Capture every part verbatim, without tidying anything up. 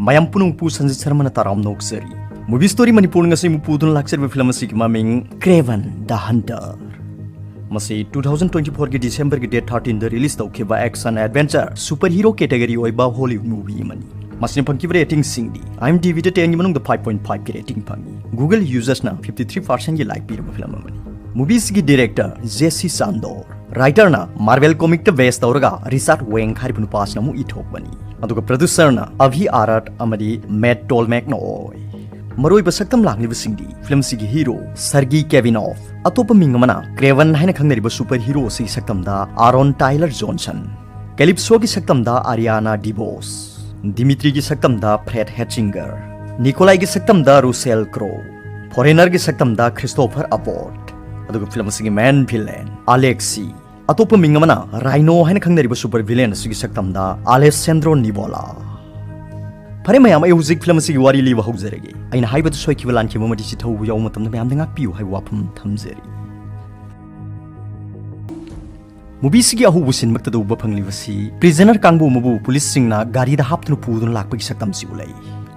ꯃꯌꯥꯝ ꯄꯨꯝꯅꯃꯛꯄꯨ ꯁꯟꯖꯤꯠ ꯁꯔꯃꯅ ꯇꯔꯥꯝꯅ ꯑꯣꯛꯆꯔꯤ꯫ Movie Story ꯃꯅꯤꯄꯨꯔ ꯉꯁꯤ ꯑꯃꯨꯛ ꯄꯨꯗꯨꯅ ꯂꯥꯛꯆꯔꯤꯕ ꯐꯤꯂꯝ ꯑꯁꯤꯒꯤ ꯃꯃꯤꯡ Kraven the Hunter꯫ ꯃꯁꯤ two thousand twenty fourꯒꯤ Decemberꯒꯤ date thirteenꯗ release ꯇꯧꯈꯤꯕ action adventure super hero category ꯑꯣꯏꯕ Hollywood movie ꯑꯃꯅꯤ꯫ ꯃꯁꯤꯅ ꯐꯪꯈꯤꯕ ratingꯁꯤꯡꯗꯤ IMDbꯗ tenꯒꯤ ꯃꯅꯨꯡꯗ five point fiveꯀꯤ rating ꯐꯪꯉꯤ꯫ Google usersꯅ fifty three percentꯒꯤ like ꯄꯤꯔꯕ ꯐꯤꯂꯝ ꯑꯃꯅꯤ꯫ Movieꯁꯤꯒꯤ director Jesse Chandor, writerꯅ Marvel comicꯇ base ꯇꯧꯔꯒ Richard Wenk ꯍꯥꯏꯔꯤꯕ ꯅꯨꯄꯥꯁꯤꯅ ꯑꯃꯨꯛ ꯏꯊꯣꯛꯄꯅꯤ꯫ ꯑꯗꯨꯒ producerꯅ Abhi Arad ꯑꯃꯗꯤ Matt Tolmachꯅ ꯑꯣꯏ꯫ ꯃꯔꯨꯑꯣꯏꯕ ꯁꯛꯇꯝ ꯂꯥꯡꯂꯤꯕꯁꯤꯡꯗꯤ ꯐꯤꯂꯝꯁꯤꯒꯤ hero Sergei Kavinoff, ꯑꯇꯣꯞꯄ ꯃꯤꯡ ꯑꯃꯅ Kraven ꯍꯥꯏꯅ ꯈꯪꯅꯔꯤꯕ super hero ꯑꯁꯤꯒꯤ ꯁꯛꯇꯝꯗ Aaron Taylor Johnson, Calypsoꯒꯤ ꯁꯛꯇꯝꯗ Ariana DeBose, Dimitriꯒꯤ ꯁꯛꯇꯝꯗ Fred Hechinger, Nikolaiꯒꯤ ꯁꯛꯇꯝꯗ Russell Crowe, Foreignerꯒꯤ ꯁꯛꯇꯝꯗ Christopher Abbott, ꯑꯗꯨꯒ ꯐꯤꯂꯝ ꯑꯁꯤꯒꯤ main villain Alexei, ꯑꯇꯣꯞꯄ ꯃꯤꯡ ꯑꯃꯅ Rhino ꯍꯥꯏꯅ ꯈꯪꯅꯔꯤꯕ super villain ꯑꯁꯤꯒꯤ ꯁꯛꯇꯝꯗ Alessandro Nivola꯫ ꯐꯔꯦ ꯃꯌꯥꯝ, ꯑꯩ ꯍꯧꯖꯤꯛ ꯐꯤꯂꯝ ꯑꯁꯤꯒꯤ ꯋꯥꯔꯤ ꯂꯤꯕ ꯍꯧꯖꯔꯒꯦ꯫ ꯑꯩꯅ ꯍꯥꯏꯕꯗ ꯁꯣꯏꯈꯤꯕ ꯂꯥꯟꯈꯤꯕ ꯑꯃꯗꯤ ꯆꯤꯊꯧꯕ ꯌꯥꯎꯕ ꯃꯇꯝꯗ ꯃꯌꯥꯝꯗ ꯉꯥꯛꯄꯤꯌꯨ ꯍꯥꯏꯕ ꯋꯥꯐꯝ ꯊꯝꯖꯔꯤ꯫ Movieꯁꯤꯒꯤ ꯑꯍꯧꯕ ꯁꯤꯟꯃꯛꯇꯗ ꯎꯕ ꯐꯪꯂꯤꯕꯁꯤ prisoner ꯀꯥꯡꯕꯨ ꯑꯃꯕꯨ ꯄꯨꯂꯤꯁꯁꯤꯡꯅ ꯒꯥꯔꯤꯗ ꯍꯥꯞꯇꯨꯅ ꯄꯨꯗꯨꯅ ꯂꯥꯛꯄꯒꯤ ꯁꯛꯇꯝꯁꯤ ꯎꯠꯂꯛꯏ꯫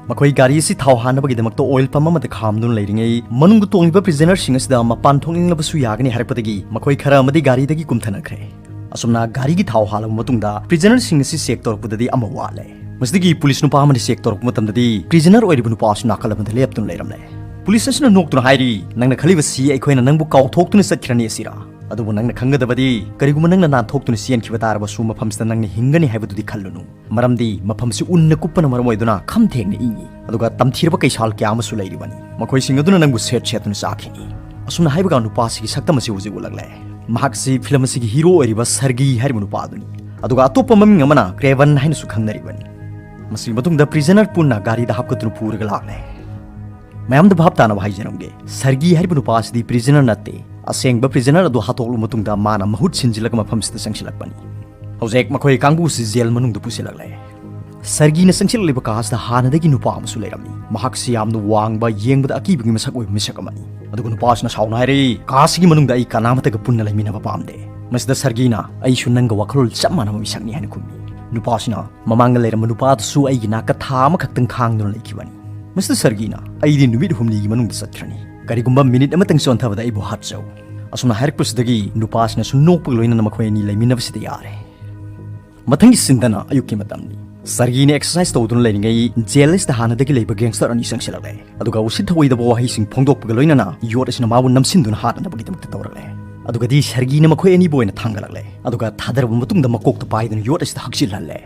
ꯃꯈꯣꯏ ꯒꯥꯔꯤ ꯑꯁꯤ ꯊꯥꯎ ꯍꯥꯟꯅꯕꯒꯤꯗꯃꯛꯇ oil pump ꯑꯃꯗ ꯈꯥꯝꯗꯨꯅ ꯂꯩꯔꯤꯉꯩ, ꯃꯅꯨꯡꯗ ꯇꯣꯡꯂꯤꯕ prisonerꯁꯤꯡ ꯑꯁꯤꯗ ꯃꯄꯥꯟ ꯊꯣꯛꯅꯤꯡꯂꯕꯁꯨ ꯌꯥꯒꯅꯤ ꯍꯥꯏꯔꯛꯄꯗꯒꯤ ꯃꯈꯣꯏ ꯈꯔ ꯑꯃꯗꯤ ꯒꯥꯔꯤꯗꯒꯤ ꯀꯨꯝꯊꯅꯈ꯭ꯔꯦ꯫ ꯑꯁꯨꯝꯅ ꯒꯥꯔꯤꯒꯤ ꯊꯥꯎ ꯍꯥꯜꯂꯕ ꯃꯇꯨꯡꯗ prisonerꯁꯤꯡ ꯑꯁꯤ check ꯇꯧꯔꯛꯄꯗꯗꯤ ꯑꯃ ꯋꯥꯠꯂꯦ꯫ ꯃꯁꯤꯗꯒꯤ ꯄꯨꯂꯤꯁ ꯅꯨꯄꯥ ꯑꯃꯅ check ꯇꯧꯔꯛꯄ ꯃꯇꯝꯗꯗꯤ prisoner ꯑꯣꯏꯔꯤꯕ ꯅꯨꯄꯥ ꯑꯁꯤ ꯅꯥꯀꯜ ꯑꯃꯗ ꯂꯦꯞꯇꯨꯅ ꯂꯩꯔꯝꯂꯦ꯫ ꯄꯨꯂꯤꯁ ꯑꯁꯤꯅ ꯅꯣꯛꯇꯨꯅ ꯍꯥꯏꯔꯤ, "ꯅꯪꯅ ꯈꯜꯂꯤꯕꯁꯤ ꯑꯩꯈꯣꯏꯅ ꯅꯪꯕꯨ ꯀꯥꯎꯊꯣꯛꯇꯨꯅ ꯆꯠꯈ꯭ꯔꯅꯤ ꯑꯁꯤꯔꯥ? ꯑꯗꯨꯕꯨ ꯅꯪꯅ ꯈꯪꯒꯗꯕꯗꯤ, ꯀꯔꯤꯒꯨꯝꯕ ꯅꯪꯅ ꯅꯥꯟꯊꯣꯛꯇꯨꯅ ꯆꯦꯟꯈꯤꯕ ꯇꯥꯔꯕꯁꯨ ꯃꯐꯝꯁꯤꯗ ꯅꯪꯅ ꯍꯤꯡꯒꯅꯤ ꯍꯥꯏꯕꯗꯨꯗꯤ ꯈꯜꯂꯨꯅꯨ꯫ ꯃꯔꯝꯗꯤ ꯃꯐꯝꯁꯤ ꯎꯟꯅ ꯀꯨꯞꯄꯅ ꯃꯔꯝ ꯑꯣꯏꯗꯨꯅ ꯈꯝ ꯊꯦꯡꯅ ꯏꯪꯏ, ꯑꯗꯨꯒ ꯇꯝꯊꯤꯔꯕ ꯀꯩꯁꯥꯜ ꯀꯌꯥ ꯑꯃꯁꯨ ꯂꯩꯔꯤꯕꯅꯤ꯫ ꯃꯈꯣꯏꯁꯤꯡ ꯑꯗꯨꯅ ꯅꯪꯕꯨ ꯁꯦꯠ ꯁꯦꯠꯇꯨꯅ ꯆꯥꯈꯤꯅꯤ"꯫ ꯑꯁꯨꯝꯅ ꯍꯥꯏꯕꯒ ꯅꯨꯄꯥꯁꯤꯒꯤ ꯁꯛꯇꯝ ꯑꯁꯤ ꯍꯧꯖꯤꯛ ꯎꯠꯂꯛꯂꯦ꯫ ꯃꯍꯥꯛꯁꯤ ꯐꯤꯂꯝ ꯑꯁꯤꯒꯤ hero ꯑꯣꯏꯔꯤꯕ ꯁꯔꯒꯤ ꯍꯥꯏꯔꯤꯕ ꯅꯨꯄꯥ ꯑꯗꯨꯅꯤ꯫ ꯑꯗꯨꯒ ꯑꯇꯣꯞꯄ ꯃꯃꯤꯡ ꯑꯃꯅ Kraven ꯍꯥꯏꯅꯁꯨ ꯈꯪꯅꯔꯤꯕꯅꯤ꯫ ꯃꯁꯤꯒꯤ ꯃꯇꯨꯡꯗ prisoner ꯄꯨꯟꯅ ꯒꯥꯔꯤꯗ ꯍꯥꯞꯀꯠꯇꯨꯅ ꯄꯨꯔꯒ ꯂꯥꯛꯂꯦ꯫ ꯃꯌꯥꯝꯗ ꯚꯥꯞ ꯇꯥꯅꯕ ꯍꯥꯏꯖꯔꯝꯒꯦ, ꯁꯔꯒꯤ ꯍꯥꯏꯔꯤꯕ ꯅꯨꯄꯥ ꯑꯁꯤꯗꯤ prisoner ꯅꯠꯇꯦ꯫ ꯑꯁꯦꯡꯕ prisoner ꯑꯗꯨ ꯍꯥꯠꯇꯣꯛꯂꯕ ꯃꯇꯨꯡꯗ ꯃꯥꯅ ꯃꯍꯨꯠ ꯁꯤꯟꯖꯤꯜꯂꯒ ꯃꯐꯝꯁꯤꯗ ꯆꯪꯁꯤꯜꯂꯛꯄꯅꯤ꯫ ꯍꯧꯖꯤꯛ ꯃꯈꯣꯏ ꯀꯥꯡꯕꯨꯁꯤ jail ꯃꯅꯨꯡꯗ ꯄꯨꯁꯤꯜꯂꯛꯂꯦ꯫ ꯁꯔꯒꯤꯅ ꯆꯪꯁꯤꯜꯂꯛꯂꯤꯕ ꯀꯥ ꯑꯁꯤꯗ ꯍꯥꯟꯅꯗꯒꯤ ꯅꯨꯄꯥ ꯑꯃꯁꯨ ꯂꯩꯔꯝꯃꯤ꯫ ꯃꯍꯥꯛꯁꯤ ꯌꯥꯝꯅ ꯋꯥꯡꯕ, ꯌꯦꯡꯕꯗ ꯑꯀꯤꯕꯒꯤ ꯃꯁꯛ ꯑꯣꯏꯕ ꯃꯤꯁꯛ ꯑꯃꯅꯤ꯫ ꯑꯗꯨꯒ ꯅꯨꯄꯥ ꯑꯁꯤꯅ ꯁꯥꯎꯅ ꯍꯥꯏꯔꯛꯏ, "ꯀꯥ ꯑꯁꯤꯒꯤ ꯃꯅꯨꯡꯗ ꯑꯩ ꯀꯅꯥꯃꯠꯇꯒ ꯄꯨꯟꯅ ꯂꯩꯃꯤꯟꯅꯕ ꯄꯥꯝꯗꯦ"꯫ ꯃꯁꯤꯗ ꯁꯔꯒꯤꯅ, "ꯑꯩꯁꯨ ꯅꯪꯒ ꯋꯥꯈꯜꯂꯣꯟ ꯆꯞ ꯃꯥꯟꯅꯕ ꯃꯤꯁꯛꯅꯤ" ꯍꯥꯏꯅ ꯈꯨꯝꯃꯤ꯫ ꯅꯨꯄꯥꯁꯤꯅ ꯃꯃꯥꯡꯗ ꯂꯩꯔꯝꯕ ꯅꯨꯄꯥꯗꯨꯁꯨ ꯑꯩꯒꯤ ꯅꯥꯛꯇ ꯊꯥ ꯑꯃꯈꯛꯇꯪ ꯈꯥꯡꯗꯨꯅ ꯂꯩꯈꯤꯕꯅꯤ꯫ ꯃꯤꯁꯇꯔ ꯁꯔꯒꯤꯅ ꯑꯩꯗꯤ ꯅꯨꯃꯤꯠ ꯍꯨꯝꯅꯤꯒꯤ ꯃꯅꯨꯡꯗ ꯆꯠꯈ꯭ꯔꯅꯤ, ꯀꯔꯤꯒꯨꯝꯕ ꯃꯤꯅꯤꯠ ꯑꯃꯇꯪ ꯆꯣꯟꯊꯕꯗ ꯑꯩꯕꯨ ꯍꯥꯠꯆꯧ꯫ ꯑꯁꯨꯝꯅ ꯍꯥꯏꯔꯛꯄꯁꯤꯗꯒꯤ ꯅꯨꯄꯥꯁꯤꯅꯁꯨ ꯅꯣꯛꯄꯒ ꯂꯣꯏꯅꯅ ꯃꯈꯣꯏ ꯑꯅꯤ ꯂꯩꯃꯤꯟꯅꯕꯁꯤꯗ ꯌꯥꯔꯦ꯫ ꯃꯊꯪꯒꯤ ꯁꯤꯟꯗꯅ ꯑꯌꯨꯛꯀꯤ ꯃꯇꯝꯅꯤ꯫ ꯁꯔꯒꯤꯅ ꯑꯦꯛꯁꯔꯁꯥꯏꯁ ꯇꯧꯗꯨꯅ ꯂꯩꯔꯤꯉꯩ ꯖꯦꯜ ꯑꯁꯤꯗ ꯍꯥꯟꯅꯗꯒꯤ ꯂꯩꯕ ꯒꯦꯡꯁꯇꯔ ꯑꯅꯤ ꯆꯪꯁꯤꯜꯂꯛꯂꯦ꯫ ꯑꯗꯨꯒ ꯎꯁꯤꯠ ꯊꯑꯣꯏꯗꯕ ꯋꯥꯍꯩꯁꯤꯡ ꯐꯣꯡꯗꯣꯛꯄꯒ ꯂꯣꯏꯅꯅ ꯌꯣꯠ ꯑꯁꯤꯅ ꯃꯥꯕꯨ ꯅꯝꯁꯤꯟꯗꯨꯅ ꯍꯥꯠꯅꯅꯕꯒꯤꯗꯃꯛꯇ ꯇꯧꯔꯛꯂꯦ꯫ ꯑꯗꯨꯒꯗꯤ ꯁꯔꯒꯤꯅ ꯃꯈꯣꯏ ꯑꯅꯤꯕꯨ ꯑꯣꯏꯅ ꯊꯥꯡꯒꯠꯂꯛꯂꯦ꯫ ꯑꯗꯨꯒ ꯊꯥꯗꯔꯕ ꯃꯇꯨꯡꯗ ꯃꯀꯣꯛꯇ ꯄꯥꯏꯗꯨꯅ ꯌꯣꯠ ꯑꯁꯤꯗ ꯍꯛꯆꯤꯜꯍꯜꯂꯦ꯫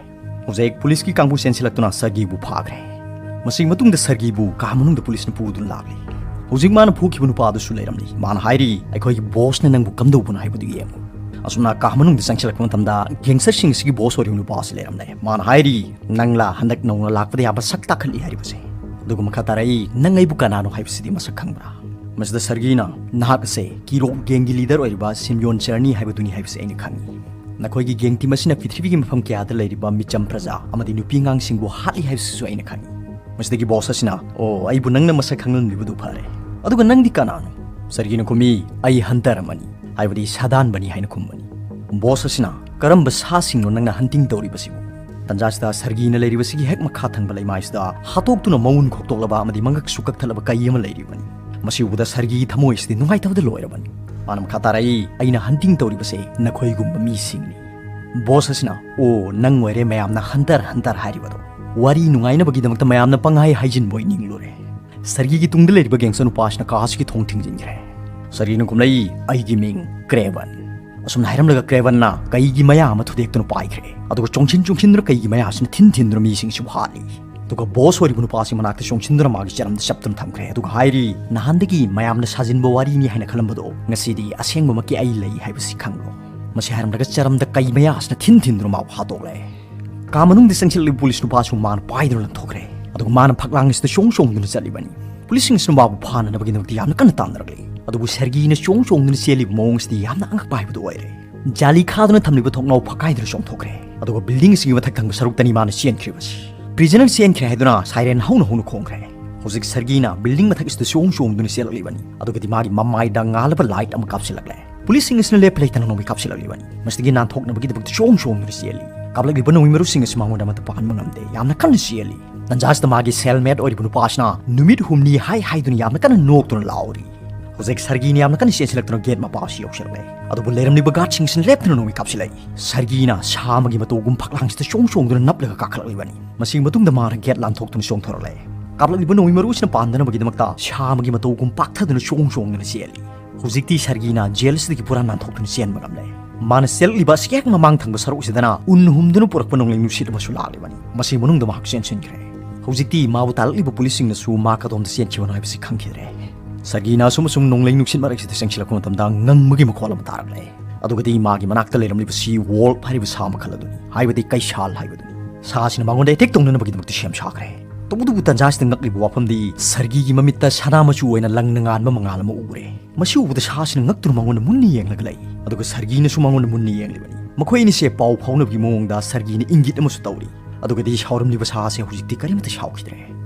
ꯍꯧꯖꯤꯛ ꯄꯨꯂꯤꯁꯀꯤ ꯀꯥꯡꯕꯨ ꯆꯦꯟꯁꯤꯜꯂꯛꯇꯨꯅ ꯁꯔꯒꯤꯕꯨ ꯐꯥꯈ꯭ꯔꯦ꯫ ꯃꯁꯤꯒꯤ ꯃꯇꯨꯡꯗ ꯁꯔꯒꯤꯕꯨ ꯀꯥ ꯃꯅꯨꯡꯗ ꯄꯨꯂꯤꯁꯅ ꯄꯨꯗꯨꯅ ꯂꯥꯛꯂꯤ꯫ ꯍꯧꯖꯤꯛ ꯃꯥꯅ ꯐꯨꯈꯤꯕ ꯅꯨꯄꯥ ꯑꯗꯨꯁꯨ ꯂꯩꯔꯝꯂꯤ꯫ ꯃꯥꯅ ꯍꯥꯏꯔꯤ, "ꯑꯩꯈꯣꯏꯒꯤ ꯕꯣꯁꯅ ꯅꯪꯕꯨ ꯀꯝꯗꯧꯕꯅꯣ ꯍꯥꯏꯕꯗꯨ ꯌꯦꯡꯉꯨ"꯫ ꯑꯁꯨꯝꯅ ꯀꯥ ꯃꯅꯨꯡꯗ ꯆꯪꯁꯤꯜꯂꯛꯄ ꯃꯇꯝꯗ ꯒꯦꯡꯁꯇꯔꯁꯤꯡ ꯑꯁꯤꯒꯤ ꯕꯣꯁ ꯑꯣꯏꯔꯤꯕ ꯅꯨꯄꯥ ꯑꯁꯤ ꯂꯩꯔꯝꯂꯦ꯫ ꯃꯥꯅ ꯍꯥꯏꯔꯤ, "ꯅꯪꯂꯥ ꯍꯟꯗꯛ ꯅꯧꯅ ꯂꯥꯛꯄꯗ ꯌꯥꯝꯅ ꯁꯛ ꯇꯥꯛꯈꯠꯂꯤ ꯍꯥꯏꯔꯤꯕꯁꯦ?" ꯑꯗꯨꯒ ꯃꯈꯥ ꯇꯥꯔꯛꯏ, "ꯅꯪ ꯑꯩꯕꯨ ꯀꯅꯥꯅꯣ ꯍꯥꯏꯕꯁꯤꯗꯤ ꯃꯁꯛ ꯈꯪꯕ꯭ꯔꯥ?" ꯃꯁꯤꯗ ꯁꯔꯒꯤꯅ, "ꯅꯍꯥꯛ ꯑꯁꯦ ꯀꯤꯔꯣꯛ ꯒꯦꯡꯒꯤ ꯂꯤꯗꯔ ꯑꯣꯏꯔꯤꯕ ꯁꯤꯝꯌꯣꯟ ꯆꯔꯅꯤ ꯍꯥꯏꯕꯗꯨꯅꯤ ꯍꯥꯏꯕꯁꯤ ꯑꯩꯅ ꯈꯪꯏ꯫ ꯅꯈꯣꯏꯒꯤ ꯒꯦꯡ ꯇꯤꯝ ꯑꯁꯤꯅ ꯄ꯭ꯔꯤꯊꯤꯕꯤꯒꯤ ꯃꯐꯝ ꯀꯌꯥꯗ ꯂꯩꯔꯤꯕ ꯃꯤꯆꯝ ꯄ꯭ꯔꯖꯥ ꯑꯃꯗꯤ ꯅꯨꯄꯤ ꯑꯉꯥꯡꯁꯤꯡꯕꯨ ꯍꯥꯠꯂꯤ ꯍꯥꯏꯕꯁꯤꯁꯨ ꯑꯩꯅ ꯈꯪꯏ"꯫ ꯃꯁꯤꯗꯒꯤ ꯕꯣꯁ ꯑꯁꯤꯅ, "ꯑꯣ, ꯑꯩꯕꯨ ꯅꯪꯅ ꯃꯁꯛ ꯈꯪꯂꯝꯂꯤꯕꯗꯨ ꯐꯔꯦ꯫ ꯑꯗꯨꯒ ꯅꯪꯗꯤ ꯀꯅꯥꯅꯣ?" ꯁꯔꯒꯤꯅ ꯈꯨꯝꯃꯤ, "ꯑꯩ ꯍꯟꯇꯔ ꯑꯃꯅꯤ, ꯍꯥꯏꯕꯗꯤ ꯁꯥꯗꯥꯟꯕꯅꯤ" ꯍꯥꯏꯅ ꯈꯨꯝꯕꯅꯤ꯫ ꯕꯣꯁ ꯑꯁꯤꯅ, "ꯀꯔꯝꯕ ꯁꯥꯁꯤꯡꯅꯣ ꯅꯪꯅ ꯍꯟꯇꯤꯡ ꯇꯧꯔꯤꯕꯁꯤꯕꯨ?" ꯇꯟꯖꯥꯁꯤꯗ ꯁꯔꯒꯤꯅ ꯂꯩꯔꯤꯕꯁꯤꯒꯤ ꯍꯦꯛ ꯃꯈꯥ ꯊꯪꯕ ꯂꯩꯃꯥꯏꯁꯤꯗ ꯍꯥꯠꯇꯣꯛꯇꯨꯅ ꯃꯎꯟ ꯈꯣꯛꯇꯣꯛꯂꯕ ꯑꯃꯗꯤ ꯃꯉꯛꯁꯨ ꯀꯛꯊꯠꯂꯕ ꯀꯩ ꯑꯃ ꯂꯩꯔꯤꯕꯅꯤ꯫ ꯃꯁꯤ ꯎꯕꯗ ꯁꯔꯒꯤꯒꯤ ꯊꯃꯣꯏꯁꯤꯗꯤ ꯅꯨꯡꯉꯥꯏꯇꯕꯗ ꯂꯣꯏꯔꯕꯅꯤ꯫ ꯃꯥꯅ ꯃꯈꯥ ꯇꯥꯔꯛꯏ, "ꯑꯩꯅ ꯍꯟꯇꯤꯡ ꯇꯧꯔꯤꯕꯁꯦ ꯅꯈꯣꯏꯒꯨꯝꯕ ꯃꯤꯁꯤꯡꯅꯤ"꯫ ꯕꯣꯁ ꯑꯁꯤꯅ, "ꯑꯣ, ꯅꯪ ꯑꯣꯏꯔꯦ ꯃꯌꯥꯝꯅ ꯍꯟꯇꯔ ꯍꯟꯇꯔ ꯍꯥꯏꯔꯤꯕꯗꯣ꯫ ꯋꯥꯔꯤ ꯅꯨꯡꯉꯥꯏꯅꯕꯒꯤꯗꯃꯛꯇ ꯃꯌꯥꯝꯅ ꯄꯪꯍꯥꯏ ꯍꯥꯏꯖꯤꯟꯕ ꯑꯣꯏ ꯅꯤꯡꯂꯨꯔꯦ"꯫ ꯁꯔꯒꯤꯒꯤ ꯇꯨꯡꯗ ꯂꯩꯔꯤꯕ ꯒꯦꯡꯁꯇꯔ ꯅꯨꯄꯥ ꯑꯁꯤꯅ ꯀꯥ ꯑꯁꯤꯒꯤ ꯊꯣꯡ ꯊꯤꯡꯖꯤꯟꯈ꯭ꯔꯦ꯫ ꯁꯔꯒꯤꯅ ꯈꯨꯝꯂꯛꯏ, "ꯑꯩꯒꯤ ꯃꯤꯡ ꯀ꯭ꯔꯦꯕꯟ"꯫ ꯑꯁꯨꯝꯅ ꯍꯥꯏꯔꯝꯂꯒ ꯀ꯭ꯔꯦꯕꯟꯅ ꯀꯩꯒꯤ ꯃꯌꯥ ꯑꯃ ꯊꯨꯗꯦꯛꯇꯨꯅ ꯄꯥꯏꯈ꯭ꯔꯦ꯫ ꯑꯗꯨꯒ ꯆꯣꯡꯁꯤꯟ ꯆꯣꯡꯁꯤꯟꯗꯨꯅ ꯀꯩꯒꯤ ꯃꯌꯥ ꯑꯁꯤꯅ ꯊꯤꯟ ꯊꯤꯟꯗꯨꯅ ꯃꯤꯁꯤꯡꯁꯤꯕꯨ ꯍꯥꯠꯂꯤ꯫ ꯑꯗꯨꯒ ꯕꯣꯁ ꯑꯣꯏꯔꯤꯕ ꯅꯨꯄꯥ ꯑꯁꯤ ꯃꯅꯥꯛꯇ ꯆꯣꯡꯁꯤꯟꯗꯨꯅ ꯃꯥꯒꯤ ꯆꯔꯝꯗ ꯆꯞꯇꯨꯅ ꯊꯝꯈ꯭ꯔꯦ꯫ ꯑꯗꯨꯒ ꯍꯥꯏꯔꯤ, "ꯅꯍꯥꯟꯗꯒꯤ ꯃꯌꯥꯝꯅ ꯁꯥꯖꯤꯟꯕ ꯋꯥꯔꯤꯅꯤ ꯍꯥꯏꯅ ꯈꯜꯂꯝꯕꯗꯣ ꯉꯁꯤꯗꯤ ꯑꯁꯦꯡꯕꯃꯛꯀꯤ ꯑꯩ ꯂꯩ ꯍꯥꯏꯕꯁꯤ ꯈꯪꯂꯣ"꯫ ꯃꯁꯤ ꯍꯥꯏꯔꯝꯂꯒ ꯆꯔꯝꯗ ꯀꯩ ꯃꯌꯥ ꯑꯁꯤꯅ ꯊꯤꯟ ꯊꯤꯟꯗꯨꯅ ꯃꯥꯕꯨ ꯍꯥꯠꯇꯣꯛꯂꯦ꯫ ꯀꯥ ꯃꯅꯨꯡꯗ ꯆꯪꯁꯤꯜꯂꯛꯂꯤꯕ ꯄꯨꯂꯤꯁ ꯅꯨꯄꯥꯁꯨ ꯃꯥꯅ ꯄꯥꯏꯗꯨꯅ ꯂꯪꯊꯣꯛꯈ꯭ꯔꯦ꯫ ꯑꯗꯨꯒ ꯃꯥꯅ ꯐꯛꯂꯥꯡ ꯑꯁꯤꯗ ꯆꯣꯡ ꯆꯣꯡꯗꯨꯅ ꯆꯠꯂꯤꯕꯅꯤ꯫ ꯄꯨꯂꯤꯁꯁꯤꯡ ꯑꯁꯤꯅ ꯃꯥꯕꯨ ꯐꯥꯅꯅꯕꯒꯤꯗꯃꯛꯇ ꯌꯥꯝꯅ ꯀꯟꯅ ꯇꯥꯟꯅꯔꯛꯂꯤ꯫ ꯑꯗꯨꯕꯨ ꯁꯔꯒꯤꯅ ꯆꯣꯡ ꯆꯣꯡꯗꯨꯅ ꯆꯦꯜꯂꯤꯕ ꯃꯑꯣꯡ ꯑꯁꯤꯗꯤ ꯌꯥꯝꯅ ꯑꯉꯛꯄ ꯍꯥꯏꯕꯗꯨ ꯑꯣꯏꯔꯦ꯫ ꯖꯥꯂꯤ ꯈꯥꯗꯨꯅ ꯊꯝꯂꯤꯕ ꯊꯣꯡꯅꯥꯎ ꯐꯛꯀꯥꯏꯗꯨꯅ ꯆꯣꯡꯊꯣꯛꯈ꯭ꯔꯦ꯫ ꯑꯗꯨꯒ ꯕꯤꯜꯗꯤꯡ ꯑꯁꯤꯒꯤ ꯃꯊꯛ ꯊꯪꯕ ꯁꯔꯨꯛꯇꯅꯤ ꯃꯥꯅ ꯆꯦꯟꯈ꯭ꯔꯤꯕꯁꯤ꯫ "ꯄ꯭ꯔꯤꯖꯅꯔ ꯆꯦꯟꯈ꯭ꯔꯦ" ꯍꯥꯏꯗꯨꯅ ꯁꯥꯏꯔꯦꯟ ꯍꯧꯅ ꯍꯧꯅ ꯈꯣꯡꯈ꯭ꯔꯦ꯫ ꯍꯧꯖꯤꯛ ꯁꯔꯒꯤꯅ ꯕꯤꯜꯗꯤꯡ ꯃꯊꯛ ꯑꯁꯤꯗ ꯆꯣꯡ ꯆꯣꯡꯗꯨꯅ ꯆꯦꯜꯂꯛꯂꯤꯕꯅꯤ꯫ ꯑꯗꯨꯒꯗꯤ ꯃꯥꯒꯤ ꯃꯃꯥꯏꯗ ꯉꯥꯜꯂꯕ ꯂꯥꯏꯠ ꯑꯃ ꯀꯥꯞꯁꯤꯜꯂꯛꯂꯦ꯫ ꯄꯨꯂꯤꯁꯁꯤꯡ ꯑꯁꯤꯅ ꯂꯦꯞꯄ ꯂꯩꯇꯅ ꯅꯣꯡꯃꯩ ꯀꯥꯞꯁꯤꯜꯂꯛꯂꯤꯕꯅꯤ꯫ ꯃꯁꯤꯗꯒꯤ ꯅꯥꯟꯊꯣꯛꯅꯕꯒꯤꯗꯃꯛꯇ ꯆꯣꯡ ꯆꯣꯡꯗꯨꯅ ꯆꯦꯜꯂꯤ꯫ ꯀꯥꯞꯂꯛꯂꯤꯕ ꯅꯣꯡꯃꯩ ꯃꯔꯨꯁꯤꯡ ꯑꯁꯤ ꯃꯉꯣꯟꯗ ꯑꯃꯠꯇ ꯄꯥꯟꯕ ꯉꯝꯗꯦ꯫ ꯌꯥꯝꯅ ꯀꯟꯅ ꯆꯦꯜꯂꯤ꯫ ꯇꯟꯖꯥꯁꯤꯗ ꯃꯥꯒꯤ cellmate ꯑꯣꯏꯔꯤꯕ ꯅꯨꯄꯥ ꯑꯁꯤꯅ ꯅꯨꯃꯤꯠ ꯍꯨꯝꯅꯤ ꯍꯥꯏ ꯍꯥꯏꯗꯨꯅ ꯌꯥꯝꯅ ꯀꯟꯅ ꯅꯣꯛꯇꯨꯅ ꯂꯥꯎꯔꯤ꯫ ꯍꯧꯖꯤꯛ ꯁꯔꯒꯤꯅ ꯌꯥꯝꯅ ꯀꯟꯅ ꯆꯦꯟꯁꯤꯜꯂꯛꯇꯨꯅ gate ꯃꯄꯥ ꯑꯁꯤ ꯌꯧꯁꯤꯜꯂꯛꯂꯦ꯫ ꯑꯗꯨꯕꯨ ꯂꯩꯔꯝꯂꯤꯕ guardꯁꯤꯡꯁꯤꯅ ꯂꯦꯞꯇꯅ ꯅꯣꯡꯃꯩ ꯀꯥꯞꯁꯤꯜꯂꯛꯏ꯫ ꯁꯔꯒꯤꯅ ꯁꯥ ꯑꯃꯒꯤ ꯃꯇꯧꯒꯨꯝ ꯐꯛꯂꯥꯡꯁꯤꯗ ꯆꯣꯡ ꯆꯣꯡꯗꯨꯅ ꯅꯞꯂꯒ ꯀꯥꯈꯠꯂꯛꯂꯤꯕꯅꯤ꯫ ꯃꯁꯤꯒꯤ ꯃꯇꯨꯡꯗ ꯃꯥꯅ gate ꯂꯥꯟꯊꯣꯛꯇꯨꯅ ꯆꯣꯡꯊꯣꯔꯛꯂꯦ꯫ ꯀꯥꯞꯂꯛꯂꯤꯕ ꯅꯣꯡꯃꯩ ꯃꯔꯨꯁꯤꯅ ꯄꯥꯟꯗꯅꯕꯒꯤꯗꯃꯛꯇ ꯁꯥ ꯑꯃꯒꯤ ꯃꯇꯧꯒꯨꯝ ꯄꯥꯛꯊꯗꯨꯅ ꯆꯣꯡ ꯆꯣꯡꯗꯨꯅ ꯆꯦꯜꯂꯤ꯫ ꯍꯧꯖꯤꯛꯇꯤ ꯁꯔꯒꯤꯅ jail ꯑꯁꯤꯗꯒꯤ ꯄꯨꯔꯥ ꯅꯥꯟꯊꯣꯛꯇꯨꯅ ꯆꯦꯟꯕ ꯉꯝꯂꯦ꯫ ꯃꯥꯅ ꯆꯦꯜꯂꯛꯂꯤꯕ ꯑꯁꯤ ꯍꯦꯛ ꯃꯃꯥꯡ ꯊꯪꯕ ꯁꯔꯨꯛ ꯑꯁꯤꯗꯅ ꯎꯟ ꯍꯨꯝꯗꯨꯅ ꯄꯨꯔꯛꯄ ꯅꯣꯡꯂꯩ ꯅꯨꯡꯁꯤꯠ ꯑꯃꯁꯨ ꯂꯥꯛꯂꯤꯕꯅꯤ꯫ ꯃꯁꯤꯒꯤ ꯃꯅꯨꯡꯗ ꯃꯍꯥꯛ ꯆꯦꯟꯁꯤꯟꯈ꯭ꯔꯦ꯫ ꯍꯧꯖꯤꯛꯇꯤ ꯃꯥꯕꯨ ꯇꯥꯜꯂꯛꯂꯤꯕ ꯄꯨꯂꯤꯁꯁꯤꯡꯅꯁꯨ ꯃꯥ ꯀꯗꯣꯝꯗ ꯆꯦꯟꯈꯤꯕꯅꯣ ꯍꯥꯏꯕꯁꯤ ꯈꯪꯈꯤꯗ꯭ꯔꯦ꯫ ꯁꯔꯒꯤꯅ ꯑꯁꯨꯝ ꯑꯁꯨꯝ ꯅꯣꯡꯂꯩ ꯅꯨꯡꯁꯤꯠ ꯃꯔꯛꯁꯤꯗ ꯆꯪꯁꯤꯜꯂꯛꯄ ꯃꯇꯝꯗ ꯉꯪꯕꯒꯤ ꯃꯈꯣꯜ ꯑꯃ ꯇꯥꯔꯛꯂꯦ꯫ ꯑꯗꯨꯒꯗꯤ ꯃꯥꯒꯤ ꯃꯅꯥꯛꯇ ꯂꯩꯔꯝꯂꯤꯕꯁꯤ wolf ꯍꯥꯏꯔꯤꯕ ꯁꯥ ꯃꯈꯜ ꯑꯗꯨꯅꯤ, ꯍꯥꯏꯕꯗꯤ ꯀꯩꯁꯥꯜ ꯍꯥꯏꯕꯗꯨꯅꯤ꯫ ꯁꯥ ꯑꯁꯤꯅ ꯃꯉꯣꯟꯗ attack ꯇꯧꯅꯅꯕꯒꯤꯗꯃꯛꯇ ꯁꯦꯝ ꯁꯥꯈ꯭ꯔꯦ꯫ ꯇꯧꯕꯇꯕꯨ ꯇꯟꯖꯥꯁꯤꯗ ꯉꯛꯂꯤꯕ ꯋꯥꯐꯝꯗꯤ ꯁꯔꯒꯤꯒꯤ ꯃꯃꯤꯠꯇ ꯁꯅꯥ ꯃꯆꯨ ꯑꯣꯏꯅ ꯂꯪꯅ ꯉꯥꯟꯕ ꯃꯉꯥꯜ ꯑꯃ ꯎꯔꯦ꯫ ꯃꯁꯤ ꯎꯕꯗ ꯁꯥꯁꯤꯅ ꯉꯛꯇꯨꯅ ꯃꯉꯣꯟꯗ ꯃꯨꯟꯅ ꯌꯦꯡꯂꯒ ꯂꯩ, ꯑꯗꯨꯒ ꯁꯔꯒꯤꯅꯁꯨ ꯃꯉꯣꯟꯗ ꯃꯨꯟꯅ ꯌꯦꯡꯂꯤꯕꯅꯤ꯫ ꯃꯈꯣꯏ ꯑꯅꯤꯁꯦ ꯄꯥꯎ ꯐꯥꯎꯅꯕꯒꯤ ꯃꯑꯣꯡꯗ ꯁꯔꯒꯤꯅ ꯏꯪꯒꯤꯠ ꯑꯃꯁꯨ ꯇꯧꯔꯤ꯫ ꯑꯗꯨꯒꯗꯤ ꯁꯥꯎꯔꯝꯂꯤꯕ ꯁꯥ ꯑꯁꯤ ꯍꯧꯖꯤꯛꯇꯤ ꯀꯔꯤꯃꯠꯇ ꯁꯥꯎꯈꯤꯗ꯭ꯔꯦ꯫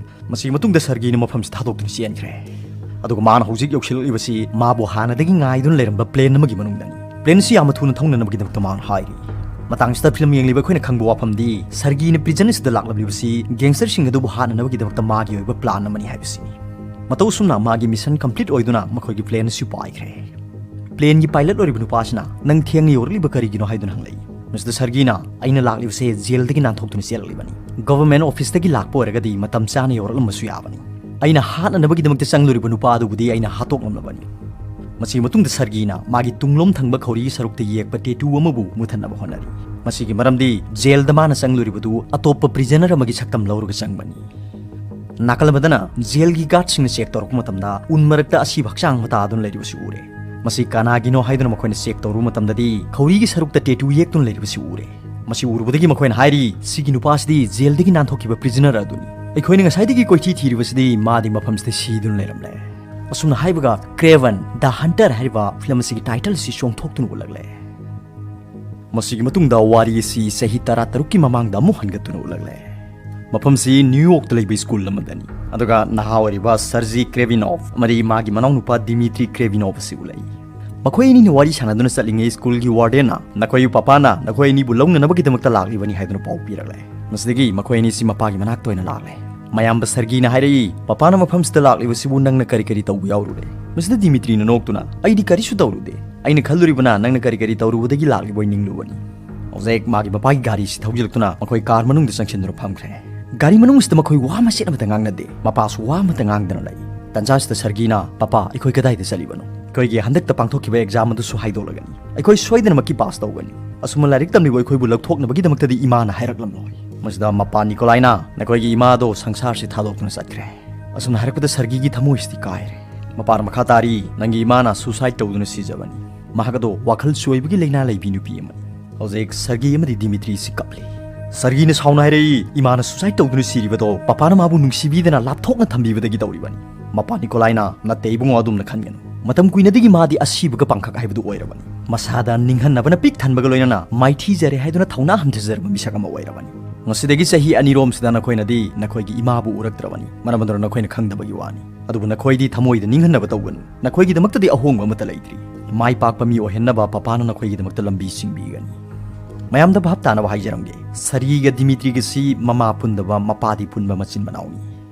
ꯃꯁꯤꯒꯤ ꯃꯇꯨꯡꯗ ꯁꯔꯒꯤꯅ ꯃꯐꯝꯁꯤ ꯊꯥꯗꯣꯛꯇꯨꯅ ꯆꯦꯟꯈ꯭ꯔꯦ꯫ ꯑꯗꯨꯒ ꯃꯥꯅ ꯍꯧꯖꯤꯛ ꯌꯧꯁꯤꯜꯂꯛꯂꯤꯕꯁꯤ ꯃꯥꯕꯨ ꯍꯥꯟꯅꯗꯒꯤ ꯉꯥꯏꯗꯨꯅ ꯂꯩꯔꯝꯕ plane ꯑꯃꯒꯤ ꯃꯅꯨꯡꯗꯅꯤ꯫ Plane ꯑꯁꯤ ꯌꯥꯝꯅ ꯊꯨꯅ ꯊꯧꯅꯅꯕꯒꯤꯗꯃꯛꯇ ꯃꯥꯅ ꯍꯥꯏꯔꯤ꯫ ꯃꯇꯥꯡꯁꯤꯗ film ꯌꯦꯡꯂꯤꯕ ꯑꯩꯈꯣꯏꯅ ꯈꯪꯕ ꯋꯥꯐꯝꯗꯤ ꯁꯔꯒꯤꯅ prison ꯑꯁꯤꯗ ꯂꯥꯛꯂꯝꯂꯤꯕꯁꯤ gangsterꯁꯤꯡ ꯑꯗꯨꯕꯨ ꯍꯥꯠꯅꯅꯕꯒꯤꯗꯃꯛꯇ ꯃꯥꯒꯤ ꯑꯣꯏꯕ plan ꯑꯃꯅꯤ ꯍꯥꯏꯕꯁꯤꯅꯤ꯫ ꯃꯇꯧ ꯑꯁꯨꯝꯅ ꯃꯥꯒꯤ mission complete ꯑꯣꯏꯗꯨꯅ ꯃꯈꯣꯏꯒꯤ plane ꯑꯁꯤ ꯄꯥꯏꯈ꯭ꯔꯦ꯫ Planeꯒꯤ pilot ꯑꯣꯏꯔꯤꯕ ꯅꯨꯄꯥꯁꯤꯅ, "ꯅꯪ ꯊꯦꯡꯅ ꯌꯧꯔꯛꯂꯤꯕ ꯀꯔꯤꯒꯤꯅꯣ?" ꯍꯥꯏꯗꯨꯅ ꯍꯪꯂꯛꯏ꯫ ꯃꯁꯤꯗ ꯁꯔꯒꯤꯅ, "ꯑꯩꯅ ꯂꯥꯛꯂꯤꯕꯁꯦ jailꯗꯒꯤ ꯅꯥꯟꯊꯣꯛꯇꯨꯅ ꯆꯦꯜꯂꯛꯂꯤꯕꯅꯤ꯫ Government officeꯇꯒꯤ ꯂꯥꯛꯄ ꯑꯣꯏꯔꯒꯗꯤ ꯃꯇꯝ ꯆꯥꯅ ꯌꯧꯔꯛꯂꯝꯕꯁꯨ ꯌꯥꯕꯅꯤ꯫ ꯑꯩꯅ ꯍꯥꯠꯅꯅꯕꯒꯤꯗꯃꯛꯇ ꯆꯪꯂꯨꯔꯤꯕ ꯅꯨꯄꯥ ꯑꯗꯨꯕꯨꯗꯤ ꯑꯩꯅ ꯍꯥꯠꯇꯣꯛꯂꯝꯂꯕꯅꯤ꯫" ꯃꯁꯤꯒꯤ ꯃꯇꯨꯡꯗ ꯁꯔꯒꯤꯅ ꯃꯥꯒꯤ ꯇꯨꯡꯂꯣꯝ ꯊꯪꯕ ꯈꯧꯔꯤꯒꯤ ꯁꯔꯨꯛꯇ ꯌꯦꯛꯄ tattoo ꯑꯃꯕꯨ ꯃꯨꯊꯠꯅꯕ ꯍꯣꯠꯅꯔꯤ꯫ ꯃꯁꯤꯒꯤ ꯃꯔꯝꯗꯤ jailꯗ ꯃꯥꯅ ꯆꯪꯂꯨꯔꯤꯕꯗꯨ ꯑꯇꯣꯞꯄ prisoner ꯑꯃꯒꯤ ꯁꯛꯇꯝ ꯂꯧꯔꯒ ꯆꯪꯕꯅꯤ꯫ ꯅꯥꯀꯜ ꯑꯃꯗꯅ jailꯒꯤ guardꯁꯤꯡꯅ check ꯇꯧꯔꯛꯄ ꯃꯇꯝꯗ ꯎꯟ ꯃꯔꯛꯇ ꯑꯁꯤꯕ ꯍꯛꯆꯥꯡ ꯑꯃ ꯇꯥꯗꯨꯅ ꯂꯩꯔꯤꯕꯁꯤ ꯎꯔꯦ꯫ ꯃꯁꯤ ꯀꯅꯥꯒꯤꯅꯣ ꯍꯥꯏꯗꯨꯅ ꯃꯈꯣꯏꯅ check ꯇꯧꯔꯨꯕ ꯃꯇꯝꯗꯗꯤ ꯈꯧꯔꯤꯒꯤ ꯁꯔꯨꯛꯇ tattoo ꯌꯦꯛꯇꯨꯅ ꯂꯩꯔꯤꯕꯁꯤ ꯎꯔꯦ꯫ ꯃꯁꯤ ꯎꯔꯨꯕꯗꯒꯤ ꯃꯈꯣꯏꯅ ꯍꯥꯏꯔꯤ, "ꯁꯤꯒꯤ ꯅꯨꯄꯥꯁꯤꯗꯤ jailꯗꯒꯤ ꯅꯥꯟꯊꯣꯛꯈꯤꯕ prisoner ꯑꯗꯨꯅꯤ꯫ ꯑꯩꯈꯣꯏꯅ ꯉꯁꯥꯏꯗꯒꯤ ꯀꯣꯏꯊꯤ ꯊꯤꯔꯤꯕꯁꯤꯗꯤ ꯃꯥꯗꯤ ꯃꯐꯝꯁꯤꯗ ꯁꯤꯗꯨꯅ ꯂꯩꯔꯝꯂꯦ꯫" ꯑꯁꯨꯝꯅ ꯍꯥꯏꯕꯒ Kraven The Hunter ꯍꯥꯏꯔꯤꯕ film ꯑꯁꯤꯒꯤ title ꯑꯁꯤ ꯆꯣꯡꯊꯣꯛꯇꯨꯅ ꯎꯠꯂꯛꯂꯦ꯫ ꯃꯁꯤꯒꯤ ꯃꯇꯨꯡꯗ ꯋꯥꯔꯤ ꯑꯁꯤ ꯆꯍꯤ ꯇꯔꯥꯇꯔꯨꯛꯀꯤ ꯃꯃꯥꯡꯗ ꯑꯃꯨꯛ ꯍꯟꯒꯠꯇꯨꯅ ꯎꯠꯂꯛꯂꯦ꯫ ꯃꯐꯝꯁꯤ New Yorkꯇ ꯂꯩꯕ school ꯑꯃꯗꯅꯤ꯫ ꯑꯗꯨꯒ ꯅꯍꯥ ꯑꯣꯏꯔꯤꯕ Sergey Kravinov ꯑꯃꯗꯤ ꯃꯥꯒꯤ ꯃꯅꯥꯎꯅꯨꯄꯥ Dmitry Kravinov ꯑꯁꯤ ꯎꯠꯂꯛꯏ꯫ ꯃꯈꯣꯏ ꯑꯅꯤꯅ ꯋꯥꯔꯤ ꯁꯥꯟꯅꯗꯨꯅ ꯆꯠꯂꯤꯉꯩ ꯁ꯭ꯀꯨꯜꯒꯤ ꯋꯥꯔꯗꯦꯟꯅ ꯅꯈꯣꯏ ꯄꯄꯥꯅ ꯅꯈꯣꯏ ꯑꯅꯤꯕꯨ ꯂꯧꯅꯅꯕꯒꯤꯗꯃꯛꯇ ꯂꯥꯛꯂꯤꯕꯅꯤ ꯍꯥꯏꯗꯨꯅ ꯄꯥꯎ ꯄꯤꯔꯛꯂꯦ꯫ ꯃꯁꯤꯗꯒꯤ ꯃꯈꯣꯏ ꯑꯅꯤꯁꯤ ꯃꯄꯥꯒꯤ ꯃꯅꯥꯛꯇ ꯑꯣꯏꯅ ꯂꯥꯛꯂꯦ꯫ ꯃꯌꯥꯝꯕ ꯁꯔꯒꯤꯅ ꯍꯥꯏꯔꯛꯏ, "ꯄꯄꯥꯅ ꯃꯐꯝꯁꯤꯗ ꯂꯥꯛꯂꯤꯕꯁꯤꯕꯨ ꯅꯪꯅ ꯀꯔꯤ ꯀꯔꯤ ꯇꯧꯕ ꯌꯥꯎꯔꯨꯔꯦ?" ꯃꯁꯤꯗ ꯗꯤꯃꯤꯇ꯭ꯔꯤꯅ ꯅꯣꯛꯇꯨꯅ, "ꯑꯩꯗꯤ ꯀꯔꯤꯁꯨ ꯇꯧꯔꯨꯗꯦ꯫ ꯑꯩꯅ ꯈꯜꯂꯨꯔꯤꯕꯅ ꯅꯪꯅ ꯀꯔꯤ ꯀꯔꯤ ꯇꯧꯔꯨꯕꯗꯒꯤ ꯂꯥꯛꯂꯤꯕꯣꯏ ꯅꯤꯡꯂꯨꯕꯅꯤ꯫" ꯍꯧꯖꯤꯛ ꯃꯥꯒꯤ ꯃꯄꯥꯒꯤ ꯒꯥꯔꯤꯁꯤ ꯊꯧꯖꯤꯜꯂꯛꯇꯨꯅ ꯃꯈꯣꯏ ꯀꯥꯔ ꯃꯅꯨꯡꯗ ꯆꯪꯁꯤꯟꯗꯨꯅ ꯐꯝꯈ꯭ꯔꯦ꯫ ꯒꯥꯔꯤ ꯃꯅꯨꯡꯁꯤꯗ ꯃꯈꯣꯏ ꯋꯥ ꯃꯆꯦꯠ ꯑꯃꯠꯇ ꯉꯥꯡꯅꯗꯦ꯫ ꯃꯄꯥꯁꯨ ꯋꯥ ꯑꯃꯠꯇ ꯉꯥꯡꯗꯅ ꯂꯩ꯫ ꯇꯟꯖꯥꯁꯤꯗ ꯁꯔꯒꯤꯅ, "ꯄꯄꯥ, ꯑꯩꯈꯣꯏ ꯀꯗꯥꯏꯗ ꯆꯠꯂꯤꯕꯅꯣ? ꯑꯩꯈꯣꯏꯒꯤ ꯍꯟꯗꯛꯇ ꯄꯥꯡꯊꯣꯛꯈꯤꯕ ꯑꯦꯛꯖꯥꯝ ꯑꯗꯨꯁꯨ ꯍꯥꯏꯗꯣꯛꯂꯒꯅꯤ꯫ ꯑꯩꯈꯣꯏ ꯁꯣꯏꯗꯅꯃꯛꯀꯤ ꯄꯥꯁ ꯇꯧꯒꯅꯤ꯫ ꯑꯁꯨꯝꯅ ꯂꯥꯏꯔꯤꯛ ꯇꯝꯂꯤꯕ ꯑꯩꯈꯣꯏꯕꯨ ꯂꯧꯊꯣꯛꯅꯕꯒꯤꯗꯃꯛꯇꯗꯤ ꯏꯃꯥꯅ ꯍꯥꯏꯔꯛꯂꯝꯂꯣꯏ꯫" ꯃꯁꯤꯗ ꯃꯄꯥ ꯅꯤꯀꯣꯂꯥꯏꯅ, "ꯅꯈꯣꯏꯒꯤ ꯏꯃꯥꯗꯣ ꯁꯪꯁꯥꯔꯁꯤ ꯊꯥꯗꯣꯛꯇꯨꯅ ꯆꯠꯈ꯭ꯔꯦ꯫" ꯑꯁꯨꯝꯅ ꯍꯥꯏꯔꯛꯄꯗ ꯁꯔꯒꯤꯒꯤ ꯊꯃꯣꯏꯁꯤꯗꯤ ꯀꯥꯏꯔꯦ꯫ ꯃꯄꯥꯅ ꯃꯈꯥ ꯇꯥꯔꯤ, "ꯅꯪꯒꯤ ꯏꯃꯥꯅ ꯁꯨꯁꯥꯏꯗ ꯇꯧꯗꯨꯅ ꯁꯤꯖꯕꯅꯤ꯫ ꯃꯍꯥꯛ ꯑꯗꯣ ꯋꯥꯈꯜ ꯆꯣꯏꯕꯒꯤ ꯂꯥꯏꯅꯥ ꯂꯩꯕꯤ ꯅꯨꯄꯤ ꯑꯃꯅꯤ꯫" ꯍꯧꯖꯤꯛ ꯁꯔꯒꯤ ꯑꯃꯗꯤ ꯗꯤꯃꯤꯇ꯭ꯔꯤꯁꯤ ꯀꯞꯂꯤ꯫ ꯁꯔꯒꯤꯅ ꯁꯥꯎꯅ ꯍꯥꯏꯔꯛꯏ, "ꯏꯃꯥꯅ ꯁꯨꯁꯥꯏꯗ ꯇꯧꯗꯨꯅ ꯁꯤꯔꯤꯕꯗꯣ ꯄꯄꯥꯅ ꯃꯥꯕꯨ ꯅꯨꯡꯁꯤꯕꯤꯗꯅ ꯂꯥꯞꯊꯣꯛꯅ ꯊꯝꯕꯤꯕꯗꯒꯤ ꯇꯧꯔꯤꯕꯅꯤ꯫" ꯃꯄꯥ ꯅꯤꯀꯣꯂꯥꯏꯅ, "ꯅꯠꯇꯦ ꯏꯕꯨꯡꯉꯣ, ꯑꯗꯨꯝꯅ ꯈꯟꯒꯅꯨ꯫ ꯃꯇꯝ ꯀꯨꯏꯅꯗꯒꯤ ꯃꯥꯗꯤ ꯑꯁꯤꯕꯒ ꯄꯥꯡꯈꯛ ꯍꯥꯏꯕꯗꯨ ꯑꯣꯏꯔꯕꯅꯤ꯫ ꯃꯁꯥꯗ ꯅꯤꯡꯍꯟꯅꯕꯅ ꯄꯤꯛ ꯊꯟꯕꯒ ꯂꯣꯏꯅꯅ ꯃꯥꯏꯊꯤꯖꯔꯦ ꯍꯥꯏꯗꯨꯅ ꯊꯧꯅꯥ ꯍꯟꯊꯖꯔꯕ ꯃꯤꯁꯛ ꯑꯃ ꯑꯣꯏꯔꯕꯅꯤ꯫ ꯉꯁꯤꯗꯒꯤ ꯆꯍꯤ ꯑꯅꯤꯔꯣꯝꯁꯤꯗ ꯅꯈꯣꯏꯅꯗꯤ ꯅꯈꯣꯏꯒꯤ ꯏꯃꯥꯕꯨ ꯎꯔꯛꯇ꯭ꯔꯕꯅꯤ꯫ ꯃꯔꯝ ꯑꯗꯨꯅ ꯅꯈꯣꯏꯅ ꯈꯪꯗꯕꯒꯤ ꯋꯥꯅꯤ꯫ ꯑꯗꯨꯕꯨ ꯅꯈꯣꯏꯗꯤ ꯊꯃꯣꯏꯗ ꯅꯤꯡꯍꯟꯅꯕ ꯇꯧꯒꯅꯨ꯫ ꯅꯈꯣꯏꯒꯤꯗꯃꯛꯇꯗꯤ ꯑꯍꯣꯡꯕ ꯑꯃꯠꯇ ꯂꯩꯇ꯭ꯔꯤ꯫ ꯃꯥꯏ ꯄꯥꯛꯄ ꯃꯤ ꯑꯣꯏꯍꯟꯅꯕ ꯄꯄꯥꯅ ꯅꯈꯣꯏꯒꯤꯗꯃꯛꯇ ꯂꯝꯕꯤ ꯁꯤꯡꯕꯤꯒꯅꯤ꯫" ꯃꯌꯥꯝꯗ ꯚꯥꯞ ꯇꯥꯅꯕ ꯍꯥꯏꯖꯔꯝꯒꯦ꯫ ꯁꯔꯒꯤꯒ ꯗꯤꯃꯤꯇ꯭ꯔꯤꯒꯁꯤ ꯃꯃꯥ ꯄꯨꯟꯗꯕ, ꯃꯄꯥꯗꯤ ꯄꯨꯟꯕ ꯃꯆꯤꯟ ꯃꯅꯥꯎꯅꯤ꯫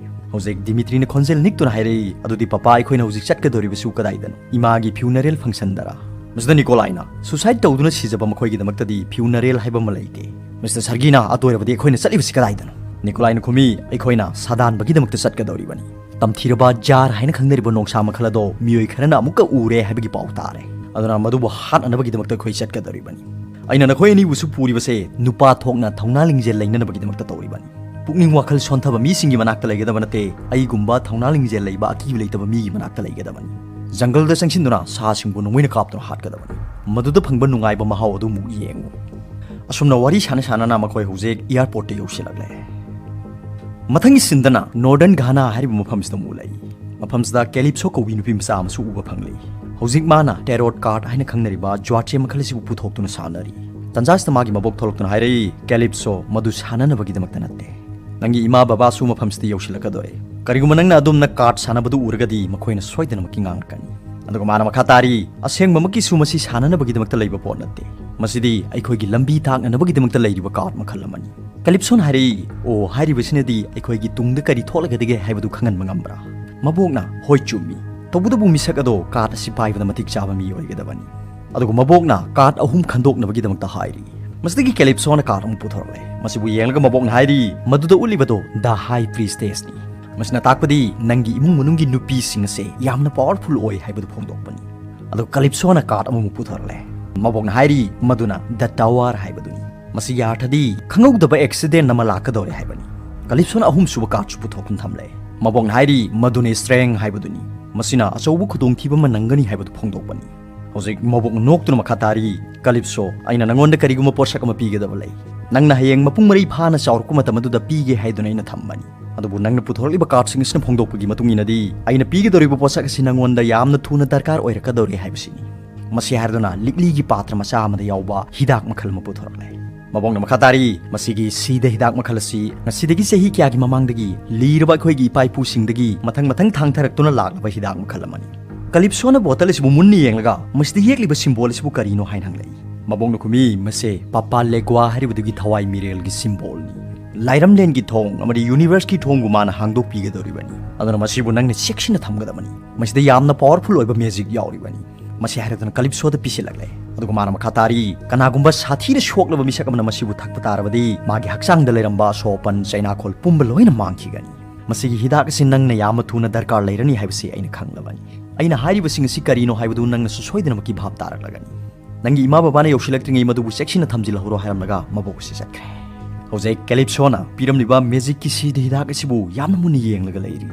ꯍꯧꯖꯤꯛ ꯗꯤꯃꯤꯇ꯭ꯔꯤꯅ ꯈꯣꯟꯖꯦꯜ ꯅꯤꯛꯇꯨꯅ ꯍꯥꯏꯔꯛꯏ, "ꯑꯗꯨꯗꯤ ꯄꯄꯥ, ꯑꯩꯈꯣꯏꯅ ꯍꯧꯖꯤꯛ ꯆꯠꯀꯗꯧꯔꯤꯕꯁꯨ ꯀꯗꯥꯏꯗꯅꯣ?" "ꯏꯃꯥꯒꯤ ꯐ꯭ꯌꯨꯅꯔꯦꯜ ꯐꯪꯁꯟꯗꯔ?" ꯃꯁꯤꯗ ꯅꯤꯀꯣꯂꯥꯏꯅ, "ꯁꯨꯁꯥꯏꯗ ꯇꯧꯗꯨꯅ ꯁꯤꯖꯕ ꯃꯈꯣꯏꯒꯤꯗꯃꯛꯇꯗꯤ ꯐ꯭ꯌꯨꯅꯔꯦꯜ ꯍꯥꯏꯕ ꯑꯃ ꯂꯩꯇꯦ꯫" ꯃꯤꯁꯇꯔ ꯁꯔꯒꯤꯅ, "ꯑꯗꯨ ꯑꯣꯏꯔꯕꯗꯤ ꯑꯩꯈꯣꯏꯅ ꯆꯠꯂꯤꯕꯁꯤ ꯀꯗꯥꯏꯗꯅꯣ?" ꯅꯤꯀꯣꯂꯥꯏꯅ ꯈꯨꯝꯃꯤ, "ꯑꯩꯈꯣꯏꯅ ꯁꯥꯗꯥꯟꯕꯒꯤꯗꯃꯛꯇ ꯆꯠꯀꯗꯧꯔꯤꯕꯅꯤ꯫ ꯇꯝꯊꯤꯔꯕ ꯖꯥꯔ ꯍꯥꯏꯅ ꯈꯪꯅꯔꯤꯕ ꯅꯣꯡꯁꯥ ꯃꯈꯜ ꯑꯗꯣ ꯃꯤꯑꯣꯏ ꯈꯔꯅ ꯑꯃꯨꯛꯀ ꯎꯔꯦ ꯍꯥꯏꯕꯒꯤ ꯄꯥꯎ ꯇꯥꯔꯦ꯫ ꯑꯗꯨꯅ ꯃꯗꯨꯕꯨ ꯍꯥꯠꯅꯅꯕꯒꯤꯗꯃꯛꯇ ꯑꯩꯈꯣꯏ ꯆꯠꯀꯗꯧꯔꯤꯕꯅꯤ꯫ ꯑꯩꯅ ꯅꯈꯣꯏ ꯑꯅꯤꯕꯨꯁꯨ ꯄꯨꯔꯤꯕꯁꯦ ꯅꯨꯄꯥ ꯊꯣꯛꯅ ꯊꯧꯅꯥ ꯂꯤꯡꯖꯦꯜ ꯂꯩꯅꯅꯕꯒꯤꯗꯃꯛꯇ ꯇꯧꯔꯤꯕꯅꯤ꯫ ꯄꯨꯛꯅꯤꯡ ꯋꯥꯈꯜ ꯁꯣꯟꯊꯕ ꯃꯤꯁꯤꯡꯒꯤ ꯃꯅꯥꯛꯇ ꯂꯩꯒꯗꯕ ꯅꯠꯇꯦ, ꯑꯩꯒꯨꯝꯕ ꯊꯧꯅꯥ ꯂꯤꯡꯖꯦꯜ ꯂꯩꯕ ꯑꯀꯤꯕ ꯂꯩꯇꯕ ꯃꯤꯒꯤ ꯃꯅꯥꯛꯇ ꯂꯩꯒꯗꯕꯅꯤ꯫ ꯖꯪꯒꯜꯗ ꯆꯪꯁꯤꯟꯗꯨꯅ ꯁꯥꯁꯤꯡꯕꯨ ꯅꯣꯡꯃꯩꯅ ꯀꯥꯞꯇꯨꯅ ꯍꯥꯠꯀꯗꯕꯅꯤ꯫ ꯃꯗꯨꯗ ꯐꯪꯕ ꯅꯨꯡꯉꯥꯏꯕ ꯃꯍꯥꯎ ꯑꯗꯨ ꯑꯃꯨꯛ ꯌꯦꯡꯉꯨ꯫" ꯑꯁꯨꯝꯅ ꯋꯥꯔꯤ ꯁꯥꯟꯅ ꯁꯥꯟꯅꯅ ꯃꯈꯣꯏ ꯍꯧꯖꯤꯛ ꯑꯦꯌꯥꯔꯄꯣꯔꯠꯇ ꯌꯧꯁꯤꯜꯂꯛꯂꯦ꯫ ꯃꯊꯪꯒꯤ ꯁꯤꯟꯗꯅ ꯅꯣꯔꯗꯔꯟ ꯘꯥꯅꯥ ꯍꯥꯏꯔꯤꯕ ꯃꯐꯝꯁꯤꯗ ꯑꯃꯨꯛ ꯂꯩ꯫ ꯃꯐꯝꯁꯤꯗ ꯀꯦꯂꯤꯞꯁꯣ ꯀꯧꯕꯤ ꯅꯨꯄꯤ ꯃꯆꯥ ꯑꯃꯁꯨ ꯎꯕ ꯐꯪꯂꯤ꯫ ꯍꯧꯖꯤꯛ ꯃꯥꯅ ꯇꯦꯔꯣꯠ ꯀꯥꯔꯠ ꯍꯥꯏꯅ ꯈꯪꯅꯔꯤꯕ ꯖ꯭ꯋꯥꯆꯦ ꯃꯈꯜ ꯑꯁꯤꯕꯨ ꯄꯨꯊꯣꯛꯇꯨꯅ ꯁꯥꯟꯅꯔꯤ꯫ ꯇꯟꯖꯥꯁꯤꯗ ꯃꯥꯒꯤ ꯃꯕꯣꯛ ꯊꯣꯛꯂꯛꯇꯨꯅ ꯍꯥꯏꯔꯛꯏ, "ꯀꯦꯂꯤꯞꯁꯣ, ꯃꯗꯨ ꯁꯥꯟꯅꯅꯕꯒꯤꯗꯃꯛꯇ ꯅꯠꯇꯦ꯫ ꯅꯪꯒꯤ ꯏꯃꯥ ꯕꯕꯥꯁꯨ ꯃꯐꯝꯁꯤꯗ ꯌꯧꯁꯤꯜꯂꯛꯀꯗꯣꯔꯦ꯫ ꯀꯔꯤꯒꯨꯝꯕ ꯅꯪꯅ ꯑꯗꯣꯝꯅ ꯀꯥꯔꯠ ꯁꯥꯟꯅꯕꯗꯨ ꯎꯔꯒꯗꯤ ꯃꯈꯣꯏꯅ ꯁꯣꯏꯗꯅꯃꯛꯀꯤ ꯉꯥꯡꯂꯛꯀꯅꯤ꯫" ꯑꯗꯨꯒ ꯃꯥꯅ ꯃꯈꯥ ꯇꯥꯔꯤ, "ꯑꯁꯦꯡꯕꯃꯛꯀꯤꯁꯨ ꯃꯁꯤ ꯁꯥꯟꯅꯅꯕꯒꯤꯗꯃꯛꯇ ꯂꯩꯕ ꯄꯣꯠ ꯅꯠꯇꯦ꯫ ꯃꯁꯤꯗꯤ ꯑꯩꯈꯣꯏꯒꯤ ꯂꯝꯕꯤ ꯇꯥꯛꯅꯅꯕꯒꯤꯗꯃꯛꯇ ꯂꯩꯔꯤꯕ ꯀꯥꯔꯗ ꯃꯈꯜ ꯑꯃꯅꯤ꯫" ꯀꯦꯂꯤꯞꯁꯣꯅ ꯍꯥꯏꯔꯛꯏ, "ꯑꯣ, ꯍꯥꯏꯔꯤꯕꯁꯤꯅꯗꯤ ꯑꯩꯈꯣꯏꯒꯤ ꯇꯨꯡꯗ ꯀꯔꯤ ꯊꯣꯛꯂꯒꯗꯒꯦ ꯍꯥꯏꯕꯗꯨ ꯈꯪꯍꯟꯕ ꯉꯝꯕ꯭ꯔꯥ?" ꯃꯕꯣꯛꯅ, "ꯍꯣꯏ, ꯆꯨꯝꯃꯤ꯫ ꯇꯧꯕꯇꯕꯨ ꯃꯤꯁꯛ ꯑꯗꯣ ꯀꯥꯔꯗ ꯑꯁꯤ ꯄꯥꯏꯕꯗ ꯃꯇꯤꯛ ꯆꯥꯕ ꯃꯤ ꯑꯣꯏꯒꯗꯕꯅꯤ꯫" ꯑꯗꯨꯒ ꯃꯕꯣꯛꯅ ꯀꯥꯔꯗ ꯑꯍꯨꯝ ꯈꯟꯗꯣꯛꯅꯕꯒꯤꯗꯃꯛꯇ ꯍꯥꯏꯔꯤ꯫ ꯃꯁꯤꯗꯒꯤ ꯀꯦꯂꯤꯞꯁꯣꯅ ꯀꯥꯔꯗ ꯑꯃ ꯄꯨꯊꯣꯔꯛꯂꯦ꯫ ꯃꯁꯤꯕꯨ ꯌꯦꯡꯂꯒ ꯃꯕꯣꯛꯅ ꯍꯥꯏꯔꯤ, "ꯃꯗꯨꯗ ꯎꯠꯂꯤꯕꯗꯣ The High Priestessꯅꯤ꯫ ꯃꯁꯤꯅ ꯇꯥꯛꯄꯗꯤ ꯅꯪꯒꯤ ꯏꯃꯨꯡ ꯃꯅꯨꯡꯒꯤ ꯅꯨꯄꯤꯁꯤꯡ ꯑꯁꯦ ꯌꯥꯝꯅ ꯄꯥꯋꯔꯐꯨꯜ ꯑꯣꯏ ꯍꯥꯏꯕꯗꯨ ꯐꯣꯡꯗꯣꯛꯄꯅꯤ꯫" ꯑꯗꯨꯒ ꯀꯦꯂꯤꯞꯁꯣꯅ ꯀꯥꯔꯗ ꯑꯃꯃꯨꯛ ꯄꯨꯊꯣꯔꯛꯂꯦ꯫ ꯃꯕꯣꯛꯅ ꯍꯥꯏꯔꯤ, "ꯃꯗꯨꯅ The Tower ꯍꯥꯏꯕꯗꯨꯅꯤ꯫ ꯃꯁꯤꯒꯤ ꯑꯥꯔꯊꯗꯤ ꯈꯪꯍꯧꯗꯕ ꯑꯦꯛꯁꯤꯗꯦꯟ ꯑꯃ ꯂꯥꯛꯀꯗꯧꯔꯦ ꯍꯥꯏꯕꯅꯤ꯫" ꯀꯦꯂꯤꯞꯁꯣꯅ ꯑꯍꯨꯝꯁꯨꯕ ꯀꯥꯔꯗꯁꯨ ꯄꯨꯊꯣꯛꯇꯨꯅ ꯊꯝꯂꯦ꯫ ꯃꯕꯣꯛꯅ ꯍꯥꯏꯔꯤ, "ꯃꯗꯨꯅ ꯁ꯭ꯇꯔꯦꯡ ꯍꯥꯏꯕꯗꯨꯅꯤ꯫ ꯃꯁꯤꯅ ꯑꯆꯧꯕ ꯈꯨꯗꯣꯡꯊꯤꯕ ꯑꯃ ꯅꯪꯒꯅꯤ ꯍꯥꯏꯕꯗꯨ ꯐꯣꯡꯗꯣꯛꯄꯅꯤ꯫" ꯍꯧꯖꯤꯛ ꯃꯕꯣꯛꯅ ꯅꯣꯛꯇꯨꯅ ꯃꯈꯥ ꯇꯥꯔꯤ, "ꯀꯦꯂꯤꯞꯁꯣ, ꯑꯩꯅ ꯅꯪꯉꯣꯟꯗ ꯀꯔꯤꯒꯨꯝꯕ ꯄꯣꯠꯁꯛ ꯑꯃ ꯄꯤꯒꯗꯕ ꯂꯩ꯫ ꯅꯪꯅ ꯍꯌꯦꯡ ꯃꯄꯨꯡ ꯃꯔꯩ ꯐꯥꯅ ꯆꯥꯎꯔꯛꯄ ꯃꯇꯝ ꯑꯗꯨꯗ ꯄꯤꯒꯦ ꯍꯥꯏꯗꯨꯅ ꯑꯩꯅ ꯊꯝꯕꯅꯤ꯫ ꯑꯗꯨꯕꯨ ꯅꯪꯅ ꯄꯨꯊꯣꯔꯛꯂꯤꯕ ꯀꯥꯔꯗꯁꯤꯡ ꯑꯁꯤꯅ ꯐꯣꯡꯗꯣꯛꯄꯒꯤ ꯃꯇꯨꯡ ꯏꯟꯅꯗꯤ, ꯑꯩꯅ ꯄꯤꯒꯗꯧꯔꯤꯕ ꯄꯣꯠꯁꯛ ꯑꯁꯤ ꯅꯪꯉꯣꯟꯗ ꯌꯥꯝꯅ ꯊꯨꯅ ꯗꯔꯀꯥꯔ ꯑꯣꯏꯔꯛꯀꯗꯧꯔꯦ ꯍꯥꯏꯕꯁꯤꯅꯤ꯫" ꯃꯁꯤ ꯍꯥꯏꯔꯗꯨꯅ ꯂꯤꯛꯂꯤꯒꯤ ꯄꯥꯇ꯭ꯔ ꯃꯆꯥ ꯑꯃꯗ ꯌꯥꯎꯕ ꯍꯤꯗꯥꯛ ꯃꯈꯜ ꯑꯃ ꯄꯨꯊꯣꯔꯛꯂꯦ꯫ ꯃꯕꯣꯛꯅ ꯃꯈꯥ ꯇꯥꯔꯤ, "ꯃꯁꯤꯒꯤ ꯁꯤꯗ ꯍꯤꯗꯥꯛ ꯃꯈꯜ ꯑꯁꯤ ꯉꯁꯤꯗꯒꯤ ꯆꯍꯤ ꯀꯌꯥꯒꯤ ꯃꯃꯥꯡꯗꯒꯤ ꯂꯤꯔꯕ ꯑꯩꯈꯣꯏꯒꯤ ꯏꯄꯥ ꯏꯄꯨꯁꯤꯡꯗꯒꯤ ꯃꯊꯪ ꯃꯊꯪ ꯊꯥꯡꯊꯔꯛꯇꯨꯅ ꯂꯥꯛꯂꯕ ꯍꯤꯗꯥꯛ ꯃꯈꯜ ꯑꯃꯅꯤ꯫" ꯀꯦꯂꯤꯞꯁꯣꯅ ꯕꯣꯇꯜ ꯑꯁꯤꯕꯨ ꯃꯨꯟꯅ ꯌꯦꯡꯂꯒ, "ꯃꯁꯤꯗ ꯌꯦꯛꯂꯤꯕ ꯁꯤꯝꯕꯣꯜ ꯑꯁꯤꯕꯨ ꯀꯔꯤꯅꯣ?" ꯍꯥꯏꯅ ꯍꯪꯂꯛꯏ꯫ ꯃꯕꯣꯛꯅ ꯈꯨꯝꯃꯤ, "ꯃꯁꯦ ꯄꯥꯄꯥ ꯂꯦꯒ꯭ꯋꯥ ꯍꯥꯏꯔꯤꯕꯗꯨꯒꯤ ꯊꯋꯥꯏ ꯃꯤꯔꯦꯜꯒꯤ ꯁꯤꯝꯕꯣꯜꯅꯤ꯫ ꯂꯥꯏꯔꯝꯂꯦꯟꯒꯤ ꯊꯣꯡ ꯑꯃꯗꯤ ꯌꯨꯅꯤꯚꯔꯁꯀꯤ ꯊꯣꯡꯕꯨ ꯃꯥꯅ ꯍꯥꯡꯗꯣꯛꯄꯤꯒꯗꯧꯔꯤꯕꯅꯤ꯫ ꯑꯗꯨꯅ ꯃꯁꯤꯕꯨ ꯅꯪꯅ ꯆꯦꯛꯁꯤꯟꯅ ꯊꯝꯒꯗꯕꯅꯤ꯫ ꯃꯁꯤꯗ ꯌꯥꯝꯅ ꯄꯥꯋꯔꯐꯨꯜ ꯑꯣꯏꯕ ꯃꯦꯖꯤꯛ ꯌꯥꯎꯔꯤꯕꯅꯤ꯫" ꯃꯁꯤ ꯍꯥꯏꯔꯗꯨꯅ ꯀꯦꯂꯤꯞꯁꯣꯗ ꯄꯤꯁꯤꯜꯂꯛꯂꯦ꯫ ꯑꯗꯨꯒ ꯃꯥꯅ ꯃꯈꯥ ꯇꯥꯔꯤ, "ꯀꯅꯥꯒꯨꯝꯕ ꯁꯥꯊꯤꯅ ꯁꯣꯛꯂꯕ ꯃꯤꯁꯛ ꯑꯃꯅ ꯃꯁꯤꯕꯨ ꯊꯛꯄ ꯇꯥꯔꯕꯗꯤ, ꯃꯥꯒꯤ ꯍꯛꯆꯥꯡꯗ ꯂꯩꯔꯝꯕ ꯑꯁꯣꯛ ꯑꯄꯟ, ꯆꯩꯅꯥꯈꯣꯜ ꯄꯨꯝꯕ ꯂꯣꯏꯅ ꯃꯥꯡꯈꯤꯒꯅꯤ꯫ ꯃꯁꯤꯒꯤ ꯍꯤꯗꯥꯛ ꯑꯁꯤ ꯅꯪꯅ ꯌꯥꯝꯅ ꯊꯨꯅ ꯗꯔꯀꯥꯔ ꯂꯩꯔꯅꯤ ꯍꯥꯏꯕꯁꯤ ꯑꯩꯅ ꯈꯪꯂꯕꯅꯤ꯫ ꯑꯩꯅ ꯍꯥꯏꯔꯤꯕꯁꯤꯡ ꯑꯁꯤ ꯀꯔꯤꯅꯣ ꯍꯥꯏꯕꯗꯨ ꯅꯪꯅꯁꯨ ꯁꯣꯏꯗꯅꯃꯛꯀꯤ ꯚꯥꯞ ꯇꯥꯔꯛꯂꯒꯅꯤ꯫ ꯅꯪꯒꯤ ꯏꯃꯥ ꯕꯕꯥꯅ ꯌꯧꯁꯤꯜꯂꯛꯇ꯭ꯔꯤꯉꯩ ꯃꯗꯨꯕꯨ ꯆꯦꯛꯁꯤꯟꯅ ꯊꯝꯖꯤꯜꯍꯧꯔꯣ" ꯍꯥꯏꯔꯝꯂꯒ ꯃꯕꯣꯛ ꯑꯁꯤ ꯆꯠꯈ꯭ꯔꯦ꯫ ꯍꯧꯖꯤꯛ ꯀꯦꯂꯤꯞꯁꯣꯅ ꯄꯤꯔꯝꯂꯤꯕ ꯃꯦꯖꯤꯛꯀꯤ ꯁꯤꯗ ꯍꯤꯗꯥꯛ ꯑꯁꯤꯕꯨ ꯌꯥꯝꯅ ꯃꯨꯟꯅ ꯌꯦꯡꯂꯒ ꯂꯩꯔꯤ꯫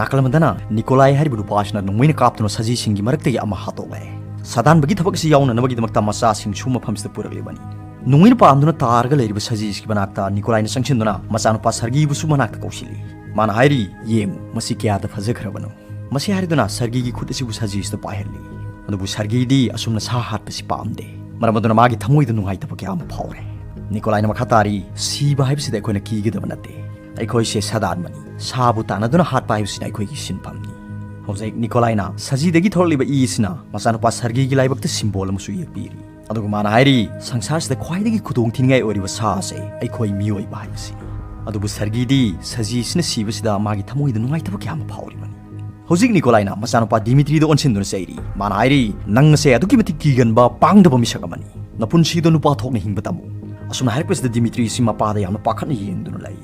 ꯅꯥꯀꯜ ꯑꯃꯗꯅ ꯅꯤꯀꯣꯂꯥꯏ ꯍꯥꯏꯔꯤꯕ ꯅꯨꯄꯥ ꯑꯁꯤꯅ ꯅꯣꯡꯃꯩꯅ ꯀꯥꯞꯇꯨꯅ ꯁꯖꯤꯁꯤꯡꯒꯤ ꯃꯔꯛꯇꯒꯤ ꯑꯃ ꯍꯥꯠꯇꯣꯛꯂꯦ꯫ ꯁꯥꯗꯥꯟꯕꯒꯤ ꯊꯕꯛ ꯑꯁꯤ ꯌꯥꯎꯅꯅꯕꯒꯤꯗꯃꯛꯇ ꯃꯆꯥꯁꯤꯡꯁꯨ ꯃꯐꯝꯁꯤꯗ ꯄꯨꯔꯛꯂꯤꯕꯅꯤ꯫ ꯅꯣꯡꯃꯩꯅ ꯄꯥꯟꯗꯨꯅ ꯇꯥꯔꯒ ꯂꯩꯔꯤꯕ ꯁꯖꯤꯁꯤꯒꯤ ꯃꯅꯥꯛꯇ ꯅꯤꯀꯣꯂꯥꯏꯅ ꯆꯪꯁꯤꯟꯗꯨꯅ ꯃꯆꯥꯅꯨꯄꯥ ꯁꯔꯒꯤꯕꯨꯁꯨ ꯃꯅꯥꯛꯇ ꯀꯧꯁꯤꯜꯂꯤ꯫ ꯃꯥꯅ ꯍꯥꯏꯔꯤ, "ꯌꯦꯡꯉꯨ, ꯃꯁꯤ ꯀꯌꯥꯗ ꯐꯖꯈ꯭ꯔꯕꯅꯣ!" ꯃꯁꯤ ꯍꯥꯏꯔꯗꯨꯅ ꯁꯔꯒꯤꯒꯤ ꯈꯨꯠ ꯑꯁꯤꯕꯨ ꯁꯖꯤꯁꯤꯗ ꯄꯥꯏꯍꯜꯂꯤ꯫ ꯑꯗꯨꯕꯨ ꯁꯔꯒꯤꯗꯤ ꯑꯁꯨꯝꯅ ꯁꯥ ꯍꯥꯠꯄꯁꯤ ꯄꯥꯝꯗꯦ꯫ ꯃꯔꯝ ꯑꯗꯨꯅ ꯃꯥꯒꯤ ꯊꯃꯣꯏꯗ ꯅꯨꯡꯉꯥꯏꯇꯕ ꯀꯌꯥ ꯑꯃ ꯐꯥꯎꯔꯦ꯫ ꯅꯤꯀꯣꯂꯥꯏꯅ ꯃꯈꯥ ꯇꯥꯔꯤ, "ꯁꯤꯕ ꯍꯥꯏꯕꯁꯤꯗ ꯑꯩꯈꯣꯏꯅ ꯀꯤꯒꯗꯕ ꯅꯠꯇꯦ꯫ ꯑꯩꯈꯣꯏꯁꯦ ꯁꯥꯗꯥꯟꯕꯅꯤ꯫ ꯁꯥꯕꯨ ꯇꯥꯟꯅꯗꯨꯅ ꯍꯥꯠꯄ ꯍꯥꯏꯕꯁꯤꯅ ꯑꯩꯈꯣꯏꯒꯤ ꯁꯤꯟꯐꯝꯅꯤ꯫" ꯍꯧꯖꯤꯛ ꯅꯤꯀꯣꯂꯥꯏꯅ ꯁꯖꯤꯗꯒꯤ ꯊꯣꯔꯛꯂꯤꯕ ꯏꯁꯤꯅ ꯃꯆꯥꯅꯨꯄꯥ ꯁꯔꯒꯤꯒꯤ ꯂꯥꯏꯕꯛꯇ ꯁꯤꯝꯕꯣꯜ ꯑꯃꯁꯨ ꯌꯦꯛꯄꯤꯔꯤ꯫ ꯑꯗꯨꯒ ꯃꯥꯅ ꯍꯥꯏꯔꯤ, ꯁꯪꯁꯥꯔꯁꯤꯗ ꯈ꯭ꯋꯥꯏꯗꯒꯤ ꯈꯨꯗꯣꯡ ꯊꯤꯅꯤꯡꯉꯥꯏ ꯑꯣꯏꯔꯤꯕ ꯁꯥ ꯑꯁꯦ ꯑꯩꯈꯣꯏ ꯃꯤꯑꯣꯏꯕ ꯍꯥꯏꯕꯁꯤꯅꯤ꯫ ꯑꯗꯨꯕꯨ ꯁꯔꯒꯤꯗꯤ ꯁꯖꯤꯁꯤꯅ ꯁꯤꯕꯁꯤꯗ ꯃꯥꯒꯤ ꯊꯃꯣꯏꯗ ꯅꯨꯡꯉꯥꯏꯇꯕ ꯀꯌꯥ ꯑꯃ ꯐꯥꯎꯔꯤꯕꯅꯤ꯫ ꯍꯧꯖꯤꯛ ꯅꯤꯀꯣꯂꯥꯏꯅ ꯃꯆꯥꯅꯨꯄꯥ ꯗꯤꯃꯤꯇ꯭ꯔꯤꯗ ꯑꯣꯟꯁꯤꯟꯗꯨꯅ ꯆꯩꯔꯤ꯫ ꯃꯥꯅ ꯍꯥꯏꯔꯤ, "ꯅꯪ ꯑꯁꯦ ꯑꯗꯨꯛꯀꯤ ꯃꯇꯤꯛ ꯀꯤꯒꯟꯕ ꯄꯥꯡꯗꯕ ꯃꯤꯁꯛ ꯑꯃꯅꯤ꯫ ꯅꯄꯨꯟꯁꯤꯗꯣ ꯅꯨꯄꯥ ꯊꯣꯛꯅ ꯍꯤꯡꯕ ꯇꯝꯃꯨ꯫" ꯑꯁꯨꯝꯅ ꯍꯥꯏꯔꯛꯄꯁꯤꯗ ꯗꯤꯃꯤꯇ꯭ꯔꯤꯁꯤ ꯃꯄꯥꯗ ꯌꯥꯝꯅ ꯄꯥꯈꯠꯅ ꯌꯦꯡꯗꯨꯅ ꯂꯩ꯫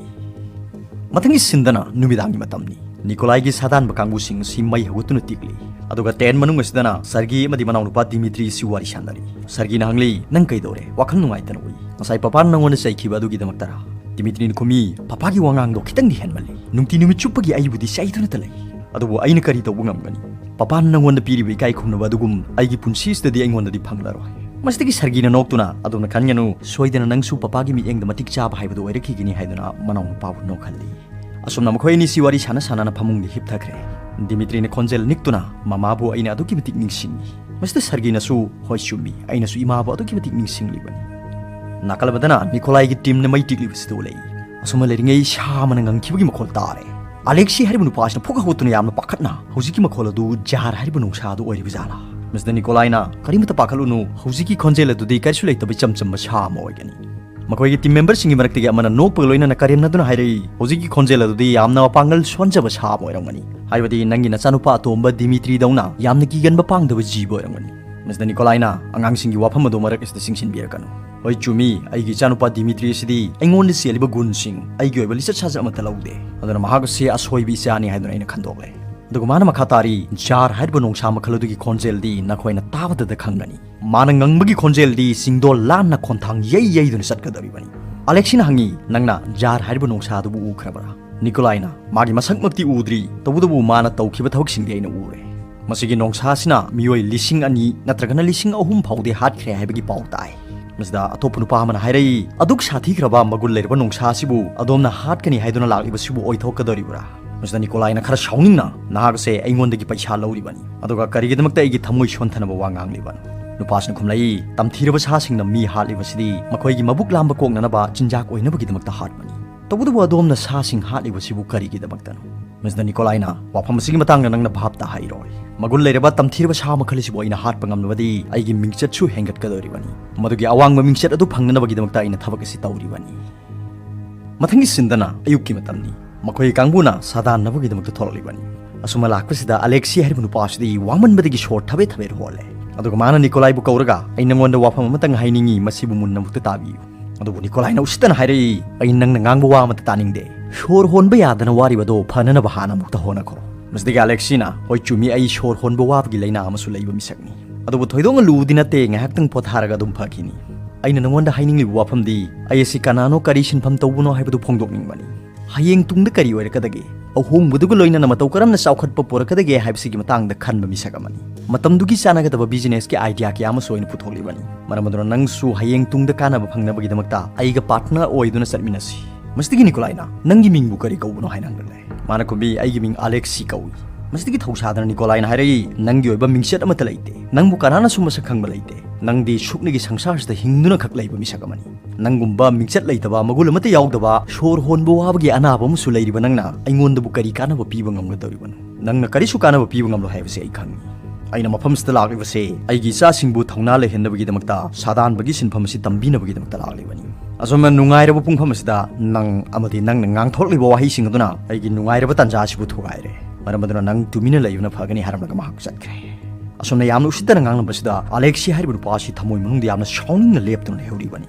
ꯃꯊꯪꯒꯤ ꯁꯤꯟꯗꯅ ꯅꯨꯃꯤꯗꯥꯡꯒꯤ ꯃꯇꯝꯅꯤ꯫ ꯅꯤꯀꯣꯂꯥꯏꯒꯤ ꯁꯥꯗꯥꯟꯕ ꯀꯥꯡꯕꯨꯁꯤꯡ ꯑꯁꯤ ꯃꯩ ꯍꯧꯒꯠꯇꯨꯅ ꯇꯤꯛꯂꯤ꯫ ꯑꯗꯨꯒ ꯇꯦꯟ ꯃꯅꯨꯡ ꯑꯁꯤꯗꯅ ꯁꯔꯒꯤ ꯑꯃꯗꯤ ꯃꯅꯥꯎꯅꯨꯄꯥ ꯗꯤꯃꯤꯇ꯭ꯔꯤꯁꯤ ꯋꯥꯔꯤ ꯁꯥꯟꯅꯔꯤ꯫ ꯁꯔꯒꯤꯅ ꯍꯪꯂꯤ, "ꯅꯪ ꯀꯩꯗꯧꯔꯦ? ꯋꯥꯈꯜ ꯅꯨꯡꯉꯥꯏꯇꯅ ꯎꯏ꯫ ꯉꯁꯥꯏ ꯄꯄꯥꯅ ꯅꯪꯉꯣꯟꯗ ꯆꯩꯈꯤꯕ ꯑꯗꯨꯒꯤꯗꯃꯛꯇꯔꯥ?" ꯗꯤꯃꯤꯇ꯭ꯔꯤꯅ ꯈꯨꯝꯃꯤ, "ꯄꯄꯥꯒꯤ ꯋꯥꯉꯥꯡꯗꯣ ꯈꯤꯇꯪꯗꯤ ꯍꯦꯟꯃꯜꯂꯤ꯫ ꯅꯨꯡꯇꯤ ꯅꯨꯃꯤꯠ ꯆꯨꯞꯄꯒꯤ ꯑꯩꯕꯨꯗꯤ ꯆꯩꯗꯨꯅꯇ ꯂꯩ꯫ ꯑꯗꯨꯕꯨ ꯑꯩꯅ ꯀꯔꯤ ꯇꯧꯕ ꯉꯝꯒꯅꯤ? ꯄꯄꯥꯅ ꯅꯪꯉꯣꯟꯗ ꯄꯤꯔꯤꯕ ꯏꯀꯥꯏ ꯈꯨꯝꯅꯕ ꯑꯗꯨꯒꯨꯝ ꯑꯩꯒꯤ ꯄꯨꯟꯁꯤꯁꯤꯗꯗꯤ ꯑꯩꯉꯣꯟꯗꯗꯤ ꯐꯪꯂꯔꯣꯏ꯫" ꯃꯁꯤꯗꯒꯤ ꯁꯔꯒꯤꯅ ꯅꯣꯛꯇꯨꯅ, "ꯑꯗꯣꯝꯅ ꯈꯟꯒꯅꯨ, ꯁꯣꯏꯗꯅ ꯅꯪꯁꯨ ꯄꯄꯥꯒꯤ ꯃꯤꯠꯌꯦꯡꯗ ꯃꯇꯤꯛ ꯆꯥꯕ ꯍꯥꯏꯕꯗꯨ ꯑꯣꯏꯔꯛꯈꯤꯒꯅꯤ" ꯍꯥꯏꯗꯨꯅ ꯃꯅꯥꯎꯅꯨꯄꯥꯕꯨ ꯅꯣꯛꯍꯜꯂꯤ꯫ ꯑꯁꯨꯝꯅ ꯃꯈꯣꯏ ꯑꯅꯤꯁꯤ ꯋꯥꯔꯤ ꯁꯥꯟꯅ ꯁꯥꯟꯅꯅ ꯐꯃꯨꯡꯗ ꯍꯤꯞꯊꯈ꯭ꯔꯦ꯫ ꯗꯤꯃꯤꯇ꯭ꯔꯤꯅ ꯈꯣꯟꯖꯦꯜ ꯅꯤꯛꯇꯨꯅ, "ꯃꯃꯥꯕꯨ ꯑꯩꯅ ꯑꯗꯨꯛꯀꯤ ꯃꯇꯤꯛ ꯅꯤꯡꯁꯤꯡꯉꯤ꯫" ꯃꯁꯤꯗ ꯁꯔꯒꯤꯅꯁꯨ, "ꯍꯣꯏ, ꯆꯨꯝꯃꯤ, ꯑꯩꯅꯁꯨ ꯏꯃꯥꯕꯨ ꯑꯗꯨꯛꯀꯤ ꯃꯇꯤꯛ ꯅꯤꯡꯁꯤꯡꯂꯤꯕꯅꯤ꯫" ꯅꯥꯀꯜ ꯑꯃꯗꯅ ꯅꯤꯀꯣꯂꯥꯏꯒꯤ ꯇꯤꯝꯅ ꯃꯩ ꯇꯤꯛꯂꯤꯕꯁꯤꯗ ꯎꯠꯂꯛꯏ꯫ ꯑꯁꯨꯝꯅ ꯂꯩꯔꯤꯉꯩ ꯁꯥ ꯑꯃꯅ ꯉꯪꯈꯤꯕꯒꯤ ꯃꯈꯣꯜ ꯇꯥꯔꯦ꯫ ꯑꯂꯦꯛꯁꯤ ꯍꯥꯏꯔꯤꯕ ꯅꯨꯄꯥꯁꯤꯅ ꯐꯨꯛ ꯍꯧꯒꯠꯇꯨꯅ ꯌꯥꯝꯅ ꯄꯥꯈꯠꯅ, "ꯍꯧꯖꯤꯛꯀꯤ ꯃꯈꯣꯜ ꯑꯗꯨ ꯖꯥꯔ ꯍꯥꯏꯔꯤꯕ ꯅꯣꯡꯁꯥ ꯑꯗꯨ ꯑꯣꯏꯔꯤꯕ ꯖꯥꯠꯂꯥ?" ꯃꯁꯤꯗ ꯅꯤꯀꯣꯂꯥꯏꯅ, "ꯀꯔꯤꯃꯇ ꯄꯥꯈꯠꯂꯨꯅꯨ, ꯍꯧꯖꯤꯛꯀꯤ ꯈꯣꯟꯖꯦꯜ ꯑꯗꯨꯗꯤ ꯀꯔꯤꯁꯨ ꯂꯩꯇꯕ ꯏꯆꯝ ꯆꯝꯕ ꯁꯥ ꯑꯃ ꯑꯣꯏꯒꯅꯤ꯫" ꯃꯈꯣꯏꯒꯤ ꯇꯤꯝ ꯃꯦꯝꯕꯔꯁꯤꯡꯒꯤ ꯃꯔꯛꯇꯒꯤ ꯑꯃꯅ ꯅꯣꯛꯄꯒ ꯂꯣꯏꯅꯅ ꯀꯔꯦꯝꯅꯗꯨꯅ ꯍꯥꯏꯔꯛꯏ, "ꯍꯧꯖꯤꯛꯀꯤ ꯈꯣꯟꯖꯦꯜ ꯑꯗꯨꯗꯤ ꯌꯥꯝꯅ ꯃꯄꯥꯡꯒꯜ ꯁꯣꯟꯖꯕ ꯁꯥ ꯑꯃ ꯑꯣꯏꯔꯝꯒꯅꯤ, ꯍꯥꯏꯕꯗꯤ ꯅꯪꯒꯤ ꯅꯆꯥꯅꯨꯄꯥ ꯑꯇꯣꯝꯕ ꯗꯤꯃꯤꯇ꯭ꯔꯤꯗꯧꯅ ꯌꯥꯝꯅ ꯀꯤꯒꯟꯕ ꯄꯥꯡꯗꯕ ꯖꯤꯕ ꯑꯣꯏꯔꯝꯒꯅꯤ꯫" ꯃꯁꯤꯗ ꯅꯤꯀꯣꯂꯥꯏꯅ, "ꯑꯉꯥꯡꯁꯤꯡꯒꯤ ꯋꯥꯐꯝ ꯑꯗꯨ ꯃꯔꯛ ꯑꯁꯤꯗ ꯆꯤꯡꯁꯤꯟꯕꯤꯔꯛꯀꯅꯨ꯫ ꯍꯣꯏ, ꯆꯨꯝꯃꯤ, ꯑꯩꯒꯤ ꯏꯆꯥꯅꯨꯄꯥ ꯗꯤꯃꯤꯇ꯭ꯔꯤ ꯑꯁꯤꯗꯤ ꯑꯩꯉꯣꯟꯗ ꯆꯦꯜꯂꯤꯕ ꯒꯨꯟꯁꯤꯡ, ꯑꯩꯒꯤ ꯑꯣꯏꯕ ꯂꯤꯆꯠ ꯁꯥꯖꯠ ꯑꯃꯠꯇ ꯂꯧꯗꯦ꯫ ꯑꯗꯨꯅ ꯃꯍꯥꯛ ꯑꯁꯤ ꯑꯁꯣꯏꯕ ꯏꯆꯥꯅꯤ ꯍꯥꯏꯗꯨꯅ ꯑꯩꯅ ꯈꯟꯗꯣꯛꯂꯦ꯫" ꯑꯗꯨꯒ ꯃꯥꯅ ꯃꯈꯥ ꯇꯥꯔꯤ, "ꯖꯥꯔ ꯍꯥꯏꯔꯤꯕ ꯅꯣꯡꯁꯥ ꯃꯈꯜ ꯑꯗꯨꯒꯤ ꯈꯣꯟꯖꯦꯜꯗꯤ ꯅꯈꯣꯏꯅ ꯇꯥꯕꯗꯗ ꯈꯪꯒꯅꯤ꯫ ꯃꯥꯅ ꯉꯪꯕꯒꯤ ꯈꯣꯟꯖꯦꯜꯗꯤ ꯆꯤꯡꯗꯣꯜ ꯂꯥꯟꯅ ꯈꯣꯟꯊꯥꯡ ꯌꯩ ꯌꯩꯗꯨꯅ ꯆꯠꯀꯗꯧꯔꯤꯕꯅꯤ꯫" ꯑꯂꯦꯛꯁꯤꯅ ꯍꯪꯉꯤ, "ꯅꯪꯅ ꯖꯥꯔ ꯍꯥꯏꯔꯤꯕ ꯅꯣꯡꯁꯥ ꯑꯗꯨꯕꯨ ꯎꯈ꯭ꯔꯕ꯭ꯔꯥ?" ꯅꯤꯀꯣꯂꯥꯏꯅ, "ꯃꯥꯒꯤ ꯃꯁꯛꯃꯛꯇꯤ ꯎꯗ꯭ꯔꯤ, ꯇꯧꯕꯇꯕꯨ ꯃꯥꯅ ꯇꯧꯈꯤꯕ ꯊꯕꯛꯁꯤꯡꯗꯤ ꯑꯩꯅ ꯎꯔꯦ꯫ ꯃꯁꯤꯒꯤ ꯅꯣꯡꯁꯥ ꯑꯁꯤꯅ ꯃꯤꯑꯣꯏ ꯂꯤꯁꯤꯡ ꯑꯅꯤ ꯅꯠꯇ꯭ꯔꯒꯅ ꯂꯤꯁꯤꯡ ꯑꯍꯨꯝ ꯐꯥꯎꯗꯤ ꯍꯥꯠꯈ꯭ꯔꯦ ꯍꯥꯏꯕꯒꯤ ꯄꯥꯎ ꯇꯥꯏ꯫" ꯃꯁꯤꯗ ꯑꯇꯣꯞꯄ ꯅꯨꯄꯥ ꯑꯃꯅ ꯍꯥꯏꯔꯛꯏ, "ꯑꯗꯨꯛ ꯁꯥꯊꯤꯈ꯭ꯔꯕ ꯃꯒꯨꯟ ꯂꯩꯔꯕ ꯅꯣꯡꯁꯥ ꯑꯁꯤꯕꯨ ꯑꯗꯣꯝꯅ ꯍꯥꯠꯀꯅꯤ ꯍꯥꯏꯗꯨꯅ ꯂꯥꯛꯂꯤꯕꯁꯤꯕꯨ ꯑꯣꯏꯊꯣꯛꯀꯗꯧꯔꯤꯕ꯭ꯔꯥ?" ꯃꯁꯤꯗ ꯅꯤꯀꯣꯂꯥꯏꯅ ꯈꯔ ꯁꯥꯎꯅꯤꯡꯅ, "ꯅꯍꯥꯛ ꯑꯁꯦ ꯑꯩꯉꯣꯟꯗꯒꯤ ꯄꯩꯁꯥ ꯂꯧꯔꯤꯕꯅꯤ, ꯑꯗꯨꯒ ꯀꯔꯤꯒꯤꯗꯃꯛꯇ ꯑꯩꯒꯤ ꯊꯃꯣꯏ ꯁꯣꯟꯊꯅꯕ ꯋꯥ ꯉꯥꯡꯂꯤꯕꯅꯣ?" ꯅꯨꯄꯥꯁꯤꯅ ꯈꯨꯝꯂꯛꯏ, "ꯇꯝꯊꯤꯔꯕ ꯁꯥꯁꯤꯡꯅ ꯃꯤ ꯍꯥꯠꯂꯤꯕꯁꯤꯗꯤ ꯃꯈꯣꯏꯒꯤ ꯃꯕꯨꯛ ꯂꯥꯝꯕ ꯀꯣꯛꯅꯅꯕ ꯆꯤꯟꯖꯥꯛ ꯑꯣꯏꯅꯕꯒꯤꯗꯃꯛꯇ ꯍꯥꯠꯄꯅꯤ꯫ ꯇꯧꯕꯇꯕꯨ ꯑꯗꯣꯝꯅ ꯁꯥꯁꯤꯡ ꯍꯥꯠꯂꯤꯕꯁꯤꯕꯨ ꯀꯔꯤꯒꯤꯗꯃꯛꯇꯅꯣ?" ꯃꯁꯤꯗ ꯅꯤꯀꯣꯂꯥꯏꯅ, "ꯋꯥꯐꯝ ꯑꯁꯤꯒꯤ ꯃꯇꯥꯡꯗ ꯅꯪꯅ ꯚꯥꯞ ꯇꯥꯍꯩꯔꯣꯏ꯫ ꯃꯒꯨꯟ ꯂꯩꯔꯕ ꯇꯝꯊꯤꯔꯕ ꯁꯥ ꯃꯈꯜ ꯑꯁꯤꯕꯨ ꯑꯩꯅ ꯍꯥꯠꯄ ꯉꯝꯂꯕꯗꯤ ꯑꯩꯒꯤ ꯃꯤꯡꯆꯠꯁꯨ ꯍꯦꯟꯒꯠꯀꯗꯧꯔꯤꯕꯅꯤ꯫ ꯃꯗꯨꯒꯤ ꯑꯋꯥꯡꯕ ꯃꯤꯡꯆꯠ ꯑꯗꯨ ꯐꯪꯅꯅꯕꯒꯤꯗꯃꯛꯇ ꯑꯩꯅ ꯊꯕꯛ ꯑꯁꯤ ꯇꯧꯔꯤꯕꯅꯤ"꯫ ꯃꯊꯪꯒꯤ ꯁꯤꯟꯗꯅ ꯑꯌꯨꯛꯀꯤ ꯃꯇꯝꯅꯤ꯫ ꯃꯈꯣꯏ ꯀꯥꯡꯕꯨꯅ ꯁꯥꯗꯥꯟꯅꯕꯒꯤꯗꯃꯛꯇ ꯊꯣꯛꯂꯛꯂꯤꯕꯅꯤ꯫ ꯑꯁꯨꯝꯅ ꯂꯥꯛꯄꯁꯤꯗ ꯑꯂꯦꯛꯁꯤ ꯍꯥꯏꯔꯤꯕ ꯅꯨꯄꯥ ꯑꯁꯤꯗꯤ ꯋꯥꯃꯟꯕꯗꯒꯤ ꯁꯣꯔ ꯊꯕꯦꯠ ꯊꯕꯦꯠ ꯍꯣꯜꯂꯦ꯫ ꯑꯗꯨꯒ ꯃꯥꯅ ꯅꯤꯀꯣꯂꯥꯏꯕꯨ ꯀꯧꯔꯒ, "ꯑꯩ ꯅꯉꯣꯟꯗ ꯋꯥꯐꯝ ꯑꯃꯇꯪ ꯍꯥꯏꯅꯤꯡꯏ, ꯃꯁꯤꯕꯨ ꯃꯨꯟꯅ ꯑꯃꯨꯛꯇ ꯇꯥꯕꯤꯌꯨ"꯫ ꯑꯗꯨꯕꯨ ꯅꯤꯀꯣꯂꯥꯏꯅ ꯎꯁꯤꯠꯇꯅ ꯍꯥꯏꯔꯛꯏ, "ꯑꯩ ꯅꯪꯅ ꯉꯥꯡꯕ ꯋꯥ ꯑꯃꯠꯇ ꯇꯥꯅꯤꯡꯗꯦ꯫ ꯁꯣꯔ ꯍꯣꯟꯕ ꯌꯥꯗꯅ ꯋꯥꯔꯤꯕꯗꯣ ꯐꯅꯅꯕ ꯍꯥꯟꯅ ꯑꯃꯨꯛꯇ ꯍꯣꯠꯅꯈꯣ"꯫ ꯃꯁꯤꯗꯒꯤ ꯑꯂꯦꯛꯁꯤꯅ, "ꯍꯣꯏ, ꯆꯨꯝꯃꯤ, ꯑꯩ ꯁꯣꯔ ꯍꯣꯟꯕ ꯋꯥꯕꯒꯤ ꯂꯥꯏꯅꯥ ꯑꯃꯁꯨ ꯂꯩꯕ ꯃꯤꯁꯛꯅꯤ꯫ ꯑꯗꯨꯕꯨ ꯊꯣꯏꯗꯣꯛꯅ ꯂꯨꯕꯗꯤ ꯅꯠꯇꯦ, ꯉꯥꯏꯍꯥꯛꯇꯪ ꯄꯣꯊꯥꯔꯒ ꯑꯗꯨꯝ ꯐꯈꯤꯅꯤ꯫ ꯑꯩꯅ ꯅꯉꯣꯟꯗ ꯍꯥꯏꯅꯤꯡꯂꯤꯕ ꯋꯥꯐꯝꯗꯤ, ꯑꯩ ꯑꯁꯤ ꯀꯅꯥꯅꯣ, ꯀꯔꯤ ꯁꯤꯟꯐꯝ ꯇꯧꯕꯅꯣ ꯍꯥꯏꯕꯗꯨ ꯐꯣꯡꯗꯣꯛꯅꯤꯡꯕꯅꯤ꯫ ꯍꯌꯦꯡ ꯇꯨꯡꯗ ꯀꯔꯤ ꯑꯣꯏꯔꯛꯀꯗꯒꯦ, ꯑꯍꯣꯡꯕꯗꯨꯒ ꯂꯣꯏꯅꯅ ꯃꯇꯧ ꯀꯔꯝꯅ ꯆꯥꯎꯈꯠꯄ ꯄꯨꯔꯛꯀꯗꯒꯦ ꯍꯥꯏꯕꯁꯤꯒꯤ ꯃꯇꯥꯡꯗ ꯈꯟꯕ ꯃꯤꯁꯛ ꯑꯃꯅꯤ꯫ ꯃꯇꯝꯗꯨꯒꯤ ꯆꯥꯟꯅꯒꯗꯕ ꯕꯤꯖꯤꯅꯦꯁꯀꯤ ꯑꯥꯏꯗꯤꯌꯥ ꯀꯌꯥ ꯑꯃꯁꯨ ꯑꯩꯅ ꯄꯨꯊꯣꯛꯂꯤꯕꯅꯤ꯫ ꯃꯔꯝ ꯑꯗꯨꯅ ꯅꯪꯁꯨ ꯍꯌꯦꯡ ꯇꯨꯡꯗ ꯀꯥꯟꯅꯕ ꯐꯪꯅꯕꯒꯤꯗꯃꯛꯇ ꯑꯩꯒ ꯄꯥꯔꯠꯅꯔ ꯑꯣꯏꯗꯨꯅ ꯆꯠꯃꯤꯟꯅꯁꯤ"꯫ ꯃꯁꯤꯗꯒꯤ ꯅꯤꯀꯣꯂꯥꯏꯅ, "ꯅꯪꯒꯤ ꯃꯤꯡꯕꯨ ꯀꯔꯤ ꯀꯧꯕꯅꯣ?" ꯍꯥꯏꯅ ꯍꯪꯂꯛꯂꯦ꯫ ꯃꯥꯅ ꯈꯨꯝꯕꯤ, "ꯑꯩꯒꯤ ꯃꯤꯡ ꯑꯂꯦꯛꯁꯤ ꯀꯧꯏ"꯫ ꯃꯁꯤꯗꯒꯤ ꯊꯧꯁꯥꯗꯅ ꯅꯤꯀꯣꯂꯥꯏꯅ ꯍꯥꯏꯔꯛꯏ, "ꯅꯪꯒꯤ ꯑꯣꯏꯕ ꯃꯤꯡꯆꯠ ꯑꯃꯠꯇ ꯂꯩꯇꯦ꯫ ꯅꯪꯕꯨ ꯀꯅꯥꯅꯁꯨ ꯃꯁꯛ ꯈꯪꯕ ꯂꯩꯇꯦ꯫ ꯅꯪꯗꯤ ꯁꯨꯞꯅꯒꯤ ꯁꯪꯁꯥꯔꯁꯤꯗ ꯍꯤꯡꯗꯨꯅ ꯈꯛ ꯂꯩꯕ ꯃꯤꯁꯛ ꯑꯃꯅꯤ꯫ ꯅꯪꯒꯨꯝꯕ ꯃꯤꯡꯆꯠ ꯂꯩꯇꯕ, ꯃꯒꯨꯟ ꯑꯃꯠꯇ ꯌꯥꯎꯗꯕ, ꯁꯣꯔ ꯍꯣꯟꯕ ꯋꯥꯕꯒꯤ ꯑꯅꯥꯕ ꯑꯃꯁꯨ ꯂꯩꯔꯤꯕ ꯅꯪꯅ ꯑꯩꯉꯣꯟꯗꯕꯨ ꯀꯔꯤ ꯀꯥꯟꯅꯕ ꯄꯤꯕ ꯉꯝꯒꯗꯧꯔꯤꯕꯅꯣ? ꯅꯪꯅ ꯀꯔꯤꯁꯨ ꯀꯥꯟꯅꯕ ꯄꯤꯕ ꯉꯝꯂꯣꯏ ꯍꯥꯏꯕꯁꯤ ꯑꯩ ꯈꯪꯏ꯫ ꯑꯩꯅ ꯃꯐꯝꯁꯤꯗ ꯂꯥꯛꯂꯤꯕꯁꯦ ꯑꯩꯒꯤ ꯏꯆꯥꯁꯤꯡꯕꯨ ꯊꯧꯅꯥ ꯂꯩꯍꯟꯅꯕꯒꯤꯗꯃꯛꯇ, ꯁꯥꯗꯥꯟꯕꯒꯤ ꯁꯤꯟꯐꯝ ꯑꯁꯤ ꯇꯝꯕꯤꯅꯕꯒꯤꯗꯃꯛꯇ ꯂꯥꯛꯂꯤꯕꯅꯤ꯫ ꯑꯁꯨꯝꯅ ꯅꯨꯡꯉꯥꯏꯔꯕ ꯄꯨꯡꯐꯝ ꯑꯁꯤꯗ ꯅꯪ ꯑꯃꯗꯤ ꯅꯪꯅ ꯉꯥꯡꯊꯣꯔꯛꯂꯤꯕ ꯋꯥꯍꯩꯁꯤꯡ ꯑꯗꯨꯅ ꯑꯩꯒꯤ ꯅꯨꯡꯉꯥꯏꯔꯕ ꯇꯥꯟꯖꯥ ꯑꯁꯤꯕꯨ ꯊꯨꯒꯥꯏꯔꯦ꯫ ꯃꯔꯝ ꯑꯗꯨꯅ ꯅꯪ ꯇꯨꯃꯤꯟꯅ ꯂꯩꯕꯅ ꯐꯒꯅꯤ" ꯍꯥꯏꯔꯝꯂꯒ ꯃꯍꯥꯛ ꯆꯠꯈ꯭ꯔꯦ꯫ ꯑꯁꯨꯝꯅ ꯌꯥꯝꯅ ꯎꯁꯤꯠꯇꯅ ꯉꯥꯡꯂꯝꯕꯁꯤꯗ ꯑꯂꯦꯛꯁꯤ ꯍꯥꯏꯔꯤꯕ ꯅꯨꯄꯥ ꯑꯁꯤ ꯊꯃꯣꯏ ꯃꯅꯨꯡꯗ ꯌꯥꯝꯅ ꯁꯥꯎꯅꯤꯡꯅ ꯂꯦꯞꯇꯨꯅ ꯂꯩꯍꯧꯔꯤꯕꯅꯤ꯫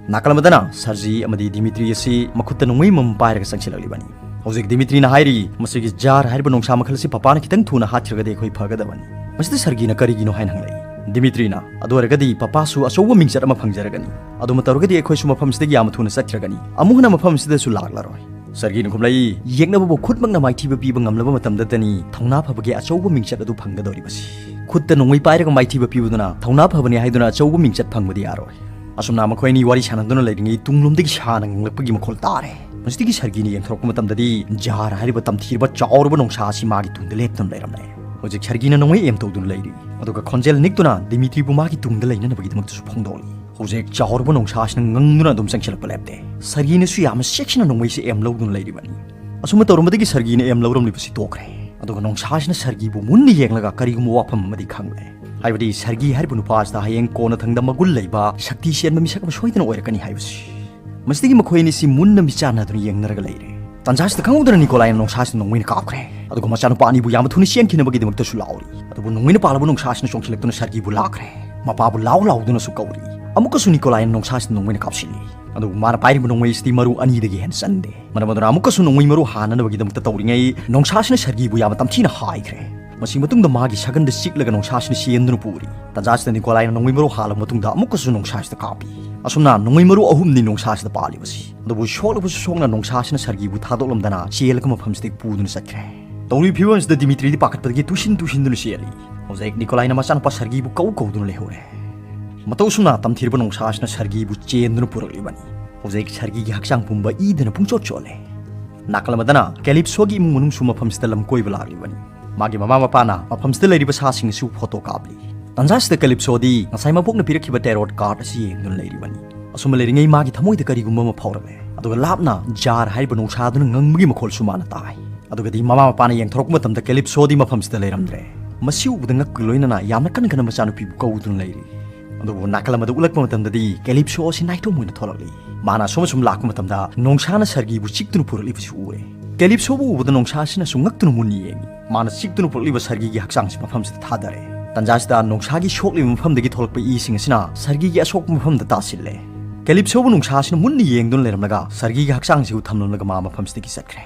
ꯅꯥꯀꯜ ꯑꯃꯗꯅ ꯁꯔꯖꯤ ꯑꯃꯗꯤ ꯗꯤꯃꯤꯇ꯭ꯔꯤ ꯑꯁꯤ ꯃꯈꯨꯠꯇ ꯅꯣꯡꯃꯩ ꯑꯃꯃꯝ ꯄꯥꯏꯔꯒ ꯆꯪꯁꯤꯜꯂꯛꯂꯤꯕꯅꯤ꯫ ꯍꯧꯖꯤꯛ ꯗꯤꯃꯤꯇ꯭ꯔꯤꯅ ꯍꯥꯏꯔꯤ, "ꯃꯁꯤꯒꯤ ꯖꯥꯔ ꯍꯥꯏꯔꯤꯕ ꯅꯣꯡꯁꯥ ꯃꯈꯜ ꯑꯁꯤ ꯄꯄꯥꯅ ꯈꯤꯇꯪ ꯊꯨꯅ ꯍꯥꯠꯈ꯭ꯔꯒꯗꯤ ꯑꯩꯈꯣꯏ ꯐꯒꯗꯕꯅꯤ"꯫ ꯃꯁꯤꯗ ꯁꯔꯒꯤꯅ ꯀꯔꯤꯒꯤꯅꯣ ꯍꯥꯏꯅ ꯍꯪꯂꯛꯏ꯫ ꯗꯤꯃꯤꯇ꯭ꯔꯤꯅ, "ꯑꯗꯨ ꯑꯣꯏꯔꯒꯗꯤ ꯄꯄꯥꯁꯨ ꯑꯆꯧꯕ ꯃꯤꯡꯆꯠ ꯑꯃ ꯐꯪꯖꯔꯒꯅꯤ꯫ ꯑꯗꯨ ꯃꯇꯧꯔꯒꯗꯤ ꯑꯩꯈꯣꯏꯁꯨ ꯃꯐꯝꯁꯤꯗꯒꯤ ꯌꯥꯝꯅ ꯊꯨꯅ ꯆꯠꯈ꯭ꯔꯒꯅꯤ꯫ ꯑꯃꯨꯛ ꯍꯟꯅ ꯃꯐꯝ ꯑꯁꯤꯗꯁꯨ ꯂꯥꯛꯂꯔꯣꯏ"꯫ ꯁꯔꯒꯤꯅ ꯈꯨꯝꯂꯛꯏ, "ꯌꯦꯛꯅꯕꯕꯨ ꯈꯨꯠꯃꯛꯅ ꯃꯥꯏꯊꯤꯕ ꯄꯤꯕ ꯉꯝꯂꯕ ꯃꯇꯝꯗꯇꯅꯤ ꯊꯧꯅꯥ ꯐꯕꯒꯤ ꯑꯆꯧꯕ ꯃꯤꯡꯆꯠ ꯑꯗꯨ ꯐꯪꯒꯗꯧꯔꯤꯕꯁꯤ꯫ ꯈꯨꯠꯇ ꯅꯣꯡꯃꯩ ꯄꯥꯏꯔꯒ ꯃꯥꯏꯊꯤꯕ ꯄꯤꯕꯗꯨꯅ ꯊꯧꯅꯥ ꯐꯕꯅꯤ ꯍꯥꯏꯗꯨꯅ ꯑꯆꯧꯕ ꯃꯤꯡꯆꯠ ꯐꯪꯕꯗꯤ ꯌꯥꯔꯣꯏ"꯫ ꯑꯁꯨꯝꯅ ꯃꯈꯣꯏ ꯑꯅꯤ ꯋꯥꯔꯤ ꯁꯥꯟꯅꯗꯨꯅ ꯂꯩꯔꯤꯉꯩ ꯇꯨꯡꯂꯣꯝꯗꯒꯤ ꯁꯥꯅ ꯉꯪꯂꯛꯄꯒꯤ ꯃꯈꯣꯜ ꯇꯥꯔꯦ꯫ ꯃꯁꯤꯗꯒꯤ ꯁꯔꯒꯤꯅ ꯌꯦꯡꯊꯣꯔꯛꯄ ꯃꯇꯝꯗꯗꯤ ꯖꯥꯔ ꯍꯥꯏꯔꯤꯕ ꯇꯝꯊꯤꯔꯕ ꯆꯥꯎꯔꯕ ꯅꯣꯡꯁꯥ ꯑꯁꯤ ꯃꯥꯒꯤ ꯇꯨꯡꯗ ꯂꯦꯞꯇꯨꯅ ꯂꯩꯔꯝꯂꯦ꯫ ꯍꯧꯖꯤꯛ ꯁꯔꯒꯤꯅ ꯅꯣꯡꯃꯩ ꯑꯦꯝ ꯇꯧꯗꯨꯅ ꯂꯩꯔꯤ꯫ ꯑꯗꯨꯒ ꯈꯣꯟꯖꯦꯜ ꯅꯤꯛꯇꯨꯅ ꯗꯤꯃꯤꯇ꯭ꯔꯤꯕꯨ ꯃꯥꯒꯤ ꯇꯨꯡꯗ ꯂꯩꯅꯅꯕꯒꯤꯗꯃꯛꯇꯁꯨ ꯐꯣꯡꯗꯣꯛꯂꯤ꯫ ꯍꯧꯖꯤꯛ ꯆꯥꯎꯔꯕ ꯅꯣꯡꯁꯥ ꯑꯁꯤꯅ ꯉꯪꯗꯨꯅ ꯑꯗꯨꯝ ꯆꯪꯁꯤꯜꯂꯛꯄ ꯂꯦꯞꯇꯦ꯫ ꯁꯔꯒꯤꯅꯁꯨ ꯌꯥꯝꯅ ꯆꯦꯛꯁꯤꯟꯅ ꯅꯣꯡꯃꯩꯁꯦ ꯑꯦꯝ ꯂꯧꯗꯨꯅ ꯂꯩꯔꯤꯕꯅꯤ꯫ ꯑꯁꯨꯝꯅ ꯇꯧꯔꯝꯕꯗꯒꯤ ꯁꯔꯒꯤꯅ ꯑꯦꯝ ꯂꯧꯔꯝꯂꯤꯕꯁꯤ ꯇꯣꯛꯈ꯭ꯔꯦ꯫ ꯑꯗꯨꯒ ꯅꯣꯡꯁꯥꯁꯤꯅ ꯁꯔꯒꯤꯕꯨ ꯃꯨꯟꯅ ꯌꯦꯡꯂꯒ ꯀꯔꯤꯒꯨꯝꯕ ꯋꯥꯐꯝ ꯑꯃꯗꯤ ꯈꯪꯂꯦ꯫ ꯍꯥꯏꯕꯗꯤ ꯁꯔꯒꯤ ꯍꯥꯏꯔꯤꯕ ꯅꯨꯄꯥ ꯑꯁꯤꯗ ꯍꯌꯦꯡ ꯀꯣꯟꯅꯊꯪꯗ ꯃꯒꯨꯟ ꯂꯩꯕ, ꯁꯛꯇꯤ ꯆꯦꯟꯕ ꯃꯤꯁꯛ ꯑꯃ ꯁꯣꯏꯗꯅ ꯑꯣꯏꯔꯛꯀꯅꯤ ꯍꯥꯏꯕꯁꯤ꯫ ꯃꯁꯤꯗꯒꯤ ꯃꯈꯣꯏ ꯑꯅꯤꯁꯤ ꯃꯨꯟꯅ ꯃꯤꯠꯆꯥꯟꯅꯗꯨꯅ ꯌꯦꯡꯅꯔꯒ ꯂꯩꯔꯦ꯫ ꯇꯥꯟꯖꯥꯁꯤꯗ ꯈꯪꯍꯧꯗꯅ ꯅꯤꯀꯣꯂꯥꯏꯅ ꯅꯣꯡꯁꯥꯁꯤꯗ ꯅꯣꯡꯃꯩꯅ ꯀꯥꯞꯈ꯭ꯔꯦ꯫ ꯑꯗꯨꯒ ꯃꯆꯥꯅꯨꯄꯥ ꯑꯅꯤꯕꯨ ꯌꯥꯝꯅ ꯊꯨꯅ ꯆꯦꯟꯈꯤꯅꯕꯒꯤꯗꯃꯛꯇꯁꯨ ꯂꯥꯎꯔꯤ꯫ ꯑꯗꯨꯕꯨ ꯅꯣꯡꯃꯩꯅ ꯄꯥꯜꯂꯕ ꯅꯣꯡꯁꯥꯁꯤꯅ ꯆꯣꯡꯁꯤꯜꯂꯛꯇꯨꯅ ꯁꯔꯒꯤꯕꯨ ꯂꯥꯛꯈ꯭ꯔꯦ꯫ ꯃꯄꯥꯕꯨ ꯂꯥꯎ ꯂꯥꯎꯗꯨꯅꯁꯨ ꯀꯧꯔꯤ꯫ ꯑꯃꯨꯛꯀꯁꯨ ꯅꯤꯀꯣꯂꯥꯏꯅ ꯅꯣꯡꯁꯥꯁꯤꯗ ꯅꯣꯡꯃꯩꯅ ꯀꯥꯞꯁꯤꯜꯂꯤ꯫ ꯑꯗꯨꯕꯨ ꯃꯥꯅ ꯄꯥꯏꯔꯤꯕ ꯅꯣꯡꯃꯩ ꯑꯁꯤꯗꯤ ꯃꯔꯨ ꯑꯅꯤꯗꯒꯤ ꯍꯦꯟꯅ ꯆꯟꯗꯦ꯫ ꯃꯔꯝ ꯑꯗꯨꯅ ꯑꯃꯨꯛꯀꯁꯨ ꯅꯣꯡꯃꯩ ꯃꯔꯨ ꯍꯥꯟꯅꯅꯕꯒꯤꯗꯃꯛꯇ ꯇꯧꯔꯤꯉꯩ, ꯅꯣꯡꯁꯥꯁꯤꯅ ꯁꯔꯒꯤꯕꯨ ꯌꯥꯝꯅ ꯇꯝꯊꯤꯅ ꯍꯥꯏꯈ꯭ꯔꯦ꯫ ꯃꯁꯤ ꯃꯇꯨꯡꯗ ꯃꯥꯒꯤ ꯁꯒꯟꯗ ꯆꯤꯛꯂꯒ ꯅꯣꯡꯁꯥꯁꯤꯅ ꯆꯦꯟꯗꯨꯅ ꯄꯨꯔꯤ꯫ ꯇꯥꯟꯖꯥꯁꯤꯗ ꯅꯤꯀꯣꯂꯥꯏꯅ ꯅꯣꯡꯃꯩ ꯃꯔꯨ ꯍꯥꯜꯂꯕ ꯃꯇꯨꯡꯗ ꯑꯃꯨꯛꯀꯁꯨ ꯅꯣꯡꯁꯥꯁꯤꯗ ꯀꯥꯞꯄꯤ꯫ ꯑꯁꯨꯝꯅ ꯅꯣꯡꯃꯩ ꯃꯔꯨ ꯑꯍꯨꯝꯅꯤ ꯅꯣꯡꯁꯥꯁꯤꯗ ꯄꯥꯜꯂꯤꯕꯁꯤ꯫ ꯑꯗꯨꯕꯨ ꯁꯣꯛꯂꯕꯁꯨ ꯁꯣꯛꯅ ꯅꯣꯡꯁꯥꯁꯤꯅ ꯁꯔꯒꯤꯕꯨ ꯊꯥꯗꯣꯛꯂꯝꯗꯅ ꯆꯦꯜꯂꯒ ꯃꯐꯝꯁꯤꯗꯒꯤ ꯄꯨꯗꯨꯅ ꯆꯠꯈ꯭ꯔꯦ꯫ ꯇꯧꯔꯤꯕ ꯐꯤꯕꯝꯁꯤꯗ ꯗꯤꯃꯤꯇ꯭ꯔꯤꯗꯤ ꯄꯥꯈꯠꯄꯗꯒꯤ ꯇꯨꯁꯤꯟ ꯇꯨꯁꯤꯟꯗꯨꯅ ꯆꯦꯜꯂꯤ꯫ ꯍꯧꯖꯤꯛ ꯅꯤꯀꯣꯂꯥꯏꯅ ꯃꯆꯥꯅꯨꯄꯥ ꯁꯔꯒꯤꯕꯨ ꯀꯧ ꯀꯧꯗꯨꯅ ꯂꯩꯍꯧꯔꯦ꯫ ꯃꯇꯧ ꯑꯁꯨꯝꯅ ꯇꯝꯊꯤꯔꯕ ꯅꯣꯡꯁꯥꯁꯤꯅ ꯁꯔꯒꯤꯕꯨ ꯆꯦꯟꯗꯨꯅ ꯄꯨꯔꯛꯂꯤꯕꯅꯤ꯫ ꯍꯧꯖꯤꯛ ꯁꯔꯒꯤꯒꯤ ꯍꯛꯆꯥꯡ ꯄꯨꯝꯕ ꯏꯗꯅ ꯄꯨꯡꯆꯣꯠ ꯆꯣꯠꯂꯦ꯫ ꯅꯥꯀꯜ ꯑꯃꯗꯅ ꯀꯦꯂꯤꯞꯁꯣꯒꯤ ꯏꯃꯨꯡ ꯃꯅꯨꯡꯁꯨ ꯃꯐꯝꯁꯤꯗ ꯂꯝ ꯀꯣꯏꯕ ꯂꯥꯛꯂꯤꯕꯅꯤ꯫ ꯃꯥꯒꯤ ꯃꯃꯥ ꯃꯄꯥꯅ ꯃꯐꯝꯁꯤꯗ ꯂꯩꯔꯤꯕ ꯁꯥꯁꯤꯡ ꯑꯁꯤꯕꯨ ꯐꯣꯇꯣ ꯀꯥꯞꯂꯤ꯫ ꯇꯥꯟꯖꯥꯁꯤꯗ ꯀꯦꯂꯤꯞꯁꯣꯗꯤ ꯉꯁꯥꯏ ꯃꯕꯣꯛꯅ ꯄꯤꯔꯛꯈꯤꯕ ꯇꯦꯔꯣꯠ ꯀꯥꯔꯠ ꯑꯁꯤ ꯌꯦꯡꯗꯨꯅ ꯂꯩꯔꯤꯕꯅꯤ꯫ ꯑꯁꯨꯝꯅ ꯂꯩꯔꯤꯉꯩ ꯃꯥꯒꯤ ꯊꯃꯣꯏꯗ ꯀꯔꯤꯒꯨꯝꯕ ꯑꯃ ꯐꯥꯎꯔꯛꯂꯦ꯫ ꯑꯗꯨꯒ ꯂꯥꯞꯅ ꯖꯥꯔ ꯍꯥꯏꯔꯤꯕ ꯅꯣꯡꯁꯥꯗꯨꯅ ꯉꯪꯕꯒꯤ ꯃꯈꯣꯜꯁꯨ ꯃꯥꯅ ꯇꯥꯏ꯫ ꯑꯗꯨꯒꯗꯤ ꯃꯃꯥ ꯃꯄꯥꯅ ꯌꯦꯡꯊꯣꯔꯛꯄ ꯃꯇꯝꯗ ꯀꯦꯂꯤꯞꯁꯣꯗꯤ ꯃꯐꯝꯁꯤꯗ ꯂꯩꯔꯝꯗ꯭ꯔꯦ꯫ ꯃꯁꯤ ꯎꯕꯗ ꯉꯛꯄꯒ ꯂꯣꯏꯅꯅ ꯌꯥꯝꯅ ꯀꯟꯅ ꯀꯟꯅ ꯃꯆꯥꯅꯨꯄꯤꯕꯨ ꯀꯧꯗꯨꯅ ꯂꯩꯔꯤ꯫ ꯑꯗꯨꯕꯨ ꯅꯥꯀꯜ ꯑꯃꯗ ꯎꯠꯂꯛꯄ ꯃꯇꯝꯗꯗꯤ ꯀꯦꯂꯤꯞꯁꯣ ꯑꯁꯤ ꯅꯥꯏꯇꯣꯝ ꯑꯣꯏꯅ ꯊꯣꯛꯂꯛꯂꯤ꯫ ꯃꯥꯅ ꯑꯁꯨꯝ ꯑꯁꯨꯝ ꯂꯥꯛꯄ ꯃꯇꯝꯗ ꯅꯣꯡꯁꯥꯅ ꯁꯔꯒꯤꯕꯨ ꯆꯤꯛꯇꯨꯅ ꯄꯨꯔꯛꯂꯤꯕꯁꯤ ꯎꯔꯦ꯫ ꯀꯦꯂꯤꯞꯁꯣꯕꯨ ꯎꯕꯗ ꯅꯣꯡꯁꯥ ꯑꯁꯤꯅꯁꯨ ꯉꯛꯇꯨꯅ ꯃꯨꯟꯅ ꯌꯦꯡꯉꯤ꯫ ꯃꯥꯅ ꯆꯤꯛꯇꯨꯅ ꯄꯨꯔꯛꯂꯤꯕ ꯁꯔꯒꯤꯒꯤ ꯍꯛꯆꯥꯡꯁꯤ ꯃꯐꯝꯁꯤꯗ ꯊꯥꯗꯔꯦ꯫ ꯇꯥꯟꯖꯥꯁꯤꯗ ꯅꯣꯡꯁꯥꯒꯤ ꯁꯣꯛꯂꯤꯕ ꯃꯐꯝꯗꯒꯤ ꯊꯣꯛꯂꯛꯄ ꯏꯁꯤꯡ ꯑꯁꯤꯅ ꯁꯔꯒꯤꯒꯤ ꯑꯁꯣꯛꯄ ꯃꯐꯝꯗ ꯇꯥꯁꯤꯜꯂꯦ꯫ ꯀꯦꯂꯤꯞꯁꯣꯕꯨ ꯅꯣꯡꯁꯥ ꯑꯁꯤꯅ ꯃꯨꯟꯅ ꯌꯦꯡꯗꯨꯅ ꯂꯩꯔꯝꯂꯒ ꯁꯔꯒꯤꯒꯤ ꯍꯛꯆꯥꯡꯁꯤꯕꯨ ꯊꯝꯂꯝꯂꯒ ꯃꯥ ꯃꯐꯝꯁꯤꯗꯒꯤ ꯆꯠꯈ꯭ꯔꯦ꯫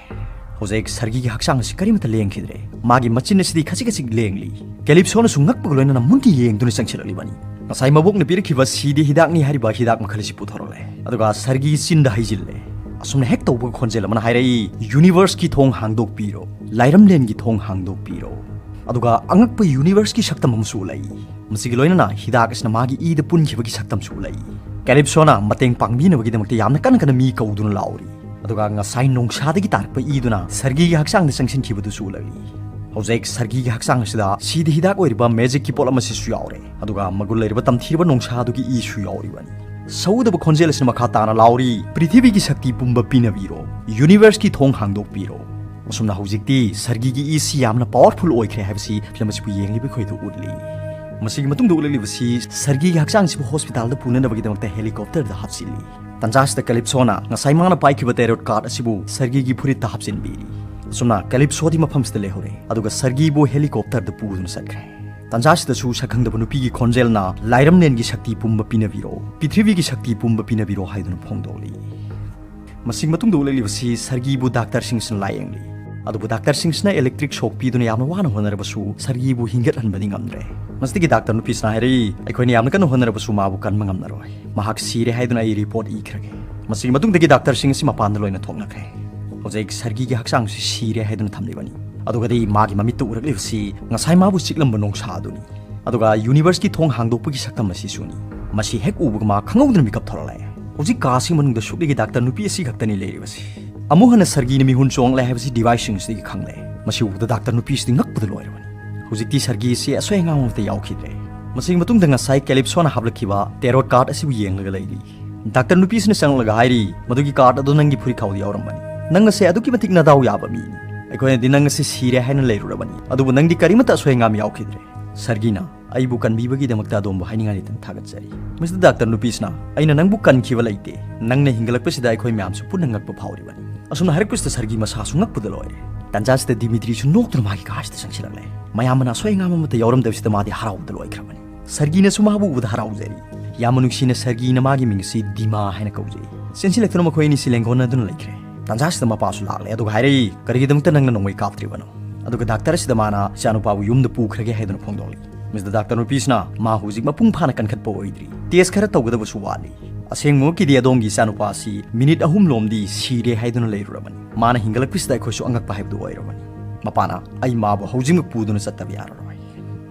ꯍꯧꯖꯤꯛ ꯁꯔꯒꯤꯒꯤ ꯍꯛꯆꯥꯡ ꯑꯁꯤ ꯀꯔꯤꯃꯠꯇ ꯂꯦꯡꯈꯤꯗ꯭ꯔꯦ꯫ ꯃꯥꯒꯤ ꯃꯆꯤꯟ ꯑꯁꯤꯗꯤ ꯈꯖꯤꯛ ꯈꯖꯤꯛ ꯂꯦꯡꯂꯤ꯫ ꯀꯦꯂꯤꯞꯁꯣꯅꯁꯨ ꯉꯛꯄꯒ ꯂꯣꯏꯅꯅ ꯃꯨꯟꯅ ꯌꯦꯡꯗꯨꯅ ꯆꯪꯁꯤꯜꯂꯛꯂꯤꯕꯅꯤ꯫ ꯉꯁꯥꯏ ꯃꯕꯣꯛꯅ ꯄꯤꯔꯛꯈꯤꯕ ꯁꯤꯗꯤ ꯍꯤꯗꯥꯛꯅꯤ ꯍꯥꯏꯔꯤꯕ ꯍꯤꯗꯥꯛ ꯃꯈꯜ ꯑꯁꯤ ꯄꯨꯊꯣꯔꯛꯂꯦ꯫ ꯑꯗꯨꯒ ꯁꯔꯒꯤꯒꯤ ꯆꯤꯟꯗ ꯍꯩꯖꯤꯜꯂꯦ꯫ ꯑꯁꯨꯝꯅ ꯍꯦꯛ ꯇꯧꯕꯒ ꯈꯣꯟꯖꯦꯜ ꯑꯃꯅ ꯍꯥꯏꯔꯛꯏ, "ꯌꯨꯅꯤꯚꯔꯁꯀꯤ ꯊꯣꯡ ꯍꯥꯡꯗꯣꯛꯄꯤꯔꯣ, ꯂꯥꯏꯔꯝꯂꯦꯟꯒꯤ ꯊꯣꯡ ꯍꯥꯡꯗꯣꯛꯄꯤꯔꯣ"꯫ ꯑꯗꯨꯒ ꯑꯉꯛꯄ ꯌꯨꯅꯤꯚꯔꯁꯀꯤ ꯁꯛꯇꯝ ꯑꯃꯁꯨ ꯎꯠꯂꯛꯏ꯫ ꯃꯁꯤꯒꯤ ꯂꯣꯏꯅꯅ ꯍꯤꯗꯥꯛ ꯑꯁꯤꯅ ꯃꯥꯒꯤ ꯏꯗ ꯄꯨꯟꯈꯤꯕꯒꯤ ꯁꯛꯇꯝꯁꯨ ꯎꯠꯂꯛꯏ꯫ ꯀꯦꯂꯤꯞꯁꯣꯅ ꯃꯇꯦꯡ ꯄꯥꯡꯕꯤꯅꯕꯒꯤꯗꯃꯛꯇ ꯌꯥꯝꯅ ꯀꯟꯅ ꯀꯟꯅ ꯃꯤ ꯀꯧꯗꯨꯅ ꯂꯥꯎꯔꯤ꯫ ꯑꯗꯨꯒ ꯉꯁꯥꯏ ꯅꯣꯡꯁꯥꯗꯒꯤ ꯇꯥꯔꯛꯄ ꯏꯗꯨꯅ ꯁꯔꯒꯤꯒꯤ ꯍꯛꯆꯥꯡꯗ ꯆꯪꯁꯤꯟꯈꯤꯕꯗꯨꯁꯨ ꯎꯠꯂꯛꯂꯤ꯫ ꯍꯧꯖꯤꯛ ꯁꯔꯒꯤꯒꯤ ꯍꯛꯆꯥꯡ ꯑꯁꯤꯗ ꯁꯤꯗ ꯍꯤꯗꯥꯛ ꯑꯣꯏꯔꯤꯕ ꯃꯦꯖꯤꯛꯀꯤ ꯄꯣꯠ ꯑꯃꯁꯤꯁꯨ ꯌꯥꯎꯔꯦ꯫ ꯑꯗꯨꯒ ꯃꯒꯨꯟ ꯂꯩꯔꯕ ꯇꯝꯊꯤꯔꯕ ꯅꯣꯡꯁꯥꯗꯨꯒꯤ ꯏꯁꯨ ꯌꯥꯎꯔꯤꯕꯅꯤ꯫ ꯁꯧꯒꯗꯕ ꯈꯣꯟꯖꯦꯜ ꯑꯁꯤꯅ ꯃꯈꯥ ꯇꯥꯅ ꯂꯥꯎꯔꯤ, "ꯄ꯭ꯔꯤꯊꯤꯕꯤꯒꯤ ꯁꯛꯇꯤ ꯄꯨꯝꯕ ꯄꯤꯅꯕꯤꯔꯣ, ꯌꯨꯅꯤꯚꯔꯁꯀꯤ ꯊꯣꯡ ꯍꯥꯡꯗꯣꯛꯄꯤꯔꯣ"꯫ ꯑꯁꯨꯝꯅ ꯍꯧꯖꯤꯛꯇꯤ ꯁꯔꯒꯤꯒꯤ ꯏꯁꯤ ꯌꯥꯝꯅ ꯄꯥꯋꯔꯐꯨꯜ ꯑꯣꯏꯈ꯭ꯔꯦ ꯍꯥꯏꯕꯁꯤ ꯐꯤꯂꯝ ꯑꯁꯤꯕꯨ ꯌꯦꯡꯂꯤꯕ ꯑꯩꯈꯣꯏꯗ ꯎꯠꯂꯤ꯫ ꯃꯁꯤꯒꯤ ꯃꯇꯨꯡꯗ ꯎꯠꯂꯛꯂꯤꯕꯁꯤ ꯁꯔꯒꯤꯒꯤ ꯍꯛꯆꯥꯡꯁꯤꯕꯨ ꯍꯣꯁꯄꯤꯇꯥꯜꯗ ꯄꯨꯅꯅꯕꯒꯤꯗꯃꯛꯇ ꯍꯦꯂꯤꯀꯣꯞꯇꯔꯗ ꯍꯥꯞꯆꯤꯜꯂꯤ꯫ ꯇꯟꯖꯥꯁꯤꯗ ꯀꯦꯂꯤꯞꯁꯣꯅ ꯉꯁꯥꯏ ꯃꯥꯅ ꯄꯥꯏꯈꯤꯕ ꯇꯦꯔꯣꯠ ꯀꯥꯔꯗ ꯑꯁꯤꯕꯨ ꯁꯔꯒꯤꯒꯤ ꯐꯨꯔꯤꯠꯇ ꯍꯥꯞꯆꯤꯟꯕꯤꯔꯤ꯫ ꯑꯁꯨꯝꯅ ꯀꯦꯂꯤꯞꯁꯣꯗꯤ ꯃꯐꯝꯁꯤꯗ ꯂꯩꯍꯧꯔꯦ, ꯑꯗꯨꯒ ꯁꯔꯒꯤꯕꯨ ꯍꯦꯂꯤꯀꯣꯞꯇꯔꯗ ꯄꯨꯗꯨꯅ ꯆꯠꯈ꯭ꯔꯦ꯫ ꯇꯟꯖꯥꯁꯤꯗꯁꯨ ꯁꯛꯈꯪꯗꯕ ꯅꯨꯄꯤꯒꯤ ꯈꯣꯟꯖꯦꯜꯅ, "ꯂꯥꯏꯔꯝꯂꯦꯟꯒꯤ ꯁꯛꯇꯤ ꯄꯨꯝꯕ ꯄꯤꯅꯕꯤꯔꯣ, ꯄ꯭ꯔꯤꯊꯤꯕꯤꯒꯤ ꯁꯛꯇꯤ ꯄꯨꯝꯕ ꯄꯤꯅꯕꯤꯔꯣ" ꯍꯥꯏꯗꯨꯅ ꯐꯣꯡꯗꯣꯛꯂꯤ꯫ ꯃꯁꯤꯒꯤ ꯃꯇꯨꯡꯗ ꯎꯠꯂꯛꯂꯤꯕꯁꯤ ꯁꯔꯒꯤꯕꯨ ꯗꯥꯛꯇꯔꯁꯤꯡꯁꯤꯅ ꯂꯥꯌꯦꯡꯂꯤ꯫ ꯑꯗꯨꯕꯨ ꯗꯥꯛꯇꯔꯁꯤꯡꯁꯤꯅ ꯏꯂꯦꯛꯇ꯭ꯔꯤꯛ ꯁꯣꯛ ꯄꯤꯗꯨꯅ ꯌꯥꯝꯅ ꯋꯥꯅ ꯍꯣꯠꯅꯔꯕꯁꯨ ꯁꯔꯒꯤꯕꯨ ꯍꯤꯡꯒꯠꯍꯟꯕꯗꯤ ꯉꯝꯗ꯭ꯔꯦ꯫ ꯃꯁꯤꯗꯒꯤ ꯗꯥꯛꯇꯔ ꯅꯨꯄꯤꯁꯤꯅ ꯍꯥꯏꯔꯛꯏ, "ꯑꯩꯈꯣꯏꯅ ꯌꯥꯝꯅ ꯀꯟꯅ ꯍꯣꯠꯅꯔꯕꯁꯨ ꯃꯥꯕꯨ ꯀꯟꯕ ꯉꯝꯂꯔꯣꯏ꯫ ꯃꯍꯥꯛ ꯁꯤꯔꯦ ꯍꯥꯏꯗꯨꯅ ꯑꯩ ꯔꯤꯄꯣꯔꯠ ꯏꯈ꯭ꯔꯒꯦ"꯫ ꯃꯁꯤꯒꯤ ꯃꯇꯨꯡꯗꯒꯤ ꯗꯥꯛꯇꯔꯁꯤꯡ ꯑꯁꯤ ꯃꯄꯥꯟꯗ ꯂꯣꯏꯅ ꯊꯣꯛꯅꯈ꯭ꯔꯦ꯫ ꯍꯧꯖꯤꯛ ꯁꯔꯒꯤꯒꯤ ꯍꯛꯆꯥꯡꯁꯤ ꯁꯤꯔꯦ ꯍꯥꯏꯗꯨꯅ ꯊꯝꯂꯤꯕꯅꯤ꯫ ꯑꯗꯨꯒꯗꯤ ꯃꯥꯒꯤ ꯃꯃꯤꯠꯇ ꯎꯔꯛꯂꯤꯕꯁꯤ ꯉꯁꯥꯏ ꯃꯥꯕꯨ ꯆꯤꯛꯂꯝꯕ ꯅꯣꯡꯁꯥ ꯑꯗꯨꯅꯤ꯫ ꯑꯗꯨꯒ ꯌꯨꯅꯤꯚꯔꯁꯀꯤ ꯊꯣꯡ ꯍꯥꯡꯗꯣꯛꯄꯒꯤ ꯁꯛꯇꯝ ꯑꯁꯤꯁꯨꯅꯤ꯫ ꯃꯁꯤ ꯍꯦꯛ ꯎꯕꯒ ꯃꯥ ꯈꯪꯍꯧꯗꯅ ꯃꯤꯀꯞ ꯊꯣꯔꯛꯂꯦ꯫ ꯍꯧꯖꯤꯛ ꯀꯥ ꯑꯁꯤꯒꯤ ꯃꯅꯨꯡꯗ ꯁꯨꯞꯂꯤꯒꯤ ꯗꯥꯛꯇꯔ ꯅꯨꯄꯤ ꯑꯁꯤ ꯈꯛꯇꯅꯤ ꯂꯩꯔꯤꯕꯁꯤ꯫ ꯑꯃꯨꯛ ꯍꯟꯅ ꯁꯔꯒꯤꯅ ꯃꯤꯍꯨꯟ ꯆꯣꯡꯂꯦ ꯍꯥꯏꯕꯁꯤ ꯗꯤꯚꯥꯏꯁꯁꯤꯡꯁꯤꯗꯒꯤ ꯈꯪꯂꯦ꯫ ꯃꯁꯤ ꯎꯕꯗ ꯗꯥꯛꯇꯔ ꯅꯨꯄꯤꯁꯤꯗꯤ ꯉꯛꯄꯗ ꯂꯣꯏꯔꯕꯅꯤ꯫ ꯍꯧꯖꯤꯛꯇꯤ ꯁꯔꯒꯤ ꯑꯁꯤ ꯑꯁꯣꯏ ꯑꯉꯥꯝ ꯑꯃꯠꯇ ꯌꯥꯎꯈꯤꯗ꯭ꯔꯦ꯫ ꯃꯁꯤꯒꯤ ꯃꯇꯨꯡꯗ ꯉꯁꯥꯏ ꯀꯦꯂꯤꯞꯁꯣꯅ ꯍꯥꯞꯂꯛꯈꯤꯕ ꯇꯦꯔꯣꯠ ꯀꯥꯔꯗ ꯑꯁꯤꯕꯨ ꯌꯦꯡꯂꯒ ꯂꯩꯔꯤ꯫ ꯗꯥꯛꯇꯔ ꯅꯨꯄꯤꯁꯤꯅ ꯆꯪꯂꯛꯂꯒ ꯍꯥꯏꯔꯤ, "ꯃꯗꯨꯒꯤ ꯀꯥꯔꯗ ꯑꯗꯨ ꯅꯪꯒꯤ ꯐꯨꯔꯤꯠꯈꯥꯎꯗ ꯌꯥꯎꯔꯝꯕꯅꯤ꯫ ꯅꯪ ꯑꯁꯤ ꯑꯗꯨꯛꯀꯤ ꯃꯇꯤꯛ ꯅꯗꯥꯎ ꯌꯥꯕ ꯃꯤꯅꯤ꯫ ꯑꯩꯈꯣꯏꯅꯗꯤ ꯅꯪ ꯑꯁꯤ ꯁꯤꯔꯦ ꯍꯥꯏꯅ ꯂꯩꯔꯨꯔꯕꯅꯤ, ꯑꯗꯨꯕꯨ ꯅꯪꯗꯤ ꯀꯔꯤꯃꯠꯇ ꯑꯁꯣꯏ ꯑꯉꯥꯝ ꯌꯥꯎꯈꯤꯗ꯭ꯔꯦ"꯫ ꯁꯔꯒꯤꯅ, "ꯑꯩꯕꯨ ꯀꯟꯕꯤꯕꯒꯤꯗꯃꯛꯇ ꯑꯗꯣꯝꯕꯨ ꯍꯥꯏꯅꯤꯡꯉꯥꯏ ꯂꯩꯇꯅ ꯊꯥꯒꯠꯆꯔꯤ"꯫ ꯃꯁꯤꯗ ꯗꯥꯛꯇꯔ ꯅꯨꯄꯤꯁꯤꯅ, "ꯑꯩꯅ ꯅꯪꯕꯨ ꯀꯟꯈꯤꯕ ꯂꯩꯇꯦ꯫ ꯅꯪꯅ ꯍꯤꯡꯒꯠꯂꯛꯄꯁꯤꯗ ꯑꯩꯈꯣꯏ ꯃꯌꯥꯝꯁꯨ ꯄꯨꯟꯅ ꯉꯛꯄ ꯐꯥꯎꯔꯤꯕꯅꯤ"꯫ ꯑꯁꯨꯝꯅ ꯍꯥꯏꯔꯛꯄꯁꯤꯗ ꯁꯔꯒꯤ ꯃꯁꯥꯁꯨ ꯉꯛꯄꯗ ꯂꯣꯏꯔꯦ꯫ ꯇꯥꯟꯖꯥꯁꯤꯗ ꯗꯤꯃꯤꯇ꯭ꯔꯤꯁꯨ ꯅꯣꯛꯇꯨꯅ ꯃꯥꯒꯤ ꯀꯥꯁꯤꯗ ꯆꯪꯁꯤꯜꯂꯛꯂꯦ꯫ ꯃꯌꯥꯝꯕꯅ ꯑꯁꯣꯏ ꯑꯉꯥꯝ ꯑꯃꯠꯇ ꯌꯥꯎꯔꯝꯗꯕꯁꯤꯗ ꯃꯥꯗꯤ ꯍꯔꯥꯎꯕꯗ ꯂꯣꯏꯈ꯭ꯔꯕꯅꯤ꯫ ꯁꯔꯒꯤꯅꯁꯨ ꯃꯥꯕꯨ ꯎꯕꯗ ꯍꯔꯥꯎꯖꯔꯤ꯫ ꯌꯥꯝꯅ ꯅꯨꯡꯁꯤꯅ ꯁꯔꯒꯤꯅ ꯃꯥꯒꯤ ꯃꯤꯡ ꯑꯁꯤ ꯗꯤꯃꯥ ꯍꯥꯏꯅ ꯀꯧꯖꯩ꯫ ꯆꯦꯟꯁꯤꯜꯂꯛꯇꯨꯅ ꯃꯈꯣꯏ ꯑꯅꯤꯁꯤ ꯂꯦꯡꯒꯣꯟꯅꯗꯨꯅ ꯂꯩꯈ꯭ꯔꯦ꯫ ꯇꯥꯟꯖꯥꯁꯤꯗ ꯃꯄꯥꯁꯨ ꯂꯥꯛꯂꯦ, ꯑꯗꯨꯒ ꯍꯥꯏꯔꯛꯏ, "ꯀꯔꯤꯒꯤꯗꯃꯛꯇ ꯅꯪꯅ ꯅꯣꯡꯃꯩ ꯀꯥꯞꯇ꯭ꯔꯤꯕꯅꯣ?" ꯑꯗꯨꯒ ꯗꯥꯛꯇꯔ ꯑꯁꯤꯗ ꯃꯥꯅ ꯏꯆꯥꯅꯨꯄꯥꯕꯨ ꯌꯨꯝꯗ ꯄꯨꯈ꯭ꯔꯒꯦ ꯍꯥꯏꯗꯨꯅ ꯐꯣꯡꯗꯣꯛꯂꯤ꯫ ꯃꯁꯤꯗ ꯗꯥꯛꯇꯔ ꯅꯨꯄꯤꯁꯤꯅ, "ꯃꯥ ꯍꯧꯖꯤꯛ ꯃꯄꯨꯡ ꯐꯥꯅ ꯀꯟꯈꯠꯄ ꯑꯣꯏꯗ꯭ꯔꯤ, ꯇꯦꯁ ꯈꯔ ꯇꯧꯒꯗꯕꯁꯨ ꯋꯥꯠꯂꯤ꯫ ꯑꯁꯦꯡꯕꯃꯛꯀꯤꯗꯤ ꯑꯗꯣꯝꯒꯤ ꯏꯆꯥꯅꯨꯄꯥ ꯑꯁꯤ ꯃꯤꯅꯤꯠ ꯑꯍꯨꯝ ꯂꯣꯝꯗꯤ ꯁꯤꯔꯦ ꯍꯥꯏꯗꯨꯅ ꯂꯩꯔꯨꯔꯕꯅꯤ꯫ ꯃꯥꯅ ꯍꯤꯡꯒꯠꯂꯛꯄꯁꯤꯗ ꯑꯩꯈꯣꯏꯁꯨ ꯑꯉꯛꯄ ꯍꯥꯏꯕꯗꯨ ꯑꯣꯏꯔꯕꯅꯤ"꯫ ꯃꯄꯥꯅ, "ꯑꯩ ꯃꯥꯕꯨ ꯍꯧꯖꯤꯛꯃꯛ ꯄꯨꯗꯨꯅ ꯆꯠꯇꯕ ꯌꯥꯔꯔꯣꯏ"꯫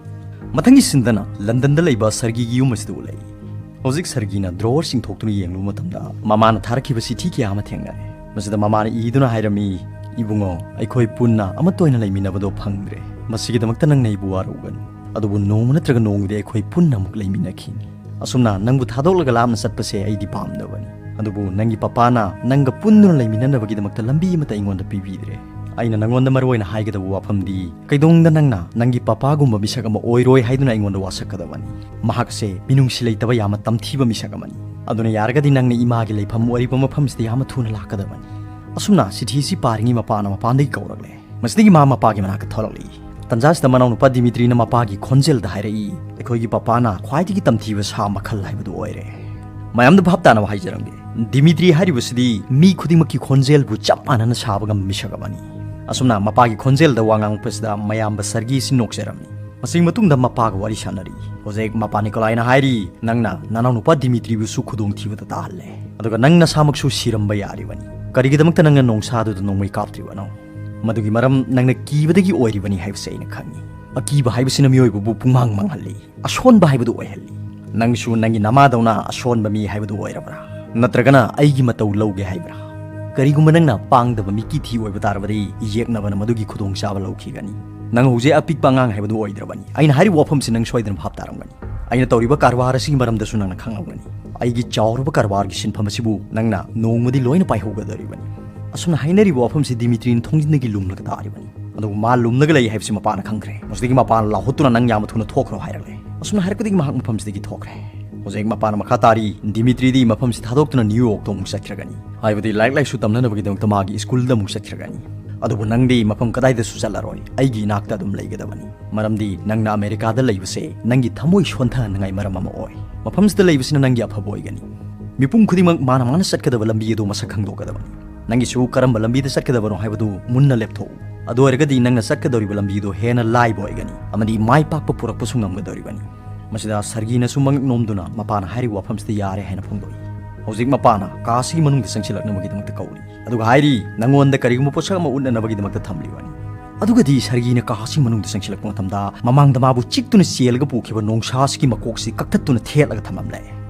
ꯃꯊꯪꯒꯤ ꯁꯤꯟꯗꯅ ꯂꯟꯗꯟꯗ ꯂꯩꯕ ꯁꯔꯒꯤꯒꯤ ꯌꯨꯝ ꯑꯁꯤꯗ ꯎꯠꯂꯛꯏ꯫ ꯍꯧꯖꯤꯛ ꯁꯔꯒꯤꯅ ꯗ꯭ꯔꯣꯋꯔꯁꯤꯡ ꯊꯣꯛꯇꯨꯅ ꯌꯦꯡꯂꯨꯕ ꯃꯇꯝꯗ ꯃꯃꯥꯅ ꯊꯥꯔꯛꯈꯤꯕ ꯆꯤꯊꯤ ꯀꯌꯥ ꯑꯃ ꯊꯦꯡꯅꯔꯦ꯫ ꯃꯁꯤꯗ ꯃꯃꯥꯅ ꯏꯗꯨꯅ ꯍꯥꯏꯔꯝꯃꯤ, "ꯏꯕꯨꯡꯉꯣ, ꯑꯩꯈꯣꯏ ꯄꯨꯟꯅ ꯑꯃꯠꯇ ꯑꯣꯏꯅ ꯂꯩꯃꯤꯟꯅꯕꯗꯣ ꯐꯪꯗ꯭ꯔꯦ꯫ ꯃꯁꯤꯒꯤꯗꯃꯛꯇ ꯅꯪꯅ ꯑꯩꯕꯨ ꯋꯥꯔꯧꯒꯅꯨ꯫ ꯑꯗꯨꯕꯨ ꯅꯣꯡꯃ ꯅꯠꯇ꯭ꯔꯒ ꯅꯣꯡꯃꯗꯤ ꯑꯩꯈꯣꯏ ꯄꯨꯟꯅ ꯑꯃꯨꯛ ꯂꯩꯃꯤꯟꯅꯈꯤꯅꯤ"꯫ ꯑꯁꯨꯝꯅ ꯅꯪꯕꯨ ꯊꯥꯗꯣꯛꯂꯒ ꯂꯥꯞꯅ ꯆꯠꯄꯁꯦ ꯑꯩꯗꯤ ꯄꯥꯝꯗꯕꯅꯤ꯫ ꯑꯗꯨꯕꯨ ꯅꯪꯒꯤ ꯄꯄꯥꯅ ꯅꯪꯒ ꯄꯨꯟꯗꯨꯅ ꯂꯩꯃꯤꯟꯅꯅꯕꯒꯤꯗꯃꯛꯇ ꯂꯝꯕꯤ ꯑꯃꯠꯇ ꯑꯩꯉꯣꯟꯗ ꯄꯤꯕꯤꯗ꯭ꯔꯦ꯫ ꯑꯩꯅ ꯅꯪꯉꯣꯟꯗ ꯃꯔꯨ ꯑꯣꯏꯅ ꯍꯥꯏꯒꯗꯕ ꯋꯥꯐꯝꯗꯤ, ꯀꯩꯗꯧꯅꯨꯡꯗ ꯅꯪꯅ ꯅꯪꯒꯤ ꯄꯄꯥꯒꯨꯝꯕ ꯃꯤꯁꯛ ꯑꯃ ꯑꯣꯏꯔꯣꯏ ꯍꯥꯏꯗꯨꯅ ꯑꯩꯉꯣꯟꯗ ꯋꯥꯁꯛꯀꯗꯕꯅꯤ꯫ ꯃꯍꯥꯛꯁꯦ ꯃꯤꯅꯨꯡꯁꯤ ꯂꯩꯇꯕ, ꯌꯥꯝꯅ ꯇꯝꯊꯤꯕ ꯃꯤꯁꯛ ꯑꯃꯅꯤ꯫ ꯑꯗꯨꯅ ꯌꯥꯔꯒꯗꯤ ꯅꯪꯅ ꯏꯃꯥꯒꯤ ꯂꯩꯐꯝ ꯑꯣꯏꯔꯤꯕ ꯃꯐꯝꯁꯤꯗ ꯌꯥꯝꯅ ꯊꯨꯅ ꯂꯥꯛꯀꯗꯕꯅꯤ꯫ ꯑꯁꯨꯝꯅ ꯆꯤꯊꯤꯁꯤ ꯄꯥꯔꯤꯉꯩ ꯃꯄꯥꯅ ꯃꯄꯥꯟꯗꯒꯤ ꯀꯧꯔꯛꯂꯦ꯫ ꯃꯁꯤꯗꯒꯤ ꯃꯥ ꯃꯄꯥꯒꯤ ꯃꯅꯥꯛꯇ ꯊꯣꯛꯂꯛꯂꯤ꯫ ꯇꯟꯖꯥꯁꯤꯗ ꯃꯅꯥꯎꯅꯨꯄꯥ ꯗꯤꯃꯤꯇ꯭ꯔꯤꯅ ꯃꯄꯥꯒꯤ ꯈꯣꯟꯖꯦꯜꯗ ꯍꯥꯏꯔꯛꯏ, "ꯑꯩꯈꯣꯏꯒꯤ ꯄꯄꯥꯅ ꯈ꯭ꯋꯥꯏꯗꯒꯤ ꯇꯝꯊꯤꯕ ꯁꯥ ꯃꯈꯜ ꯍꯥꯏꯕꯗꯨ ꯑꯣꯏꯔꯦ꯫" ꯃꯌꯥꯝꯗ ꯚꯥꯞ ꯇꯥꯅꯕ ꯍꯥꯏꯖꯔꯝꯒꯦ, ꯗꯤꯃꯤꯇ꯭ꯔꯤ ꯍꯥꯏꯔꯤꯕꯁꯤꯗꯤ ꯃꯤ ꯈꯨꯗꯤꯡꯃꯛꯀꯤ ꯈꯣꯟꯖꯦꯜꯕꯨ ꯆꯞ ꯃꯥꯟꯅꯅ ꯁꯥꯕ ꯉꯝꯕ ꯃꯤꯁꯛ ꯑꯃꯅꯤ꯫ ꯑꯁꯨꯝꯅ ꯃꯄꯥꯒꯤ ꯈꯣꯟꯖꯦꯜꯗ ꯋꯥ ꯉꯥꯡꯉꯛꯄꯁꯤꯗ ꯃꯌꯥꯝꯕ ꯁꯔꯒꯤꯁꯤ ꯅꯣꯛꯆꯔꯝꯃꯤ꯫ ꯃꯁꯤꯒꯤ ꯃꯇꯨꯡꯗ ꯃꯄꯥꯒ ꯋꯥꯔꯤ ꯁꯥꯟꯅꯔꯤ꯫ ꯍꯧꯖꯤꯛ ꯃꯄꯥ ꯅꯤꯀꯣꯂꯥꯏꯅ ꯍꯥꯏꯔꯤ, "ꯅꯪꯅ ꯅꯅꯥꯎꯅꯨꯄꯥ ꯗꯤꯃꯤꯇ꯭ꯔꯤꯕꯨꯁꯨ ꯈꯨꯗꯣꯡꯊꯤꯕꯗ ꯇꯥꯍꯜꯂꯦ, ꯑꯗꯨꯒ ꯅꯪ ꯅꯁꯥꯃꯛꯁꯨ ꯁꯤꯔꯝꯕ ꯌꯥꯔꯤꯕꯅꯤ꯫ ꯀꯔꯤꯒꯤꯗꯃꯛꯇ ꯅꯪꯅ ꯅꯣꯡꯁꯥꯗꯨꯗ ꯅꯣꯡꯃꯩ ꯀꯥꯞꯇ꯭ꯔꯤꯕꯅꯣ? ꯃꯗꯨꯒꯤ ꯃꯔꯝ ꯅꯪꯅ ꯀꯤꯕꯗꯒꯤ ꯑꯣꯏꯔꯤꯕꯅꯤ ꯍꯥꯏꯕꯁꯤ ꯑꯩꯅ ꯈꯪꯏ꯫ ꯑꯀꯤꯕ ꯍꯥꯏꯕꯁꯤꯅ ꯃꯤꯑꯣꯏꯕꯕꯨ ꯄꯨꯡꯃꯥꯡ ꯃꯥꯡꯍꯜꯂꯤ, ꯑꯁꯣꯟꯕ ꯍꯥꯏꯕꯗꯨ ꯑꯣꯏꯍꯜꯂꯤ꯫ ꯅꯪꯁꯨ ꯅꯪꯒꯤ ꯅꯃꯥꯗꯧꯅ ꯑꯁꯣꯟꯕ ꯃꯤ ꯍꯥꯏꯕꯗꯨ ꯑꯣꯏꯔꯕ꯭ꯔꯥ? ꯅꯠꯇ꯭ꯔꯒꯅ ꯑꯩꯒꯤ ꯃꯇꯧ ꯂꯧꯒꯦ ꯍꯥꯏꯕ꯭ꯔꯥ? ꯀꯔꯤꯒꯨꯝꯕ ꯅꯪꯅ ꯄꯥꯡꯗꯕ ꯃꯤꯒꯤ ꯊꯤ ꯑꯣꯏꯕ ꯇꯥꯔꯕꯗꯤ, ꯌꯦꯛꯅꯕꯅ ꯃꯗꯨꯒꯤ ꯈꯨꯗꯣꯡꯆꯥꯕ ꯂꯧꯈꯤꯒꯅꯤ꯫ ꯅꯪ ꯍꯧꯖꯤꯛ ꯑꯄꯤꯛꯄ ꯑꯉꯥꯡ ꯍꯥꯏꯕꯗꯨ ꯑꯣꯏꯗ꯭ꯔꯕꯅꯤ꯫" ꯑꯩꯅ ꯍꯥꯏꯔꯤꯕ ꯋꯥꯐꯝꯁꯤ ꯅꯪ ꯁꯣꯏꯗꯅ ꯚꯥꯞ ꯇꯥꯔꯝꯒꯅꯤ꯫ ꯑꯩꯅ ꯇꯧꯔꯤꯕ ꯀꯔꯕꯥꯔ ꯑꯁꯤꯒꯤ ꯃꯔꯝꯗꯁꯨ ꯅꯪꯅ ꯈꯪꯂꯝꯒꯅꯤ꯫ ꯑꯩꯒꯤ ꯆꯥꯎꯔꯕ ꯀꯔꯕꯥꯔꯒꯤ ꯁꯤꯟꯐꯝ ꯑꯁꯤꯕꯨ ꯅꯪꯅ ꯅꯣꯡꯃꯗꯤ ꯂꯣꯏꯅ ꯄꯥꯏꯍꯧꯒꯗꯧꯔꯤꯕꯅꯤ꯫ ꯑꯁꯨꯝꯅ ꯍꯥꯏꯅꯔꯤꯕ ꯋꯥꯐꯝꯁꯤ ꯗꯤꯃꯤꯇ꯭ꯔꯤꯅ ꯊꯣꯡꯖꯤꯟꯗꯒꯤ ꯂꯨꯝꯂꯒ ꯇꯥꯔꯤꯕꯅꯤ꯫ ꯑꯗꯨꯕꯨ ꯃꯥ ꯂꯨꯝꯂꯒ ꯂꯩ ꯍꯥꯏꯕꯁꯤ ꯃꯄꯥꯅ ꯈꯪꯈ꯭ꯔꯦ꯫ ꯃꯁꯤꯗꯒꯤ ꯃꯄꯥꯅ ꯂꯥꯎꯍꯠꯇꯨꯅ, "ꯅꯪ ꯌꯥꯝꯅ ꯊꯨꯅ ꯊꯣꯛꯈ꯭ꯔꯣ" ꯍꯥꯏꯔꯛꯂꯦ꯫ ꯑꯁꯨꯝꯅ ꯍꯥꯏꯔꯛꯄꯗꯒꯤ ꯃꯍꯥꯛ ꯃꯐꯝꯁꯤꯗꯒꯤ ꯊꯣꯛꯈ꯭ꯔꯦ꯫ ꯍꯧꯖꯤꯛ ꯃꯄꯥꯅ ꯃꯈꯥ ꯇꯥꯔꯤ, "ꯗꯤꯃꯤꯇ꯭ꯔꯤꯗꯤ ꯃꯐꯝꯁꯤ ꯊꯥꯗꯣꯛꯇꯨꯅ ꯅ꯭ꯌꯨ ꯌꯣꯔꯛꯇ ꯑꯃꯨꯛ ꯆꯠꯈ꯭ꯔꯒꯅꯤ, ꯍꯥꯏꯕꯗꯤ ꯂꯥꯏꯔꯤꯛ ꯂꯥꯏꯁꯨ ꯇꯝꯅꯅꯕꯒꯤꯗꯃꯛꯇ ꯃꯥꯒꯤ ꯁ꯭ꯀꯨꯜꯗ ꯑꯃꯨꯛ ꯆꯠꯈ꯭ꯔꯒꯅꯤ꯫ ꯑꯗꯨꯕꯨ ꯅꯪꯗꯤ ꯃꯐꯝ ꯀꯗꯥꯏꯗꯁꯨ ꯆꯠꯂꯔꯣꯏ, ꯑꯩꯒꯤ ꯏꯅꯥꯛꯇ ꯑꯗꯨꯝ ꯂꯩꯒꯗꯕꯅꯤ꯫ ꯃꯔꯝꯗꯤ ꯅꯪꯅ ꯑꯃꯦꯔꯤꯀꯥꯗ ꯂꯩꯕꯁꯦ ꯅꯪꯒꯤ ꯊꯃꯣꯏ ꯁꯣꯟꯊꯍꯟꯅꯤꯡꯉꯥꯏ ꯃꯔꯝ ꯑꯃ ꯑꯣꯏ꯫ ꯃꯐꯝꯁꯤꯗ ꯂꯩꯕꯁꯤꯅ ꯅꯪꯒꯤ ꯑꯐꯕ ꯑꯣꯏꯒꯅꯤ꯫ ꯃꯤꯄꯨꯝ ꯈꯨꯗꯤꯡꯃꯛ ꯃꯥꯅ ꯃꯥꯅ ꯆꯠꯀꯗꯕ ꯂꯝꯕꯤ ꯑꯗꯨ ꯃꯁꯛ ꯈꯪꯗꯣꯛꯀꯗꯕꯅꯤ꯫ ꯅꯪꯒꯤꯁꯨ ꯀꯔꯝꯕ ꯂꯝꯕꯤꯗ ꯆꯠꯀꯗꯕꯅꯣ ꯍꯥꯏꯕꯗꯨ ꯃꯨꯟꯅ ꯂꯦꯞꯊꯣꯛꯎ꯫ ꯑꯗꯨ ꯑꯣꯏꯔꯒꯗꯤ ꯅꯪꯅ ꯆꯠꯀꯗꯧꯔꯤꯕ ꯂꯝꯕꯤꯗꯨ ꯍꯦꯟꯅ ꯂꯥꯏꯕ ꯑꯣꯏꯒꯅꯤ ꯑꯃꯗꯤ ꯃꯥꯏ ꯄꯥꯛꯄ ꯄꯨꯔꯛꯄꯁꯨ ꯉꯝꯒꯗꯧꯔꯤꯕꯅꯤ꯫" ꯃꯁꯤꯗ ꯁꯔꯒꯤꯅꯁꯨ ꯃꯉꯛ ꯅꯣꯝꯗꯨꯅ ꯃꯄꯥꯅ ꯍꯥꯏꯔꯤꯕ ꯋꯥꯐꯝꯁꯤꯗ ꯌꯥꯔꯦ ꯍꯥꯏꯅ ꯐꯣꯡꯗꯣꯛꯏ꯫ ꯍꯧꯖꯤꯛ ꯃꯄꯥꯅ ꯀꯥ ꯑꯁꯤꯒꯤ ꯃꯅꯨꯡꯗ ꯆꯪꯁꯤꯜꯂꯛꯅꯕꯒꯤꯗꯃꯛꯇ ꯀꯧꯔꯤ꯫ ꯑꯗꯨꯒ ꯍꯥꯏꯔꯤ, "ꯅꯪꯉꯣꯟꯗ ꯀꯔꯤꯒꯨꯝꯕ ꯄꯣꯠꯁꯛ ꯑꯃ ꯎꯠꯅꯅꯕꯒꯤꯗꯃꯛꯇ ꯊꯝꯂꯤꯕꯅꯤ꯫" ꯑꯗꯨꯒꯗꯤ ꯁꯔꯒꯤꯅ ꯀꯥ ꯑꯁꯤꯒꯤ ꯃꯅꯨꯡꯗ ꯆꯪꯁꯤꯜꯂꯛꯄ ꯃꯇꯝꯗ, ꯃꯃꯥꯡꯗ ꯃꯥꯕꯨ ꯆꯤꯛꯇꯨꯅ ꯆꯦꯜꯂꯒ ꯄꯨꯈꯤꯕ ꯅꯣꯡꯁꯥ ꯑꯁꯤꯒꯤ ꯃꯀꯣꯛꯁꯤ ꯀꯛꯊꯠꯇꯨꯅ ꯊꯦꯠꯂꯒ ꯊꯝꯂꯝꯂꯦ꯫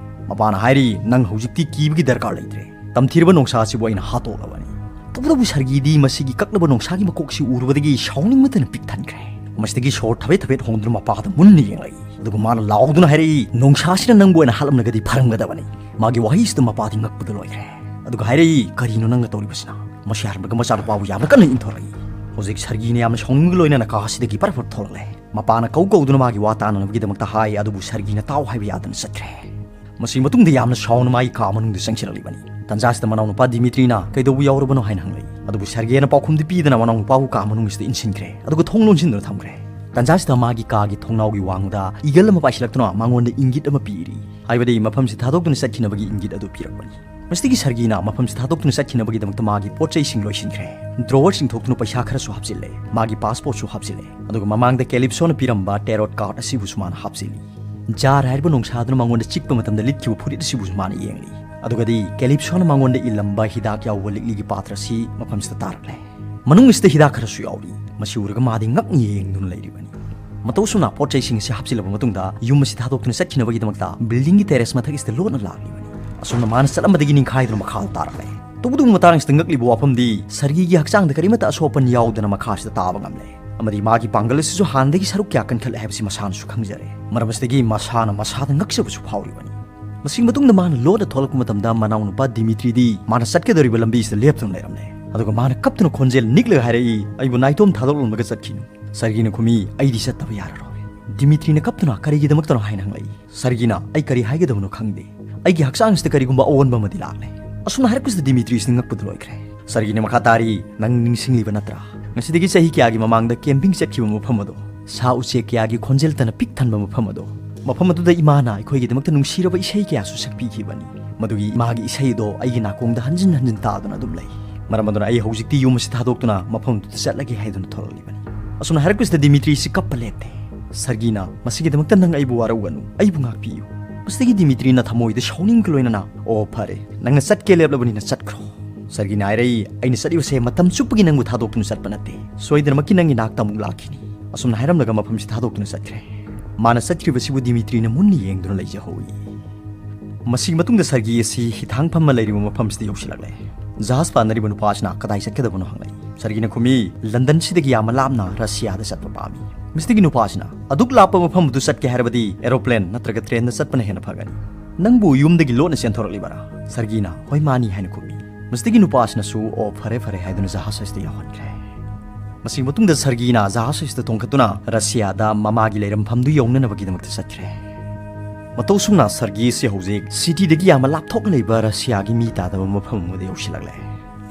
ꯃꯄꯥꯅ ꯍꯥꯏꯔꯤ, "ꯅꯪ ꯍꯧꯖꯤꯛꯇꯤ ꯀꯤꯕꯒꯤ ꯗꯔꯀꯥꯔ ꯂꯩꯇ꯭ꯔꯦ꯫ ꯇꯝꯊꯤꯔꯕ ꯅꯣꯡꯁꯥ ꯑꯁꯤꯕꯨ ꯑꯩꯅ ꯍꯥꯠꯇꯣꯛꯂꯕꯅꯤ꯫" ꯇꯧꯕꯇꯕꯨ ꯁꯔꯒꯤꯗꯤ ꯃꯁꯤꯒꯤ ꯀꯛꯂꯕ ꯅꯣꯡꯁꯥꯒꯤ ꯃꯀꯣꯛꯁꯤ ꯎꯔꯨꯕꯗꯒꯤ ꯁꯥꯎꯅꯤꯡꯕꯇꯅ ꯄꯤꯛ ꯊꯟꯈ꯭ꯔꯦ꯫ ꯃꯁꯤꯗꯒꯤ ꯁꯣꯔ ꯊꯕꯦꯠ ꯊꯕꯦꯠ ꯍꯣꯡꯗꯨꯅ ꯃꯄꯥꯗ ꯃꯨꯟꯅ ꯌꯦꯡꯂꯛꯏ꯫ ꯑꯗꯨꯒ ꯃꯥꯅ ꯂꯥꯎꯗꯨꯅ ꯍꯥꯏꯔꯛꯏ, "ꯅꯣꯡꯁꯥꯁꯤꯅ ꯅꯪꯕꯨ ꯑꯣꯏꯅ ꯍꯥꯠꯂꯝꯂꯒꯗꯤ ꯐꯔꯝꯒꯗꯕꯅꯤ"꯫ ꯃꯥꯒꯤ ꯋꯥꯍꯩꯁꯤꯗ ꯃꯄꯥꯗꯤ ꯉꯛꯄꯗ ꯂꯣꯏꯈ꯭ꯔꯦ꯫ ꯑꯗꯨꯒ ꯍꯥꯏꯔꯛꯏ, "ꯀꯔꯤꯅꯣ ꯅꯪꯅ ꯇꯧꯔꯤꯕꯁꯤꯅ?" ꯃꯁꯤ ꯍꯥꯏꯔꯝꯂꯒ ꯃꯆꯥꯅꯨꯄꯥꯕꯨ ꯌꯥꯝꯅ ꯀꯟꯅ ꯏꯟꯊꯣꯔꯛꯏ꯫ ꯍꯧꯖꯤꯛ ꯁꯔꯒꯤꯅ ꯌꯥꯝꯅ ꯁꯥꯎꯅꯤꯡꯕꯒ ꯂꯣꯏꯅꯅ ꯀꯥ ꯑꯁꯤꯗꯒꯤ ꯄꯔꯞ ꯄꯔꯞ ꯊꯣꯛꯂꯛꯂꯦ꯫ ꯃꯄꯥꯅ ꯀꯧ ꯀꯧꯗꯨꯅ ꯃꯥꯒꯤ ꯋꯥ ꯇꯥꯅꯅꯕꯒꯤꯗꯃꯛꯇ ꯍꯥꯏ, ꯑꯗꯨꯕꯨ ꯁꯔꯒꯤꯅ ꯇꯥꯎ ꯍꯥꯏꯕ ꯌꯥꯗꯅ ꯆꯠꯈ꯭ꯔꯦ꯫ ꯃꯁꯤ ꯃꯇꯨꯡꯗ ꯌꯥꯝꯅ ꯁꯥꯎꯅ ꯃꯥꯒꯤ ꯀꯥ ꯃꯅꯨꯡꯗ ꯆꯪꯁꯤꯜꯂꯛꯂꯤꯕꯅꯤ꯫ ꯇꯟꯖꯥꯁꯤꯗ ꯃꯅꯥꯎꯅꯨꯄꯥ ꯗꯤꯃꯤꯇ꯭ꯔꯤꯅ ꯀꯩꯗꯧꯕ ꯌꯥꯎꯔꯕꯅꯣ ꯍꯥꯏꯅ ꯍꯪꯂꯛꯏ꯫ ꯑꯗꯨꯕꯨ ꯁꯔꯒꯦꯅ ꯄꯥꯎꯈꯨꯝꯗꯤ ꯄꯤꯗꯅ ꯃꯅꯥꯎꯅꯨꯄꯥꯕꯨ ꯀꯥ ꯃꯅꯨꯡꯁꯤꯗ ꯏꯟꯁꯤꯟꯈ꯭ꯔꯦ, ꯑꯗꯨꯒ ꯊꯣꯡ ꯂꯣꯟꯁꯤꯟꯗꯨꯅ ꯊꯝꯈ꯭ꯔꯦ꯫ ꯇꯟꯖꯥꯁꯤꯗ ꯃꯥꯒꯤ ꯀꯥꯒꯤ ꯊꯣꯡꯅꯥꯎꯒꯤ ꯋꯥꯡꯃꯗ ꯏꯒꯜ ꯑꯃ ꯄꯥꯏꯁꯤꯜꯂꯛꯇꯨꯅ ꯃꯉꯣꯟꯗ ꯏꯪꯒꯤꯠ ꯑꯃ ꯄꯤꯔꯤ꯫ ꯍꯥꯏꯕꯗꯤ ꯃꯐꯝꯁꯤ ꯊꯥꯗꯣꯛꯇꯨꯅ ꯆꯠꯈꯤꯅꯕꯒꯤ ꯏꯪꯒꯤꯠ ꯑꯗꯨ ꯄꯤꯔꯛꯄꯅꯤ꯫ ꯃꯁꯤꯗꯒꯤ ꯁꯔꯒꯤꯅ ꯃꯐꯝꯁꯤ ꯊꯥꯗꯣꯛꯇꯨꯅ ꯆꯠꯈꯤꯅꯕꯒꯤꯗꯃꯛꯇ ꯃꯥꯒꯤ ꯄꯣꯠ ꯆꯩꯁꯤꯡ ꯂꯣꯏꯁꯤꯟꯈ꯭ꯔꯦ꯫ ꯗ꯭ꯔꯣꯋꯔꯁꯤꯡ ꯊꯣꯛꯇꯨꯅ ꯄꯩꯁꯥ ꯈꯔꯁꯨ ꯍꯥꯞꯆꯤꯜꯂꯦ, ꯃꯥꯒꯤ ꯄꯥꯁꯄꯣꯔꯠꯁꯨ ꯍꯥꯞꯆꯤꯜꯂꯦ, ꯑꯗꯨꯒ ꯃꯃꯥꯡꯗ ꯀꯦꯂꯤꯞꯁꯣꯅ ꯄꯤꯔꯝꯕ ꯇꯦꯔꯣꯠ ꯀꯥꯔꯗ ꯑꯁꯤꯕꯨꯁꯨ ꯃꯥꯅ ꯍꯥꯞꯆꯤꯜꯂꯤ꯫ ꯖꯥꯔ ꯍꯥꯏꯔꯤꯕ ꯅꯣꯡꯁꯥꯗꯨꯅ ꯃꯉꯣꯟꯗ ꯆꯤꯛꯄ ꯃꯇꯝꯗ ꯂꯤꯠꯈꯤꯕ ꯐꯨꯔꯤꯠ ꯑꯁꯤꯕꯨꯁꯨ ꯃꯥꯅ ꯌꯦꯡꯂꯤ꯫ ꯑꯗꯨꯒꯗꯤ ꯀꯦꯂꯤꯞꯁꯣꯅ ꯃꯉꯣꯟꯗ ꯏꯜꯂꯝꯕ ꯍꯤꯗꯥꯛ ꯌꯥꯎꯕ ꯂꯤꯛꯂꯤꯒꯤ ꯄꯥꯇ꯭ꯔ ꯑꯁꯤ ꯃꯐꯝꯁꯤꯗ ꯇꯥꯔꯛꯂꯦ꯫ ꯃꯅꯨꯡ ꯑꯁꯤꯗ ꯍꯤꯗꯥꯛ ꯈꯔꯁꯨ ꯌꯥꯎꯔꯤ꯫ ꯃꯁꯤ ꯎꯔꯒ ꯃꯥꯗꯤ ꯉꯛꯅ ꯌꯦꯡꯗꯨꯅ ꯂꯩꯔꯤꯕꯅꯤ꯫ ꯃꯇꯧ ꯑꯁꯨꯝꯅ ꯄꯣꯠ ꯆꯩꯁꯤꯡ ꯑꯁꯤ ꯍꯥꯞꯆꯤꯜꯂꯕ ꯃꯇꯨꯡꯗ ꯌꯨꯝ ꯑꯁꯤ ꯊꯥꯗꯣꯛꯇꯨꯅ ꯆꯠꯈꯤꯅꯕꯒꯤꯗꯃꯛꯇ ꯕꯤꯜꯗꯤꯡꯒꯤ ꯇꯦꯔꯦꯁ ꯃꯊꯛ ꯑꯁꯤꯗ ꯂꯣꯠꯅ ꯂꯥꯛꯂꯤꯕꯅꯤ꯫ ꯑꯁꯨꯝꯅ ꯃꯥꯅ ꯆꯠꯂꯝꯕꯗꯒꯤ ꯅꯤꯡꯈꯥꯏꯗꯨꯅ ꯃꯈꯥꯗ ꯇꯥꯔꯛꯂꯦ꯫ ꯇꯧꯕꯇꯕꯨ ꯃꯇꯥꯡ ꯑꯁꯤꯗ ꯉꯛꯂꯤꯕ ꯋꯥꯐꯝꯗꯤ ꯁꯔꯒꯤꯒꯤ ꯍꯛꯆꯥꯡꯗ ꯀꯔꯤꯃꯠꯇ ꯑꯁꯣꯛ ꯑꯄꯟ ꯌꯥꯎꯗꯅ ꯃꯈꯥꯁꯤꯗ ꯇꯥꯕ ꯉꯝꯂꯦ꯫ ꯑꯃꯗꯤ ꯃꯥꯒꯤ ꯄꯥꯡꯒꯜ ꯑꯁꯤꯁꯨ ꯍꯥꯟꯅꯗꯒꯤ ꯁꯔꯨꯛ ꯀꯌꯥ ꯀꯟꯈꯠꯂꯦ ꯍꯥꯏꯕꯁꯤ ꯃꯁꯥꯅꯁꯨ ꯈꯪꯖꯔꯦ꯫ ꯃꯔꯝ ꯑꯁꯤꯗꯒꯤ ꯃꯁꯥꯅ ꯃꯁꯥꯗ ꯉꯛꯆꯕꯁꯨ ꯐꯥꯎꯔꯤꯕꯅꯤ꯫ ꯃꯁꯤꯒꯤ ꯃꯇꯨꯡꯗ ꯃꯥꯅ ꯂꯣꯟꯅ ꯊꯣꯛꯂꯛꯄ ꯃꯇꯝꯗ ꯃꯅꯥꯎꯅꯨꯄꯥ ꯗꯤꯃꯤꯇ꯭ꯔꯤꯗꯤ ꯃꯥꯅ ꯆꯠꯀꯗꯧꯔꯤꯕ ꯂꯝꯕꯤꯁꯤꯗ ꯂꯦꯞꯇꯨꯅ ꯂꯩꯔꯝꯂꯦ꯫ ꯑꯗꯨꯒ ꯃꯥꯅ ꯀꯞꯇꯨꯅ ꯈꯣꯟꯖꯦꯜ ꯅꯤꯛꯂꯒ ꯍꯥꯏꯔꯛꯏ, "ꯑꯩꯕꯨ ꯅꯥꯏꯇꯣꯝ ꯊꯥꯗꯣꯛꯂꯝꯂꯒ ꯆꯠꯈꯤꯅꯨ"꯫ ꯁꯔꯒꯤꯅ ꯈꯨꯝꯃꯤ, "ꯑꯩꯗꯤ ꯆꯠꯇꯕ ꯌꯥꯔꯔꯣꯏ"꯫ ꯗꯤꯃꯤꯇ꯭ꯔꯤꯅ ꯀꯞꯇꯨꯅ ꯀꯔꯤꯒꯤꯗꯃꯛꯇꯅꯣ ꯍꯥꯏꯅ ꯍꯪꯂꯛꯏ꯫ ꯁꯔꯒꯤꯅ, "ꯑꯩ ꯀꯔꯤ ꯍꯥꯏꯒꯗꯕꯅꯣ ꯈꯪꯗꯦ꯫ ꯑꯩꯒꯤ ꯍꯛꯆꯥꯡꯁꯤꯗ ꯀꯔꯤꯒꯨꯝꯕ ꯑꯑꯣꯟꯕ ꯑꯃꯗꯤ ꯂꯥꯛꯂꯦ"꯫ ꯑꯁꯨꯝꯅ ꯍꯥꯏꯔꯛꯄꯁꯤꯗ ꯗꯤꯃꯤꯇ꯭ꯔꯤꯁꯤꯅ ꯉꯛꯄꯗ ꯂꯣꯏꯈ꯭ꯔꯦ꯫ ꯁꯔꯒꯤꯅ ꯃꯈꯥ ꯇꯥꯔꯤ, "ꯅꯪ ꯅꯤꯡꯁꯤꯡꯂꯤꯕ ꯅꯠꯇ꯭ꯔꯥ? ꯉꯁꯤꯗꯒꯤ ꯆꯍꯤ ꯀꯌꯥꯒꯤ ꯃꯃꯥꯡꯗ ꯀꯦꯝꯄꯤꯡ ꯆꯠꯈꯤꯕ ꯃꯐꯝ ꯑꯗꯣ, ꯁꯥ ꯎꯆꯦꯛ ꯀꯌꯥꯒꯤ ꯈꯣꯟꯖꯦꯜ ꯇꯅ ꯄꯤꯛ ꯊꯟꯕ ꯃꯐꯝ ꯑꯗꯣ, ꯃꯐꯝ ꯑꯗꯨꯗ ꯏꯃꯥꯅ ꯑꯩꯈꯣꯏꯒꯤꯗꯃꯛꯇ ꯅꯨꯡꯁꯤꯔꯕ ꯏꯁꯩ ꯀꯌꯥꯁꯨ ꯁꯛꯄꯤꯈꯤꯕꯅꯤ꯫ ꯃꯗꯨꯒꯤ ꯏꯃꯥꯒꯤ ꯏꯁꯩꯗꯣ ꯑꯩꯒꯤ ꯅꯥꯀꯣꯡꯗ ꯍꯟꯖꯤꯟ ꯍꯟꯖꯤꯟ ꯇꯥꯗꯨꯅ ꯑꯗꯨꯝ ꯂꯩ꯫ ꯃꯔꯝ ꯑꯗꯨꯅ ꯑꯩ ꯍꯧꯖꯤꯛꯇꯤ ꯌꯨꯝ ꯑꯁꯤ ꯊꯥꯗꯣꯛꯇꯨꯅ ꯃꯐꯝ ꯑꯗꯨꯗ ꯆꯠꯂꯒꯦ ꯍꯥꯏꯗꯨꯅ ꯊꯣꯔꯛꯂꯤꯕꯅꯤ"꯫ ꯑꯁꯨꯝꯅ ꯍꯥꯏꯔꯛꯄꯁꯤꯗ ꯗꯤꯃꯤꯇ꯭ꯔꯤꯁꯤ ꯀꯞꯄ ꯂꯦꯞꯇꯦ꯫ ꯁꯔꯒꯤꯅ, "ꯃꯁꯤꯒꯤꯗꯃꯛꯇ ꯅꯪ ꯑꯩꯕꯨ ꯋꯥꯔꯧꯒꯅꯨ, ꯑꯩꯕꯨ ꯉꯥꯛꯄꯤꯌꯨ"꯫ ꯃꯁꯤꯗꯒꯤ ꯗꯤꯃꯤꯇ꯭ꯔꯤꯅ ꯊꯃꯣꯏꯗ ꯁꯥꯎꯅꯤꯡꯕꯒ ꯂꯣꯏꯅꯅ, "ꯑꯣ ꯐꯔꯦ, ꯅꯪꯅ ꯆꯠꯀꯦ ꯂꯦꯞꯂꯕꯅꯤꯅ ꯆꯠꯈ꯭ꯔꯣ"꯫ ꯁꯔꯒꯤꯅ ꯍꯥꯏꯔꯛꯏ, "ꯑꯩꯅ ꯆꯠꯂꯤꯕꯁꯦ ꯃꯇꯝ ꯆꯨꯞꯄꯒꯤ ꯅꯪꯕꯨ ꯊꯥꯗꯣꯛꯇꯨꯅ ꯆꯠꯄ ꯅꯠꯇꯦ꯫ ꯁꯣꯏꯗꯅꯃꯛꯀꯤ ꯅꯪꯒꯤ ꯅꯥꯛꯇ ꯑꯃꯨꯛ ꯂꯥꯛꯈꯤꯅꯤ"꯫ ꯑꯁꯨꯝꯅ ꯍꯥꯏꯔꯝꯂꯒ ꯃꯐꯝꯁꯤ ꯊꯥꯗꯣꯛꯇꯨꯅ ꯆꯠꯈ꯭ꯔꯦ꯫ ꯃꯥꯅ ꯆꯠꯈ꯭ꯔꯤꯕꯁꯤꯕꯨ ꯗꯤꯃꯤꯇ꯭ꯔꯤꯅ ꯃꯨꯟꯅ ꯌꯦꯡꯗꯨꯅ ꯂꯩꯖꯍꯧꯏ꯫ ꯃꯁꯤꯒꯤ ꯃꯇꯨꯡꯗ ꯁꯔꯒꯤ ꯑꯁꯤ ꯍꯤꯊꯥꯡ ꯐꯝꯃ ꯂꯩꯔꯤꯕ ꯃꯐꯝꯁꯤꯗ ꯌꯧꯁꯤꯜꯂꯛꯂꯦ꯫ ꯖꯍꯥꯖ ꯄꯥꯟꯅꯔꯤꯕ ꯅꯨꯄꯥꯁꯤꯅ ꯀꯗꯥꯏ ꯆꯠꯀꯗꯕꯅꯣ ꯍꯪꯂꯛꯏ꯫ ꯁꯔꯒꯤꯅ ꯈꯨꯝꯃꯤ, "ꯂꯟꯗꯟꯁꯤꯗꯒꯤ ꯌꯥꯝꯅ ꯂꯥꯞꯅ ꯔꯁꯤꯌꯥꯗ ꯆꯠꯄ ꯄꯥꯝꯃꯤ"꯫ ꯃꯁꯤꯗꯒꯤ ꯅꯨꯄꯥꯁꯤꯅ, "ꯑꯗꯨꯛ ꯂꯥꯞꯄ ꯃꯐꯝ ꯑꯗꯨ ꯆꯠꯀꯦ ꯍꯥꯏꯔꯕꯗꯤ aeroplane ꯅꯠꯇ꯭ꯔꯒ train ꯗ ꯆꯠꯄꯅ ꯍꯦꯟꯅ ꯐꯒꯅꯤ꯫ ꯅꯪꯕꯨ ꯌꯨꯝꯗꯒꯤ ꯂꯣꯠꯅ ꯆꯦꯟꯊꯣꯔꯛꯂꯤꯕꯔꯥ?" ꯁꯔꯒꯤꯅ, "ꯍꯣꯏ, ꯃꯥꯅꯤ" ꯍꯥꯏꯅ ꯈꯨꯝꯃꯤ꯫ ꯃꯁꯤꯗꯒꯤ ꯅꯨꯄꯥꯁꯤꯅꯁꯨ, "ꯑꯣ, ꯐꯔꯦ, ꯐꯔꯦ" ꯍꯥꯏꯗꯨꯅ ꯖꯍꯥꯖ ꯑꯁꯤꯗ ꯌꯥꯎꯍꯟꯈ꯭ꯔꯦ꯫ ꯃꯁꯤꯒꯤ ꯃꯇꯨꯡꯗ ꯁꯔꯒꯤꯅ ꯖꯍꯥꯖ ꯑꯁꯤꯗ ꯇꯣꯡꯈꯠꯇꯨꯅ ꯔꯁꯤꯌꯥꯗ ꯃꯃꯥꯒꯤ ꯂꯩꯔꯝꯐꯝꯗꯨ ꯌꯧꯅꯅꯕꯒꯤꯗꯃꯛꯇ ꯆꯠꯈ꯭ꯔꯦ꯫ ꯃꯇꯧ ꯑꯁꯨꯝꯅ ꯁꯔꯒꯤ ꯑꯁꯤ ꯍꯧꯖꯤꯛ city ꯗꯒꯤ ꯌꯥꯝꯅ ꯂꯥꯞꯊꯣꯛꯅ ꯂꯩꯕ ꯔꯁꯤꯌꯥꯒꯤ ꯃꯤ ꯇꯥꯗꯕ ꯃꯐꯝ ꯑꯃꯗ ꯌꯧꯁꯤꯜꯂꯛꯂꯦ꯫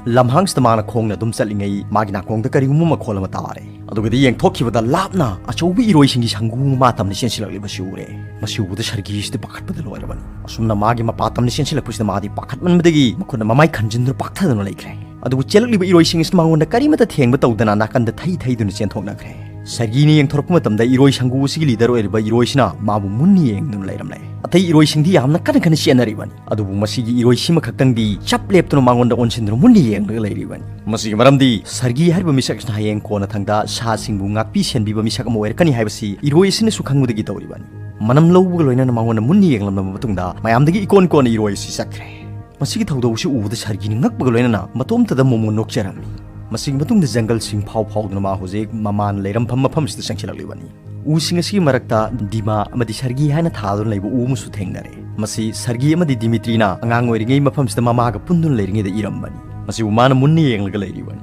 ꯂꯝꯍꯥꯡꯁꯤꯗ ꯃꯥꯅ ꯈꯣꯡꯅ ꯑꯗꯨꯝ ꯆꯠꯂꯤꯉꯩ ꯃꯥꯒꯤ ꯅꯥꯀꯣꯡꯗ ꯀꯔꯤꯒꯨꯝꯕ ꯃꯈꯣꯜ ꯑꯃ ꯇꯥꯔꯦ꯫ ꯑꯗꯨꯒꯗꯤ ꯌꯦꯡꯊꯣꯛꯈꯤꯕꯗ ꯂꯥꯞꯅ ꯑꯆꯧꯕ ꯏꯔꯣꯏꯁꯤꯡꯒꯤ ꯁꯪꯒꯨ ꯃꯃꯥ ꯇꯝꯅ ꯆꯦꯟꯁꯤꯜꯂꯛꯂꯤꯕꯁꯤ ꯎꯔꯦ꯫ ꯃꯁꯤ ꯎꯕꯗ ꯁꯔꯒꯤꯁꯤꯗꯤ ꯄꯥꯈꯠꯄꯗ ꯂꯣꯏꯔꯕꯅꯤ꯫ ꯑꯁꯨꯝꯅ ꯃꯥꯒꯤ ꯃꯄꯥ ꯇꯝꯅ ꯆꯦꯟꯁꯤꯜꯂꯛꯄꯁꯤꯗ ꯃꯥꯗꯤ ꯄꯥꯈꯠꯃꯟꯕꯗꯒꯤ ꯃꯈꯨꯠꯅ ꯃꯃꯥꯏ ꯈꯟꯖꯤꯟꯗꯨꯅ ꯄꯥꯛꯊꯗꯨꯅ ꯂꯩꯈ꯭ꯔꯦ꯫ ꯑꯗꯨꯕꯨ ꯆꯦꯜꯂꯛꯂꯤꯕ ꯏꯔꯣꯏꯁꯤꯡ ꯑꯁꯤꯅ ꯃꯉꯣꯟꯗ ꯀꯔꯤꯃꯠꯇ ꯊꯦꯡꯕ ꯇꯧꯗꯅ ꯅꯥꯀꯟꯗ ꯊꯩ ꯊꯩꯗꯨꯅ ꯆꯦꯟꯊꯣꯛꯅꯈ꯭ꯔꯦ꯫ ꯁꯔꯒꯤꯅ ꯌꯦꯡꯊꯣꯔꯛꯄ ꯃꯇꯝꯗ ꯏꯔꯣꯏ ꯁꯪꯒꯨ ꯑꯁꯤꯒꯤ leader ꯑꯣꯏꯔꯤꯕ ꯏꯔꯣꯏꯁꯤꯅ ꯃꯥꯕꯨ ꯃꯨꯟꯅ ꯌꯦꯡꯗꯨꯅ ꯂꯩꯔꯝꯂꯦ꯫ ꯑꯇꯩ ꯏꯔꯣꯏꯁꯤꯡꯗꯤ ꯌꯥꯝꯅ ꯀꯟꯅ ꯀꯟꯅ ꯆꯦꯟꯅꯔꯤꯕꯅꯤ, ꯑꯗꯨꯕꯨ ꯃꯁꯤꯒꯤ ꯏꯔꯣꯏꯁꯤꯃ ꯈꯛꯇꯪꯗꯤ ꯆꯞ ꯂꯦꯞꯇꯨꯅ ꯃꯉꯣꯟꯗ ꯑꯣꯟꯁꯤꯟꯗꯨꯅ ꯃꯨꯟꯅ ꯌꯦꯡꯂꯒ ꯂꯩꯔꯤꯕꯅꯤ꯫ ꯃꯁꯤꯒꯤ ꯃꯔꯝꯗꯤ ꯁꯔꯒꯤ ꯍꯥꯏꯔꯤꯕ ꯃꯤꯁꯛ ꯑꯁꯤꯅ ꯍꯌꯦꯡ ꯀꯣꯟꯅꯊꯪꯗ ꯁꯥꯁꯤꯡꯕꯨ ꯉꯥꯛꯄꯤ ꯁꯦꯟꯕꯤꯕ ꯃꯤꯁꯛ ꯑꯃ ꯑꯣꯏꯔꯛꯀꯅꯤ ꯍꯥꯏꯕꯁꯤ ꯏꯔꯣꯏ ꯑꯁꯤꯅꯁꯨ ꯈꯪꯕꯗꯒꯤ ꯇꯧꯔꯤꯕꯅꯤ꯫ ꯃꯅꯝ ꯂꯧꯕꯒ ꯂꯣꯏꯅꯅ ꯃꯉꯣꯟꯗ ꯃꯨꯟꯅ ꯌꯦꯡꯂꯝꯂꯕ ꯃꯇꯨꯡꯗ ꯃꯌꯥꯝꯗꯒꯤ ꯏꯀꯣꯟ ꯀꯣꯟꯅ ꯏꯔꯣꯏ ꯑꯁꯤ ꯆꯠꯈ꯭ꯔꯦ꯫ ꯃꯁꯤꯒꯤ ꯊꯧꯗꯧ ꯑꯁꯤ ꯎꯕꯗ ꯁꯔꯒꯤꯅ ꯉꯛꯄꯒ ꯂꯣꯏꯅꯅ ꯃꯇꯣꯝꯇꯗ ꯃꯣꯃꯣꯟ ꯅꯣꯛꯆꯔꯝꯃꯤ꯫ ꯃꯁꯤꯒꯤ ꯃꯇꯨꯡꯗ ꯖꯪꯒꯜꯁꯤꯡ ꯐꯥꯎ ꯐꯥꯎꯗꯨꯅ ꯃꯥ ꯍꯧꯖꯤꯛ ꯃꯃꯥꯅ ꯂꯩꯔꯝꯐꯝ ꯃꯐꯝꯁꯤꯗ ꯆꯪꯁꯤꯜꯂꯛꯂꯤꯕꯅꯤ꯫ ꯎꯁꯤꯡ ꯑꯁꯤꯒꯤ ꯃꯔꯛꯇ ꯗꯤꯃꯥ ꯑꯃꯗꯤ ꯁꯔꯒꯤ ꯍꯥꯏꯅ ꯊꯥꯗꯨꯅ ꯂꯩꯕ ꯎ ꯑꯃꯁꯨ ꯊꯦꯡꯅꯔꯦ꯫ ꯃꯁꯤ ꯁꯔꯒꯤ ꯑꯃꯗꯤ ꯗꯤꯃꯤꯇ꯭ꯔꯤꯅ ꯑꯉꯥꯡ ꯑꯣꯏꯔꯤꯉꯩ ꯃꯐꯝꯁꯤꯗ ꯃꯃꯥꯒ ꯄꯨꯟꯗꯨꯅ ꯂꯩꯔꯤꯉꯩꯗ ꯏꯔꯝꯕꯅꯤ꯫ ꯃꯁꯤꯕꯨ ꯃꯥꯅ ꯃꯨꯟꯅ ꯌꯦꯡꯂꯒ ꯂꯩꯔꯤꯕꯅꯤ꯫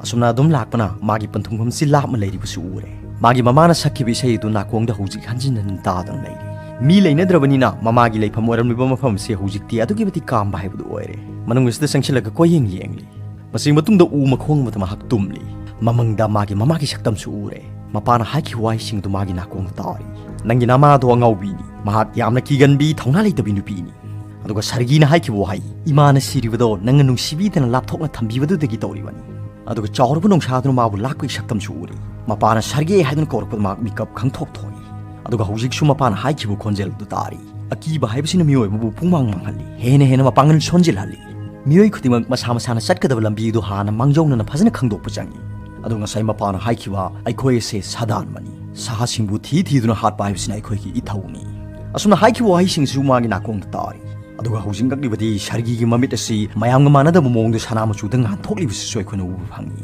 ꯑꯁꯨꯝꯅ ꯑꯗꯨꯝ ꯂꯥꯛꯄꯅ ꯃꯥꯒꯤ ꯄꯟꯊꯨꯡꯐꯝꯁꯤ ꯂꯥꯞꯅ ꯂꯩꯔꯤꯕꯁꯨ ꯎꯔꯦ꯫ ꯃꯥꯒꯤ ꯃꯃꯥꯅ ꯁꯛꯈꯤꯕ ꯏꯁꯩ ꯑꯗꯨ ꯅꯥꯀꯣꯡꯗ ꯍꯧꯖꯤꯛ ꯍꯟꯖꯤꯟ ꯍꯟꯖꯤꯟ ꯇꯥꯗꯨꯅ ꯂꯩꯔꯤ꯫ ꯃꯤ ꯂꯩꯅꯗ꯭ꯔꯕꯅꯤꯅ ꯃꯃꯥꯒꯤ ꯂꯩꯐꯝ ꯑꯣꯏꯔꯝꯂꯤꯕ ꯃꯐꯝ ꯑꯁꯤ ꯍꯧꯖꯤꯛꯇꯤ ꯑꯗꯨꯛꯀꯤ ꯃꯇꯤꯛ ꯀꯥꯝꯕ ꯍꯥꯏꯕꯗꯨ ꯑꯣꯏꯔꯦ꯫ ꯃꯅꯨꯡ ꯑꯁꯤꯗ ꯆꯪꯁꯤꯜꯂꯒ ꯀꯣꯏꯌꯦꯡ ꯌꯦꯡꯂꯤ꯫ ꯃꯁꯤꯒꯤ ꯃꯇꯨꯡꯗ ꯎ ꯃꯈꯣꯡ ꯑꯃꯗ ꯃꯍꯥꯛ ꯇꯨꯝꯂꯤ꯫ ꯃꯃꯪꯗ ꯃꯥꯒꯤ ꯃꯃꯥꯒꯤ ꯁꯛꯇꯝꯁꯨ ꯎꯔꯦ꯫ ꯃꯄꯥꯅ ꯍꯥꯏꯈꯤꯕ ꯋꯥꯍꯩꯁꯤꯡ ꯑꯗꯨ ꯃꯥꯒꯤ ꯅꯥꯀꯣꯡꯗ ꯇꯥꯔꯤ꯫ "ꯅꯪꯒꯤ ꯅꯃꯥꯗꯣ ꯑꯉꯥꯎꯕꯤꯅꯤ꯫ ꯃꯍꯥꯛ ꯌꯥꯝꯅ ꯀꯤꯒꯟꯕꯤ, ꯊꯧꯅꯥ ꯂꯩꯇꯕꯤ ꯅꯨꯄꯤꯅꯤ꯫ ꯑꯗꯨꯒ ꯁꯔꯒꯤꯅ ꯍꯥꯏꯈꯤꯕ ꯋꯥꯍꯩ, 'ꯏꯃꯥꯅ ꯁꯤꯔꯤꯕꯗꯣ ꯅꯪꯅ ꯅꯨꯡꯁꯤꯕꯤꯗꯅ ꯂꯥꯞꯊꯣꯛꯅ ꯊꯝꯕꯤꯕꯗꯨꯗꯒꯤ ꯇꯧꯔꯤꯕꯅꯤ.'" ꯑꯗꯨꯒ ꯆꯥꯎꯔꯕ ꯅꯣꯡꯁꯥꯗꯨꯅ ꯃꯥꯕꯨ ꯂꯥꯛꯄꯒꯤ ꯁꯛꯇꯝꯁꯨ ꯎꯔꯤ꯫ ꯃꯄꯥꯅ "ꯁꯔꯒꯤ" ꯍꯥꯏꯗꯨꯅ ꯀꯧꯔꯛꯄꯗ ꯃꯍꯥꯛ ꯃꯤꯀꯞ ꯈꯪꯊꯣꯛ ꯊꯣꯛꯏ꯫ ꯑꯗꯨꯒ ꯍꯧꯖꯤꯛꯁꯨ ꯃꯄꯥꯅ ꯍꯥꯏꯈꯤꯕ ꯈꯣꯟꯖꯦꯜ ꯑꯗꯨ ꯇꯥꯔꯤ꯫ ꯑꯀꯤꯕ ꯍꯥꯏꯕꯁꯤꯅ ꯃꯤꯑꯣꯏꯕꯕꯨ ꯄꯨꯡꯃꯥꯡ ꯃꯥꯡꯍꯜꯂꯤ, ꯍꯦꯟꯅ ꯍꯦꯟꯅ ꯃꯄꯥꯡꯒꯜ ꯁꯣꯟꯖꯤꯜꯍꯜꯂꯤ꯫ ꯃꯤꯑꯣꯏ ꯈꯨꯗꯤꯡꯃꯛ ꯃꯁꯥ ꯃꯁꯥꯅ ꯆꯠꯀꯗꯕ ꯂꯝꯕꯤ ꯑꯗꯨ ꯍꯥꯟꯅ ꯃꯥꯡꯖꯧꯅꯅ ꯐꯖꯅ ꯈꯪꯗꯣꯛꯄ ꯆꯪꯏ꯫ ꯑꯗꯨ ꯉꯁꯥꯏ ꯃꯄꯥꯅ ꯍꯥꯏꯈꯤꯕ, "ꯑꯩꯈꯣꯏ ꯑꯁꯦ ꯁꯥꯗꯥꯟꯕꯅꯤ, ꯁꯥꯁꯤꯡꯕꯨ ꯊꯤ ꯊꯤꯗꯨꯅ ꯍꯥꯠꯄ ꯍꯥꯏꯕꯁꯤꯅ ꯑꯩꯈꯣꯏꯒꯤ ꯏꯊꯧꯅꯤ"꯫ ꯑꯁꯨꯝꯅ ꯍꯥꯏꯈꯤꯕ ꯋꯥꯍꯩꯁꯤꯡꯁꯤꯁꯨ ꯃꯥꯒꯤ ꯅꯥꯀꯣꯡꯗ ꯇꯥꯔꯤ꯫ ꯑꯗꯨꯒ ꯍꯧꯖꯤꯛ ꯉꯛꯂꯤꯕꯗꯤ ꯁꯔꯒꯤꯒꯤ ꯃꯃꯤꯠ ꯑꯁꯤ ꯃꯌꯥꯝꯒ ꯃꯥꯟꯅꯗꯕ ꯃꯑꯣꯡꯗ ꯁꯅꯥ ꯃꯆꯨꯗ ꯉꯥꯟꯊꯣꯛꯂꯤꯕꯁꯤꯁꯨ ꯑꯩꯈꯣꯏꯅ ꯎꯕ ꯐꯪꯏ꯫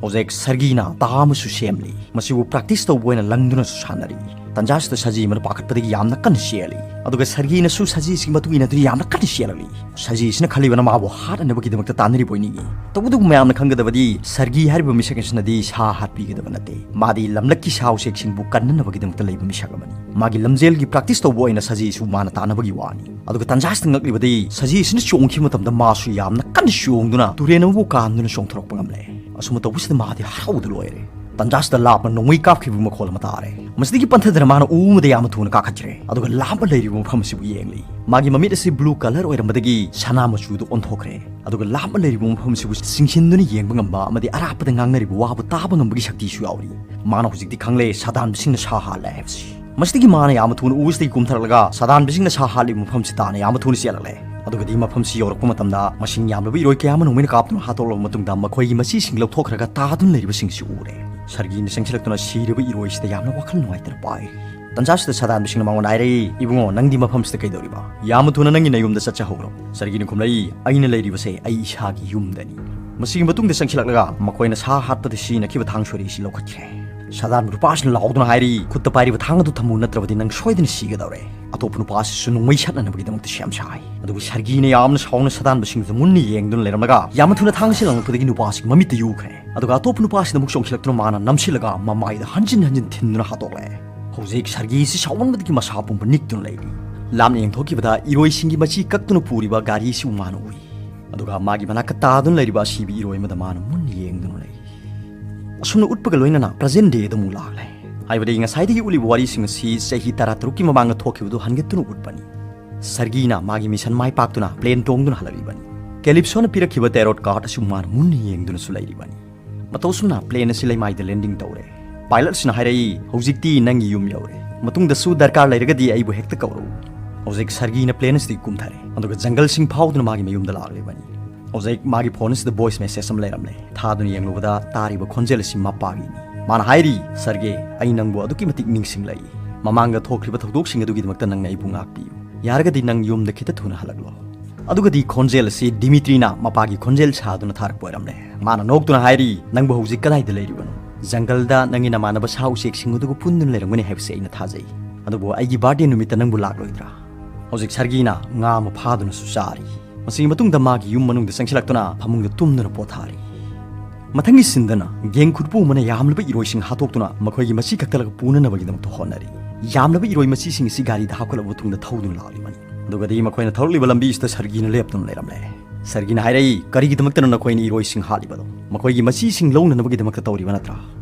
ꯍꯧꯖꯤꯛ ꯁꯔꯒꯤꯅ ꯇꯥ ꯑꯃꯁꯨ ꯁꯦꯝꯂꯤ꯫ ꯃꯁꯤꯕꯨ practice ꯇꯧꯕ ꯑꯣꯏꯅ ꯂꯪꯗꯨꯅꯁꯨ ꯁꯥꯟꯅꯔꯤ꯫ ꯇꯟꯖꯥꯁꯤꯗ ꯁꯖꯤ ꯑꯃꯅ ꯄꯥꯈꯠꯄꯗꯒꯤ ꯌꯥꯝꯅ ꯀꯟꯅ ꯆꯦꯜꯂꯤ꯫ ꯑꯗꯨꯒ ꯁꯔꯒꯤꯅꯁꯨ ꯁꯖꯤꯁꯤꯒꯤ ꯃꯇꯨꯡ ꯏꯟꯅꯗꯨꯅ ꯌꯥꯝꯅ ꯀꯟꯅ ꯆꯦꯜꯂꯛꯂꯤ꯫ ꯁꯖꯤꯁꯤꯅ ꯈꯜꯂꯤꯕꯅ ꯃꯥꯕꯨ ꯍꯥꯠꯅꯅꯕꯒꯤꯗꯃꯛꯇ ꯇꯥꯟꯅꯔꯤꯕ ꯑꯣꯏꯅꯤꯡꯏ꯫ ꯇꯧꯕꯇꯕꯨ ꯃꯌꯥꯝꯅ ꯈꯪꯒꯗꯕꯗꯤ ꯁꯔꯒꯤ ꯍꯥꯏꯔꯤꯕ ꯃꯤꯁꯛ ꯑꯁꯤꯅꯗꯤ ꯁꯥ ꯍꯥꯠꯄꯤꯒꯗꯕ ꯅꯠꯇꯦ꯫ ꯃꯥꯗꯤ ꯂꯝꯂꯛꯀꯤ ꯁꯥ ꯎꯆꯦꯛꯁꯤꯡꯕꯨ ꯀꯟꯅꯅꯕꯒꯤꯗꯃꯛꯇ ꯂꯩꯕ ꯃꯤꯁꯛ ꯑꯃꯅꯤ꯫ ꯃꯥꯒꯤ ꯂꯝꯖꯦꯜꯒꯤ practice ꯇꯧꯕ ꯑꯣꯏꯅ ꯁꯖꯤꯁꯨ ꯃꯥꯅ ꯇꯥꯟꯅꯕꯒꯤ ꯋꯥꯅꯤ꯫ ꯑꯗꯨꯒ ꯇꯟꯖꯥꯁꯤꯗ ꯉꯛꯂꯤꯕꯗꯤ ꯁꯖꯤꯁꯤꯅ ꯆꯣꯡꯈꯤꯕ ꯃꯇꯝꯗ ꯃꯥꯁꯨ ꯌꯥꯝꯅ ꯀꯟꯅ ꯆꯣꯡꯗꯨꯅ ꯇꯨꯔꯦꯜ ꯑꯃꯕꯨ ꯀꯥꯟꯗꯨꯅ ꯆꯣꯡꯊꯣꯔꯛꯄ ꯉꯝꯂꯦ꯫ ꯑꯁꯨꯝꯅ ꯇꯧꯕꯁꯤꯗ ꯃꯥꯗꯤ ꯍꯔꯥꯎꯕꯗ ꯂꯣꯏꯔꯦ꯫ ꯇꯟꯖꯥꯁꯤꯗ ꯂꯥꯞꯅ ꯅꯣꯡꯃꯩ ꯀꯥꯞꯈꯤꯕ ꯃꯈꯣꯜ ꯑꯃ ꯇꯥꯔꯦ꯫ ꯃꯁꯤꯗꯒꯤ ꯄꯟꯊꯗꯅ ꯃꯥꯅ ꯎ ꯑꯃꯗ ꯌꯥꯝꯅ ꯊꯨꯅ ꯀꯥꯈꯠꯈ꯭ꯔꯦ꯫ ꯑꯗꯨꯒ ꯂꯥꯞꯅ ꯂꯩꯔꯤꯕ ꯃꯐꯝ ꯑꯁꯤꯕꯨ ꯌꯦꯡꯂꯤ꯫ ꯃꯥꯒꯤ ꯃꯃꯤꯠ ꯑꯁꯤ blue colour ꯑꯣꯏꯔꯝꯕꯗꯒꯤ ꯁꯅꯥ ꯃꯆꯨꯗ ꯑꯣꯟꯊꯣꯛꯈ꯭ꯔꯦ꯫ ꯑꯗꯨꯒ ꯂꯥꯞꯅ ꯂꯩꯔꯤꯕ ꯃꯐꯝ ꯑꯁꯤꯕꯨ ꯆꯤꯡꯁꯤꯟꯗꯨꯅ ꯌꯦꯡꯕ ꯉꯝꯕ ꯑꯃꯗꯤ ꯑꯔꯥꯞꯄꯗ ꯉꯥꯡꯅꯔꯤꯕ ꯋꯥꯕꯨ ꯇꯥꯕ ꯉꯝꯕꯒꯤ ꯁꯛꯇꯤꯁꯨ ꯌꯥꯎꯔꯤ꯫ ꯃꯥꯅ ꯍꯧꯖꯤꯛꯇꯤ ꯈꯪꯂꯦ ꯁꯥꯗꯥꯟꯕꯁꯤꯡꯅ ꯁꯥ ꯍꯥꯠꯂꯦ ꯍꯥꯏꯕꯁꯤ꯫ ꯃꯁꯤꯗꯒꯤ ꯃꯥꯅ ꯌꯥꯝꯅ ꯊꯨꯅ ꯎ ꯑꯁꯤꯗꯒꯤ ꯀꯨꯝꯊꯔꯛꯂꯒ ꯁꯥꯗꯥꯟꯕꯁꯤꯡꯅ ꯁꯥ ꯍꯥꯠꯂꯤꯕ ꯃꯐꯝꯁꯤ ꯇꯥꯅ ꯌꯥꯝꯅ ꯊꯨꯅ ꯆꯦꯜꯂꯛꯂꯦ꯫ ꯑꯗꯨꯒꯗꯤ ꯃꯐꯝꯁꯤ ꯌꯧꯔꯛꯄ ꯃꯇꯝꯗ ꯃꯁꯤꯡ ꯌꯥꯝꯂꯕ ꯏꯔꯣꯏ ꯀꯌꯥ ꯑꯃ ꯅꯣꯡꯃꯩꯅ ꯀꯥꯞꯇꯨꯅ ꯍꯥꯠꯇꯣꯛꯂꯕ ꯃꯇꯨꯡꯗ ꯃꯈꯣꯏꯒꯤ ꯃꯆꯤꯁꯤꯡ ꯂꯧꯊꯣꯛꯈ꯭ꯔꯒ ꯇꯥꯗꯨꯅ ꯂꯩꯔꯤꯕꯁꯤꯡꯁꯤ ꯎꯔꯦ꯫ ꯁꯔꯒꯤꯅ ꯆꯪꯁꯤꯜꯂꯛꯇꯨꯅ ꯁꯤꯔꯕ ꯏꯔꯣꯏꯁꯤꯗ ꯌꯥꯝꯅ ꯋꯥꯈꯜ ꯅꯨꯡꯉꯥꯏꯇꯅ ꯄꯥꯏꯔꯤ꯫ ꯇꯟꯖꯥꯁꯤꯗ ꯁꯥꯗꯥꯟꯕꯁꯤꯡꯅ ꯃꯉꯣꯟꯗ ꯍꯥꯏꯔꯛꯏ, "ꯏꯕꯨꯡꯉꯣ, ꯅꯪꯗꯤ ꯃꯐꯝꯁꯤꯗ ꯀꯩꯗꯧꯔꯤꯕ? ꯌꯥꯝꯅ ꯊꯨꯅ ꯅꯪꯒꯤ ꯅꯌꯨꯝꯗ ꯆꯠꯆꯍꯧꯔꯣ꯫ ꯁꯔꯒꯤꯅ ꯈꯨꯝꯂꯛꯏ, "ꯑꯩꯅ ꯂꯩꯔꯤꯕꯁꯦ ꯑꯩ ꯏꯁꯥꯒꯤ ꯌꯨꯝꯗꯅꯤ"꯫ ꯃꯁꯤꯒꯤ ꯃꯇꯨꯡꯗ ꯆꯪꯁꯤꯜꯂꯛꯂꯒ ꯃꯈꯣꯏꯅ ꯁꯥ ꯍꯥꯠꯄꯗ ꯁꯤꯖꯤꯟꯅꯈꯤꯕ ꯊꯥꯡ ꯁꯣꯔꯤꯁꯤ ꯂꯧꯈꯠꯈ꯭ꯔꯦ꯫ ꯁꯥꯗꯥꯟꯕ ꯅꯨꯄꯥꯁꯤꯅ ꯂꯥꯎꯗꯨꯅ ꯍꯥꯏꯔꯤ, "ꯈꯨꯠꯇ ꯄꯥꯏꯔꯤꯕ ꯊꯥꯡ ꯑꯗꯨ ꯊꯝꯃꯨ, ꯅꯠꯇ꯭ꯔꯕꯗꯤ ꯅꯪ ꯁꯣꯏꯗꯅ ꯁꯤꯒꯗꯧꯔꯦ"꯫ ꯑꯇꯣꯞꯄ ꯅꯨꯄꯥꯁꯤꯁꯨ ꯅꯣꯡꯃꯩ ꯁꯠꯅꯅꯕꯒꯤꯗꯃꯛꯇ ꯁꯦꯝ ꯁꯥꯏ꯫ ꯑꯗꯨꯕꯨ ꯁꯔꯒꯤꯅ ꯌꯥꯝꯅ ꯁꯥꯎꯅ ꯁꯥꯗꯥꯟꯕꯁꯤꯡꯗꯨꯗ ꯃꯨꯟꯅ ꯌꯦꯡꯗꯨꯅ ꯂꯩꯔꯝꯂꯒ ꯌꯥꯝꯅ ꯊꯨꯅ ꯊꯥꯡ ꯑꯁꯤ ꯂꯪꯂꯛꯄꯗꯒꯤ ꯅꯨꯄꯥꯁꯤꯒꯤ ꯃꯃꯤꯠꯇ ꯌꯨꯈ꯭ꯔꯦ꯫ ꯑꯗꯨꯒ ꯑꯇꯣꯞꯄ ꯅꯨꯄꯥꯁꯤꯅ ꯑꯃꯨꯛ ꯆꯣꯡꯁꯤꯜꯂꯛꯇꯨꯅ ꯃꯥꯅ ꯅꯝꯁꯤꯜꯂꯒ ꯃꯃꯥꯏꯗ ꯍꯟꯖꯤꯟ ꯍꯟꯖꯤꯟ ꯊꯤꯟꯗꯨꯅ ꯍꯥꯠꯇꯣꯛꯂꯦ꯫ ꯍꯧꯖꯤꯛ ꯁꯔꯒꯤꯁꯤ ꯁꯥꯎꯃꯟꯕꯗꯒꯤ ꯃꯁꯥ ꯄꯨꯝꯕ ꯅꯤꯛꯇꯨꯅ ꯂꯩꯔꯤ꯫ ꯂꯥꯞꯅ ꯌꯦꯡꯊꯣꯛꯈꯤꯕꯗ ꯏꯔꯣꯏꯁꯤꯡꯒꯤ ꯃꯆꯤ ꯀꯛꯇꯨꯅ ꯄꯨꯔꯤꯕ ꯒꯥꯔꯤꯁꯤ ꯃꯥꯅ ꯎꯏ꯫ ꯑꯗꯨꯒ ꯃꯥꯒꯤ ꯃꯅꯥꯛꯇ ꯇꯥꯗꯨꯅ ꯂꯩꯔꯤꯕ ꯑꯁꯤꯕ ꯏꯔꯣꯏ ꯑꯃꯗ ꯃꯥꯅ ꯃꯨꯟꯅ ꯌꯦꯡꯗꯨꯅ ꯂꯩ꯫ ꯑꯁꯨꯝꯅ ꯎꯠꯄꯒ ꯂꯣꯏꯅꯅ present dayꯗ ꯑꯃꯨꯛ ꯂꯥꯛꯂꯦ꯫ ꯍꯥꯏꯕꯗꯤ ꯉꯁꯥꯏꯗꯒꯤ ꯎꯠꯂꯤꯕ ꯋꯥꯔꯤꯁꯤꯡ ꯑꯁꯤ ꯆꯍꯤ ꯇꯔꯥꯇꯔꯨꯛꯀꯤ ꯃꯃꯥꯡꯗ ꯊꯣꯛꯈꯤꯕꯗꯨ ꯍꯟꯒꯠꯇꯨꯅ ꯎꯠꯄꯅꯤ꯫ ꯁꯔꯒꯤꯅ ꯃꯥꯒꯤ mission ꯃꯥꯏ ꯄꯥꯛꯇꯨꯅ plane ꯇꯣꯡꯗꯨꯅ ꯍꯜꯂꯛꯂꯤꯕꯅꯤ꯫ ꯀꯦꯂꯤꯞꯁꯣꯅ ꯄꯤꯔꯛꯈꯤꯕ tarot card ꯑꯁꯤ ꯃꯥꯅ ꯃꯨꯟꯅ ꯌꯦꯡꯗꯨꯅꯁꯨ ꯂꯩꯔꯤꯕꯅꯤ꯫ ꯃꯇꯧ ꯑꯁꯨꯝꯅ plane ꯑꯁꯤ ꯂꯩꯃꯥꯏꯗ landing ꯇꯧꯔꯦ꯫ Pilotꯁꯤꯅ ꯍꯥꯏꯔꯛꯏ, "ꯍꯧꯖꯤꯛꯇꯤ ꯅꯪꯒꯤ ꯌꯨꯝ ꯌꯧꯔꯦ꯫ ꯃꯇꯨꯡꯗꯁꯨ ꯗꯔꯀꯥꯔ ꯂꯩꯔꯒꯗꯤ ꯑꯩꯕꯨ ꯍꯦꯛꯇ ꯀꯧꯔꯛꯎ"꯫ ꯍꯧꯖꯤꯛ ꯁꯔꯒꯤꯅ plane ꯑꯁꯤꯗꯒꯤ ꯀꯨꯝꯊꯔꯦ꯫ ꯑꯗꯨꯒ ꯖꯪꯒꯜꯁꯤꯡ ꯐꯥꯎꯗꯨꯅ ꯃꯥꯒꯤ ꯃꯌꯨꯝꯗ ꯂꯥꯛꯂꯤꯕꯅꯤ꯫ ꯍꯧꯖꯤꯛ ꯃꯥꯒꯤ phone ꯑꯁꯤꯗ voice message ꯑꯃ ꯂꯩꯔꯝꯂꯦ꯫ ꯊꯥꯗꯨꯅ ꯌꯦꯡꯂꯨꯕꯗ ꯇꯥꯔꯤꯕ ꯈꯣꯟꯖꯦꯜ ꯑꯁꯤ ꯃꯄꯥꯒꯤꯅꯤ꯫ ꯃꯥꯅ ꯍꯥꯏꯔꯤ, "ꯁꯔꯒꯦ, ꯑꯩ ꯅꯪꯕꯨ ꯑꯗꯨꯛꯀꯤ ꯃꯇꯤꯛ ꯅꯤꯡꯁꯤꯡꯂꯛꯏ꯫ ꯃꯃꯥꯡꯗ ꯊꯣꯛꯈ꯭ꯔꯤꯕ ꯊꯧꯗꯣꯛꯁꯤꯡ ꯑꯗꯨꯒꯤꯗꯃꯛꯇ ꯅꯪꯅ ꯑꯩꯕꯨ ꯉꯥꯛꯄꯤꯌꯨ꯫ ꯌꯥꯔꯒꯗꯤ ꯅꯪ ꯌꯨꯝꯗ ꯈꯤꯇ ꯊꯨꯅ ꯍꯜꯂꯛꯂꯣ"꯫ ꯑꯗꯨꯒꯗꯤ ꯈꯣꯟꯖꯦꯜ ꯑꯁꯤ ꯗꯤꯃꯤꯇ꯭ꯔꯤꯅ ꯃꯄꯥꯒꯤ ꯈꯣꯟꯖꯦꯜ ꯁꯥꯗꯨꯅ ꯊꯥꯔꯛꯄ ꯑꯣꯏꯔꯝꯂꯦ꯫ ꯃꯥꯅ ꯅꯣꯛꯇꯨꯅ ꯍꯥꯏꯔꯤ, "ꯅꯪꯕꯨ ꯍꯧꯖꯤꯛ ꯀꯗꯥꯏꯗ ꯂꯩꯔꯤꯕꯅꯣ? ꯖꯪꯒꯜꯗ ꯅꯪꯒꯤ ꯅꯃꯥꯟꯅꯕ ꯁꯥ ꯎꯆꯦꯛꯁꯤꯡ ꯑꯗꯨꯒ ꯄꯨꯟꯗꯨꯅ ꯂꯩꯔꯝꯒꯅꯤ ꯍꯥꯏꯕꯁꯤ ꯑꯩꯅ ꯊꯥꯖꯩ꯫ ꯑꯗꯨꯕꯨ ꯑꯩꯒꯤ ꯕꯥꯔꯗꯦ ꯅꯨꯃꯤꯠꯇ ꯅꯪꯕꯨ ꯂꯥꯛꯂꯣꯏꯗ꯭ꯔꯥ?" ꯍꯧꯖꯤꯛ ꯁꯔꯒꯤꯅ ꯉꯥ ꯑꯃ ꯐꯥꯗꯨꯅꯁꯨ ꯆꯥꯔꯤ꯫ ꯃꯁꯤꯒꯤ ꯃꯇꯨꯡꯗ ꯃꯥꯒꯤ ꯌꯨꯝ ꯃꯅꯨꯡꯗ ꯆꯪꯁꯤꯜꯂꯛꯇꯨꯅ ꯐꯃꯨꯡꯗ ꯇꯨꯝꯗꯨꯅ ꯄꯣꯊꯥꯔꯤ꯫ ꯃꯊꯪꯒꯤ ꯁꯤꯟꯗꯅ ꯒꯦꯡ ꯈꯨꯠꯄꯨ ꯑꯃꯅ ꯌꯥꯝꯂꯕ ꯏꯔꯣꯏꯁꯤꯡ ꯍꯥꯠꯇꯣꯛꯇꯨꯅ ꯃꯈꯣꯏꯒꯤ ꯃꯆꯤ ꯀꯛꯊꯠꯂꯒ ꯄꯨꯅꯅꯕꯒꯤꯗꯃꯛꯇ ꯍꯣꯠꯅꯔꯤ꯫ ꯌꯥꯝꯂꯕ ꯏꯔꯣꯏ ꯃꯆꯤꯁꯤꯡ ꯑꯁꯤ ꯒꯥꯔꯤꯗ ꯍꯥꯞꯀꯠꯂꯕ ꯃꯇꯨꯡꯗ ꯊꯧꯗꯨꯅ ꯂꯥꯛꯂꯤꯕꯅꯤ꯫ ꯑꯗꯨꯒꯗꯤ ꯃꯈꯣꯏꯅ ꯊꯧꯔꯛꯂꯤꯕ ꯂꯝꯕꯤ ꯑꯁꯤꯗ ꯁꯔꯒꯤꯅ ꯂꯦꯞꯇꯨꯅ ꯂꯩꯔꯝꯂꯦ꯫ ꯁꯔꯒꯤꯅ ꯍꯥꯏꯔꯛꯏ, "ꯀꯔꯤꯒꯤꯗꯃꯛꯇꯅꯣ ꯅꯈꯣꯏꯅ ꯏꯔꯣꯏꯁꯤꯡ ꯍꯥꯠꯂꯤꯕꯗꯣ? ꯃꯈꯣꯏꯒꯤ ꯃꯆꯤꯁꯤꯡ ꯂꯧꯅꯅꯕꯒꯤꯗꯃꯛꯇ ꯇꯧꯔꯤꯕ ꯅꯠꯇ꯭ꯔꯥ?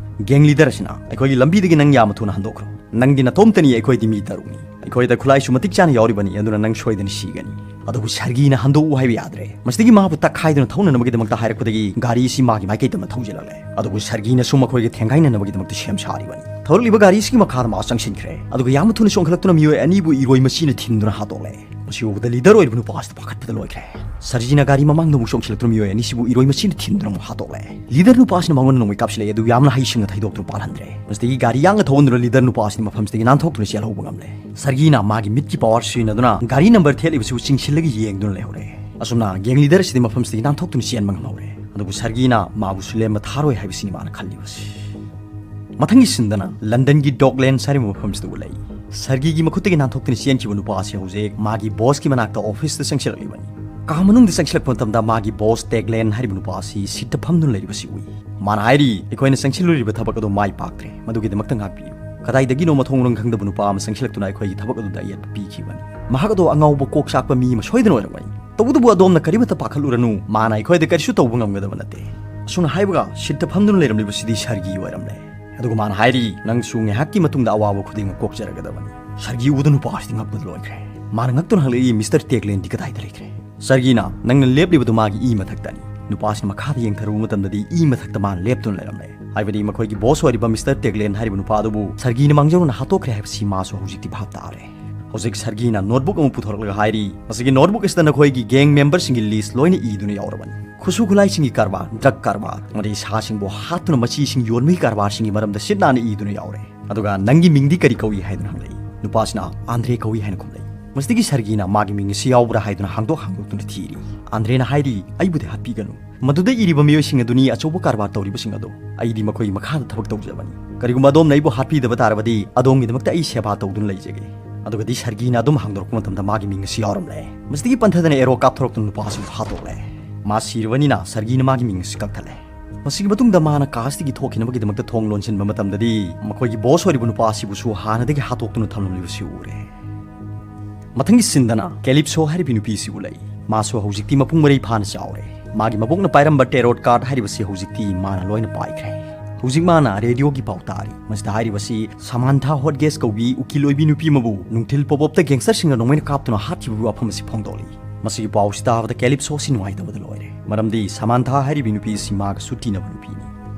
ꯒꯦꯡ ꯂꯤꯗꯔ ꯑꯁꯤꯅ ꯑꯩꯈꯣꯏꯒꯤ ꯂꯝꯕꯤꯗꯒꯤ ꯅꯪ ꯌꯥꯝꯅ ꯊꯨꯅ ꯍꯟꯗꯣꯛꯈ꯭ꯔꯣ꯫ ꯅꯪꯗꯤ ꯅꯇꯣꯝꯇꯅꯤ, ꯑꯩꯈꯣꯏꯗꯤ ꯃꯤ ꯇꯔꯨꯛꯅꯤ꯫ ꯑꯩꯈꯣꯏꯗ ꯈꯨꯠꯂꯥꯏꯁꯨ ꯃꯇꯤꯛ ꯆꯥꯅ ꯌꯥꯎꯔꯤꯕꯅꯤ, ꯑꯗꯨꯅ ꯅꯪ ꯁꯣꯏꯗꯅ ꯁꯤꯒꯅꯤ꯫" ꯑꯗꯨꯕꯨ ꯁꯔꯒꯤꯅ ꯍꯟꯗꯣꯛꯎ ꯍꯥꯏꯕ ꯌꯥꯗ꯭ꯔꯦ꯫ ꯃꯁꯤꯗꯒꯤ ꯃꯍꯥꯛꯄꯨ ꯇꯛꯈꯥꯏꯗꯨꯅ ꯊꯧꯅꯅꯕꯒꯤꯗꯃꯛꯇ ꯍꯥꯏꯔꯛꯄꯗꯒꯤ ꯒꯥꯔꯤ ꯑꯁꯤ ꯃꯥꯒꯤ ꯃꯥꯏꯀꯩ ꯇꯝꯅ ꯊꯧꯖꯤꯜꯂꯛꯂꯦ꯫ ꯑꯗꯨꯕꯨ ꯁꯔꯒꯤꯅꯁꯨ ꯃꯈꯣꯏꯒ ꯊꯦꯡꯒꯥꯏꯅꯅꯕꯒꯤꯗꯃꯛꯇ ꯁꯦꯝ ꯁꯥꯔꯤꯕꯅꯤ꯫ ꯊꯧꯔꯛꯂꯤꯕ ꯒꯥꯔꯤ ꯑꯁꯤꯒꯤ ꯃꯈꯥꯗ ꯃꯥ ꯆꯪꯁꯤꯟꯈ꯭ꯔꯦ꯫ ꯑꯗꯨꯒ ꯌꯥꯝꯅ ꯊꯨꯅ ꯆꯣꯡꯈꯠꯂꯛꯇꯨꯅ ꯃꯤꯑꯣꯏ ꯑꯅꯤꯕꯨ ꯏꯔꯣꯏ ꯃꯆꯤꯅ ꯊꯤꯟꯗꯨꯅ ꯍꯥꯠꯇꯣꯛꯂꯦ꯫ ꯃꯁꯤ ꯎꯕꯗ ꯂꯤꯗꯔ ꯑꯣꯏꯔꯤꯕ ꯅꯨꯄꯥ ꯑꯁꯤꯗ ꯄꯥꯈꯠꯄꯗ ꯂꯣꯏꯈ꯭ꯔꯦ꯫ ꯁꯔꯖꯤꯅ ꯒꯥꯔꯤ ꯃꯃꯥꯡꯗ ꯑꯃꯨꯛ ꯆꯣꯡꯁꯤꯜꯂꯛꯇꯨꯅ ꯃꯤꯑꯣꯏ ꯑꯅꯤꯁꯤꯕꯨ ꯏꯔꯣꯏ ꯃꯆꯤꯅ ꯊꯤꯟꯗꯨꯅ ꯑꯃꯨꯛ ꯍꯥꯠꯇꯣꯛꯂꯦ꯫ ꯂꯤꯗꯔ ꯅꯨꯄꯥ ꯑꯁꯤꯅ ꯃꯉꯣꯟꯗ ꯅꯣꯡꯃꯩ ꯀꯥꯞꯁꯤꯜꯂꯛꯏ, ꯑꯗꯨ ꯌꯥꯝꯅ ꯍꯩꯁꯤꯡꯅ ꯊꯩꯗꯣꯛꯇꯨꯅ ꯄꯥꯜꯍꯟꯗ꯭ꯔꯦ꯫ ꯃꯁꯤꯗꯒꯤ ꯒꯥꯔꯤ ꯌꯥꯡꯅ ꯊꯧꯍꯟꯗꯨꯅ ꯂꯤꯗꯔ ꯅꯨꯄꯥ ꯑꯁꯤꯅ ꯃꯐꯝꯁꯤꯗꯒꯤ ꯅꯥꯟꯊꯣꯛꯇꯨꯅ ꯆꯦꯜꯍꯧꯕ ꯉꯝꯂꯦ꯫ ꯁꯔꯒꯤꯅ ꯃꯥꯒꯤ ꯃꯤꯠꯀꯤ ꯄꯋꯥꯔ ꯁꯤꯖꯤꯟꯅꯗꯨꯅ ꯒꯥꯔꯤ ꯅꯝꯕꯔ ꯊꯦꯠꯂꯤꯕꯁꯤꯕꯨ ꯆꯤꯡꯁꯤꯜꯂꯒ ꯌꯦꯡꯗꯨꯅ ꯂꯩꯍꯧꯔꯦ꯫ ꯑꯁꯨꯝꯅ ꯒꯦꯡ ꯂꯤꯗꯔ ꯑꯁꯤꯗꯤ ꯃꯐꯝꯁꯤꯗꯒꯤ ꯅꯥꯟꯊꯣꯛꯇꯨꯅ ꯆꯦꯟꯕ ꯉꯝꯍꯧꯔꯦ꯫ ꯑꯗꯨꯕꯨ ꯁꯔꯒꯤꯅ ꯃꯥꯕꯨꯁꯨ ꯂꯦꯝꯕ ꯊꯥꯔꯣꯏ ꯍꯥꯏꯕꯁꯤꯅꯤ ꯃꯥꯅ ꯈꯜꯂꯤꯕꯁꯤ꯫ ꯃꯊꯪꯒꯤ ꯁꯤꯟꯗꯅ ꯂꯟꯗꯟꯒꯤ ꯗꯣꯛꯂꯦꯟꯁ ꯍꯥꯏꯔꯤꯕ ꯃꯐꯝꯁꯤꯗ ꯎꯠꯂꯛꯏ꯫ ꯁꯔꯒꯤꯒꯤ ꯃꯈꯨꯠꯇꯒꯤ ꯅꯥꯟꯊꯣꯛꯇꯨꯅ ꯆꯦꯟꯈꯤꯕ ꯅꯨꯄꯥ ꯑꯁꯤ ꯍꯧꯖꯤꯛ ꯃꯥꯒꯤ ꯕꯣꯁꯀꯤ ꯃꯅꯥꯛꯇ ꯑꯣꯐꯤꯁꯇ ꯆꯪꯁꯤꯜꯂꯛꯂꯤꯕꯅꯤ꯫ ꯀꯥ ꯃꯅꯨꯡꯗ ꯆꯪꯁꯤꯜꯂꯛꯄ ꯃꯇꯝꯗ ꯃꯥꯒꯤ ꯕꯣꯁ ꯇꯦꯒꯂꯦꯟ ꯍꯥꯏꯔꯤꯕ ꯅꯨꯄꯥ ꯑꯁꯤ ꯁꯤꯠꯇ ꯐꯝꯗꯨꯅ ꯂꯩꯔꯤꯕꯁꯤ ꯎꯏ꯫ ꯃꯥꯅ ꯍꯥꯏꯔꯤ, "ꯑꯩꯈꯣꯏꯅ ꯆꯪꯁꯤꯜꯂꯨꯔꯤꯕ ꯊꯕꯛ ꯑꯗꯨ ꯃꯥꯏ ꯄꯥꯛꯇ꯭ꯔꯦ, ꯃꯗꯨꯒꯤꯗꯃꯛꯇ ꯉꯥꯛꯄꯤꯌꯨ꯫" ꯀꯗꯥꯏꯗꯒꯤꯅꯣ ꯃꯊꯣꯡ ꯃꯔꯝ ꯈꯪꯗꯕ ꯅꯨꯄꯥ ꯑꯃ ꯆꯪꯁꯤꯜꯂꯛꯇꯨꯅ ꯑꯩꯈꯣꯏꯒꯤ ꯊꯕꯛ ꯑꯗꯨꯗ ꯑꯌꯦꯠꯄ ꯄꯤꯈꯤꯕꯅꯤ꯫ ꯃꯍꯥꯛ ꯑꯗꯣ ꯑꯉꯥꯎꯕ ꯀꯣꯛ ꯆꯥꯛꯄ ꯃꯤ ꯑꯃ ꯁꯣꯏꯗꯅ ꯑꯣꯏꯔꯝꯒꯅꯤ꯫ "ꯇꯧꯕꯇꯕꯨ ꯑꯗꯣꯝꯅ ꯀꯔꯤꯃꯠꯇ ꯄꯥꯈꯠꯂꯨꯔꯅꯨ, ꯃꯥꯅ ꯑꯩꯈꯣꯏꯗ ꯀꯔꯤꯁꯨ ꯇꯧꯕ ꯉꯝꯒꯗꯕ ꯅꯠꯇꯦ꯫" ꯑꯁꯨꯝꯅ ꯍꯥꯏꯕꯒ ꯁꯤꯠꯇ ꯐꯝꯗꯨꯅ ꯂꯩꯔꯝꯂꯤꯕꯁꯤꯗꯤ ꯁꯔꯒꯤ ꯑꯣꯏꯔꯝꯂꯦ꯫ ꯑꯗꯨꯒ ꯃꯥꯅ ꯍꯥꯏꯔꯤ, "ꯅꯪꯁꯨ ꯉꯥꯏꯍꯥꯛꯀꯤ ꯃꯇꯨꯡꯗ ꯑꯋꯥꯕ ꯈꯨꯗꯤꯡꯃꯛ ꯀꯣꯛꯆꯔꯒꯗꯕꯅꯤ꯫" ꯁꯔꯒꯤ ꯎꯕꯗ ꯅꯨꯄꯥ ꯑꯁꯤꯗꯤ ꯉꯛꯄꯗ ꯂꯣꯏꯈ꯭ꯔꯦ꯫ ꯃꯥꯅ ꯉꯛꯇꯨꯅ ꯍꯪꯂꯛꯏ, "ꯃꯤꯁꯇꯔ ꯇꯦꯒꯂꯦꯟꯗꯤ ꯀꯗꯥꯏꯗ ꯂꯩꯈ꯭ꯔꯦ?" ꯁꯔꯒꯤꯅ, "ꯅꯪꯅ ꯂꯦꯞꯂꯤꯕꯗꯨ ꯃꯥꯒꯤ ꯏ ꯃꯊꯛꯇꯅꯤ꯫" ꯅꯨꯄꯥꯁꯤꯅ ꯃꯈꯥꯗ ꯌꯦꯡꯊꯔꯨꯕ ꯃꯇꯝꯗꯗꯤ ꯏ ꯃꯊꯛꯇ ꯃꯥꯅ ꯂꯦꯞꯇꯨꯅ ꯂꯩꯔꯝꯂꯦ꯫ ꯍꯥꯏꯕꯗꯤ ꯃꯈꯣꯏꯒꯤ ꯕꯣꯁ ꯑꯣꯏꯔꯤꯕ ꯃꯤꯁꯇꯔ ꯇꯦꯒꯂꯦꯟ ꯍꯥꯏꯔꯤꯕ ꯅꯨꯄꯥ ꯑꯗꯨꯕꯨ ꯁꯔꯒꯤꯅ ꯃꯥꯡꯖꯧꯅꯅ ꯍꯥꯠꯇꯣꯛꯈ꯭ꯔꯦ ꯍꯥꯏꯕꯁꯤ ꯃꯥꯁꯨ ꯍꯧꯖꯤꯛꯇꯤ ꯚꯥꯞ ꯇꯥꯔꯦ꯫ ꯍꯧꯖꯤꯛ ꯁꯔꯒꯤꯅ ꯅꯣꯠꯕꯨꯛ ꯑꯃ ꯄꯨꯊꯣꯔꯛꯂꯒ ꯍꯥꯏꯔꯤ, "ꯃꯁꯤꯒꯤ ꯅꯣꯠꯕꯨꯛ ꯑꯁꯤꯗ ꯅꯈꯣꯏꯒꯤ ꯒꯦꯡ ꯃꯦꯝꯕꯔꯁꯤꯡꯒꯤ ꯂꯤꯁ ꯂꯣꯏꯅ ꯏꯗꯨꯅ ꯌꯥꯎꯔꯕꯅꯤ꯫ ꯈꯨꯠꯁꯨ ꯈꯨꯠꯂꯥꯏꯁꯤꯡꯒꯤ ꯀꯔꯕꯥꯔ, ꯗ꯭ꯔꯒ ꯀꯔꯕꯥꯔ, ꯑꯃꯗꯤ ꯁꯥꯁꯤꯡꯕꯨ ꯍꯥꯠꯇꯨꯅ ꯃꯆꯤꯁꯤꯡ ꯌꯣꯟꯕꯒꯤ ꯀꯔꯕꯥꯔꯁꯤꯡꯒꯤ ꯃꯔꯝꯗ ꯁꯤꯠ ꯅꯥꯟꯅ ꯏꯗꯨꯅ ꯌꯥꯎꯔꯦ꯫ ꯑꯗꯨꯒ ꯅꯪꯒꯤ ꯃꯤꯡꯗꯤ ꯀꯔꯤ ꯀꯧꯏ?" ꯍꯥꯏꯗꯨꯅ ꯍꯪꯂꯛꯏ꯫ ꯅꯨꯄꯥꯁꯤꯅ, "ꯑꯥꯟꯗ꯭ꯔꯦ ꯀꯧꯏ" ꯍꯥꯏꯅ ꯈꯨꯝꯂꯛꯏ꯫ ꯃꯁꯤꯗꯒꯤ ꯁꯔꯒꯤꯅ ꯃꯥꯒꯤ ꯃꯤꯡ ꯑꯁꯤ ꯌꯥꯎꯕ꯭ꯔꯥ ꯍꯥꯏꯗꯨꯅ ꯍꯥꯡꯗꯣꯛ ꯍꯥꯡꯗꯣꯛꯇꯨꯅ ꯊꯤꯔꯤ꯫ ꯑꯟꯗ꯭ꯔꯦꯅ ꯍꯥꯏꯔꯤ, "ꯑꯩꯕꯨꯗꯤ ꯍꯥꯠꯄꯤꯒꯅꯨ꯫ ꯃꯗꯨꯗ ꯏꯔꯤꯕ ꯃꯤꯑꯣꯏꯁꯤꯡ ꯑꯗꯨꯅꯤ ꯑꯆꯧꯕ ꯀꯔꯕꯥꯔ ꯇꯧꯔꯤꯕꯁꯤꯡ ꯑꯗꯣ꯫ ꯑꯩꯗꯤ ꯃꯈꯣꯏꯒꯤ ꯃꯈꯥꯗ ꯊꯕꯛ ꯇꯧꯖꯕꯅꯤ꯫ ꯀꯔꯤꯒꯨꯝꯕ ꯑꯗꯣꯝꯅ ꯑꯩꯕꯨ ꯍꯥꯠꯄꯤꯗꯕ ꯇꯥꯔꯕꯗꯤ ꯑꯗꯣꯝꯒꯤꯗꯃꯛꯇ ꯑꯩ ꯁꯦꯕꯥ ꯇꯧꯗꯨꯅ ꯂꯩꯖꯒꯦ"꯫ ꯑꯗꯨꯒꯗꯤ ꯁꯔꯒꯤꯅ ꯑꯗꯨꯝ ꯍꯥꯡꯗꯣꯔꯛꯄ ꯃꯇꯝꯗ ꯃꯥꯒꯤ ꯃꯤꯡ ꯑꯁꯤ ꯌꯥꯎꯔꯝꯂꯦ꯫ ꯃꯁꯤꯗꯒꯤ ꯄꯟꯊꯗꯅ ꯑꯦꯔꯣ ꯀꯥꯞꯊꯣꯔꯛꯇꯨꯅ ꯅꯨꯄꯥ ꯑꯁꯤꯕꯨ ꯍꯥꯠꯇꯣꯛꯂꯦ꯫ ꯃꯥ ꯁꯤꯔꯕꯅꯤꯅ ꯁꯔꯒꯤꯅ ꯃꯥꯒꯤ ꯃꯤꯡ ꯑꯁꯤ ꯀꯛꯊꯠꯂꯦ꯫ ꯃꯁꯤꯒꯤ ꯃꯇꯨꯡꯗ ꯃꯥꯅ ꯀꯥꯁꯇꯒꯤ ꯊꯣꯛꯈꯤꯅꯕꯒꯤꯗꯃꯛꯇ ꯊꯣꯡ ꯂꯣꯟꯁꯤꯟꯕ ꯃꯇꯝꯗꯗꯤ ꯃꯈꯣꯏꯒꯤ ꯕꯣꯁ ꯑꯣꯏꯔꯤꯕ ꯅꯨꯄꯥ ꯑꯁꯤꯕꯨꯁꯨ ꯍꯥꯟꯅꯗꯒꯤ ꯍꯥꯠꯇꯣꯛꯇꯨꯅ ꯊꯝꯂꯝꯂꯤꯕꯁꯤ ꯎꯔꯦ꯫ ꯃꯊꯪꯒꯤ ꯁꯤꯟꯗꯅ ꯀꯦꯂꯤꯞꯁꯣ ꯍꯥꯏꯔꯤꯕ ꯅꯨꯄꯤ ꯑꯁꯤꯕꯨ ꯂꯩ꯫ ꯃꯥꯁꯨ ꯍꯧꯖꯤꯛꯇꯤ ꯃꯄꯨꯡ ꯃꯔꯩ ꯐꯥꯅ ꯆꯥꯎꯔꯦ꯫ ꯃꯥꯒꯤ ꯃꯕꯣꯛꯅ ꯄꯥꯏꯔꯝꯕ ꯇꯦꯔꯣꯠ ꯀꯥꯔꯠ ꯍꯥꯏꯔꯤꯕꯁꯤ ꯍꯧꯖꯤꯛꯇꯤ ꯃꯥꯅ ꯂꯣꯏꯅ ꯄꯥꯏꯈ꯭ꯔꯦ꯫ ꯍꯧꯖꯤꯛ ꯃꯥꯅ ꯔꯦꯗꯤꯑꯣꯒꯤ ꯄꯥꯎ ꯇꯥꯔꯤ꯫ ꯃꯁꯤꯗ ꯍꯥꯏꯔꯤꯕꯁꯤ ꯁꯃꯥꯟꯊꯥ ꯍꯣꯠꯒꯦꯁ ꯀꯧꯕꯤ ꯎꯀꯤꯜ ꯑꯣꯏꯕꯤ ꯅꯨꯄꯤ ꯑꯃꯕꯨ ꯅꯨꯡꯊꯤꯜ ꯄꯣꯞ ꯑꯞꯇ ꯒꯦꯡꯁꯇꯔꯁꯤꯡꯅ ꯅꯣꯡꯃꯩꯅ ꯀꯥꯞꯇꯨꯅ ꯍꯥꯠꯈꯤꯕꯒꯤ ꯋꯥꯐꯝ ꯑꯁꯤ ꯐꯣꯡꯗꯣꯛꯂꯤ꯫ ꯃꯁꯤꯒꯤ ꯄꯥꯎ ꯑꯁꯤ ꯇꯥꯕꯗ ꯀꯦꯂꯤꯞꯁꯣ ꯑꯁꯤ ꯅꯨꯡꯉꯥꯏꯇꯕꯗ ꯂꯣꯏꯔꯦ꯫ ꯃꯔꯝꯗꯤ ꯁꯃꯥꯟꯊꯥ ꯍꯥꯏꯔꯤꯕꯤ ꯅꯨꯄꯤ ꯑꯁꯤ ꯃꯥꯒꯁꯨ ꯇꯤꯟꯅꯕ ꯅꯨꯄꯤꯅꯤ꯫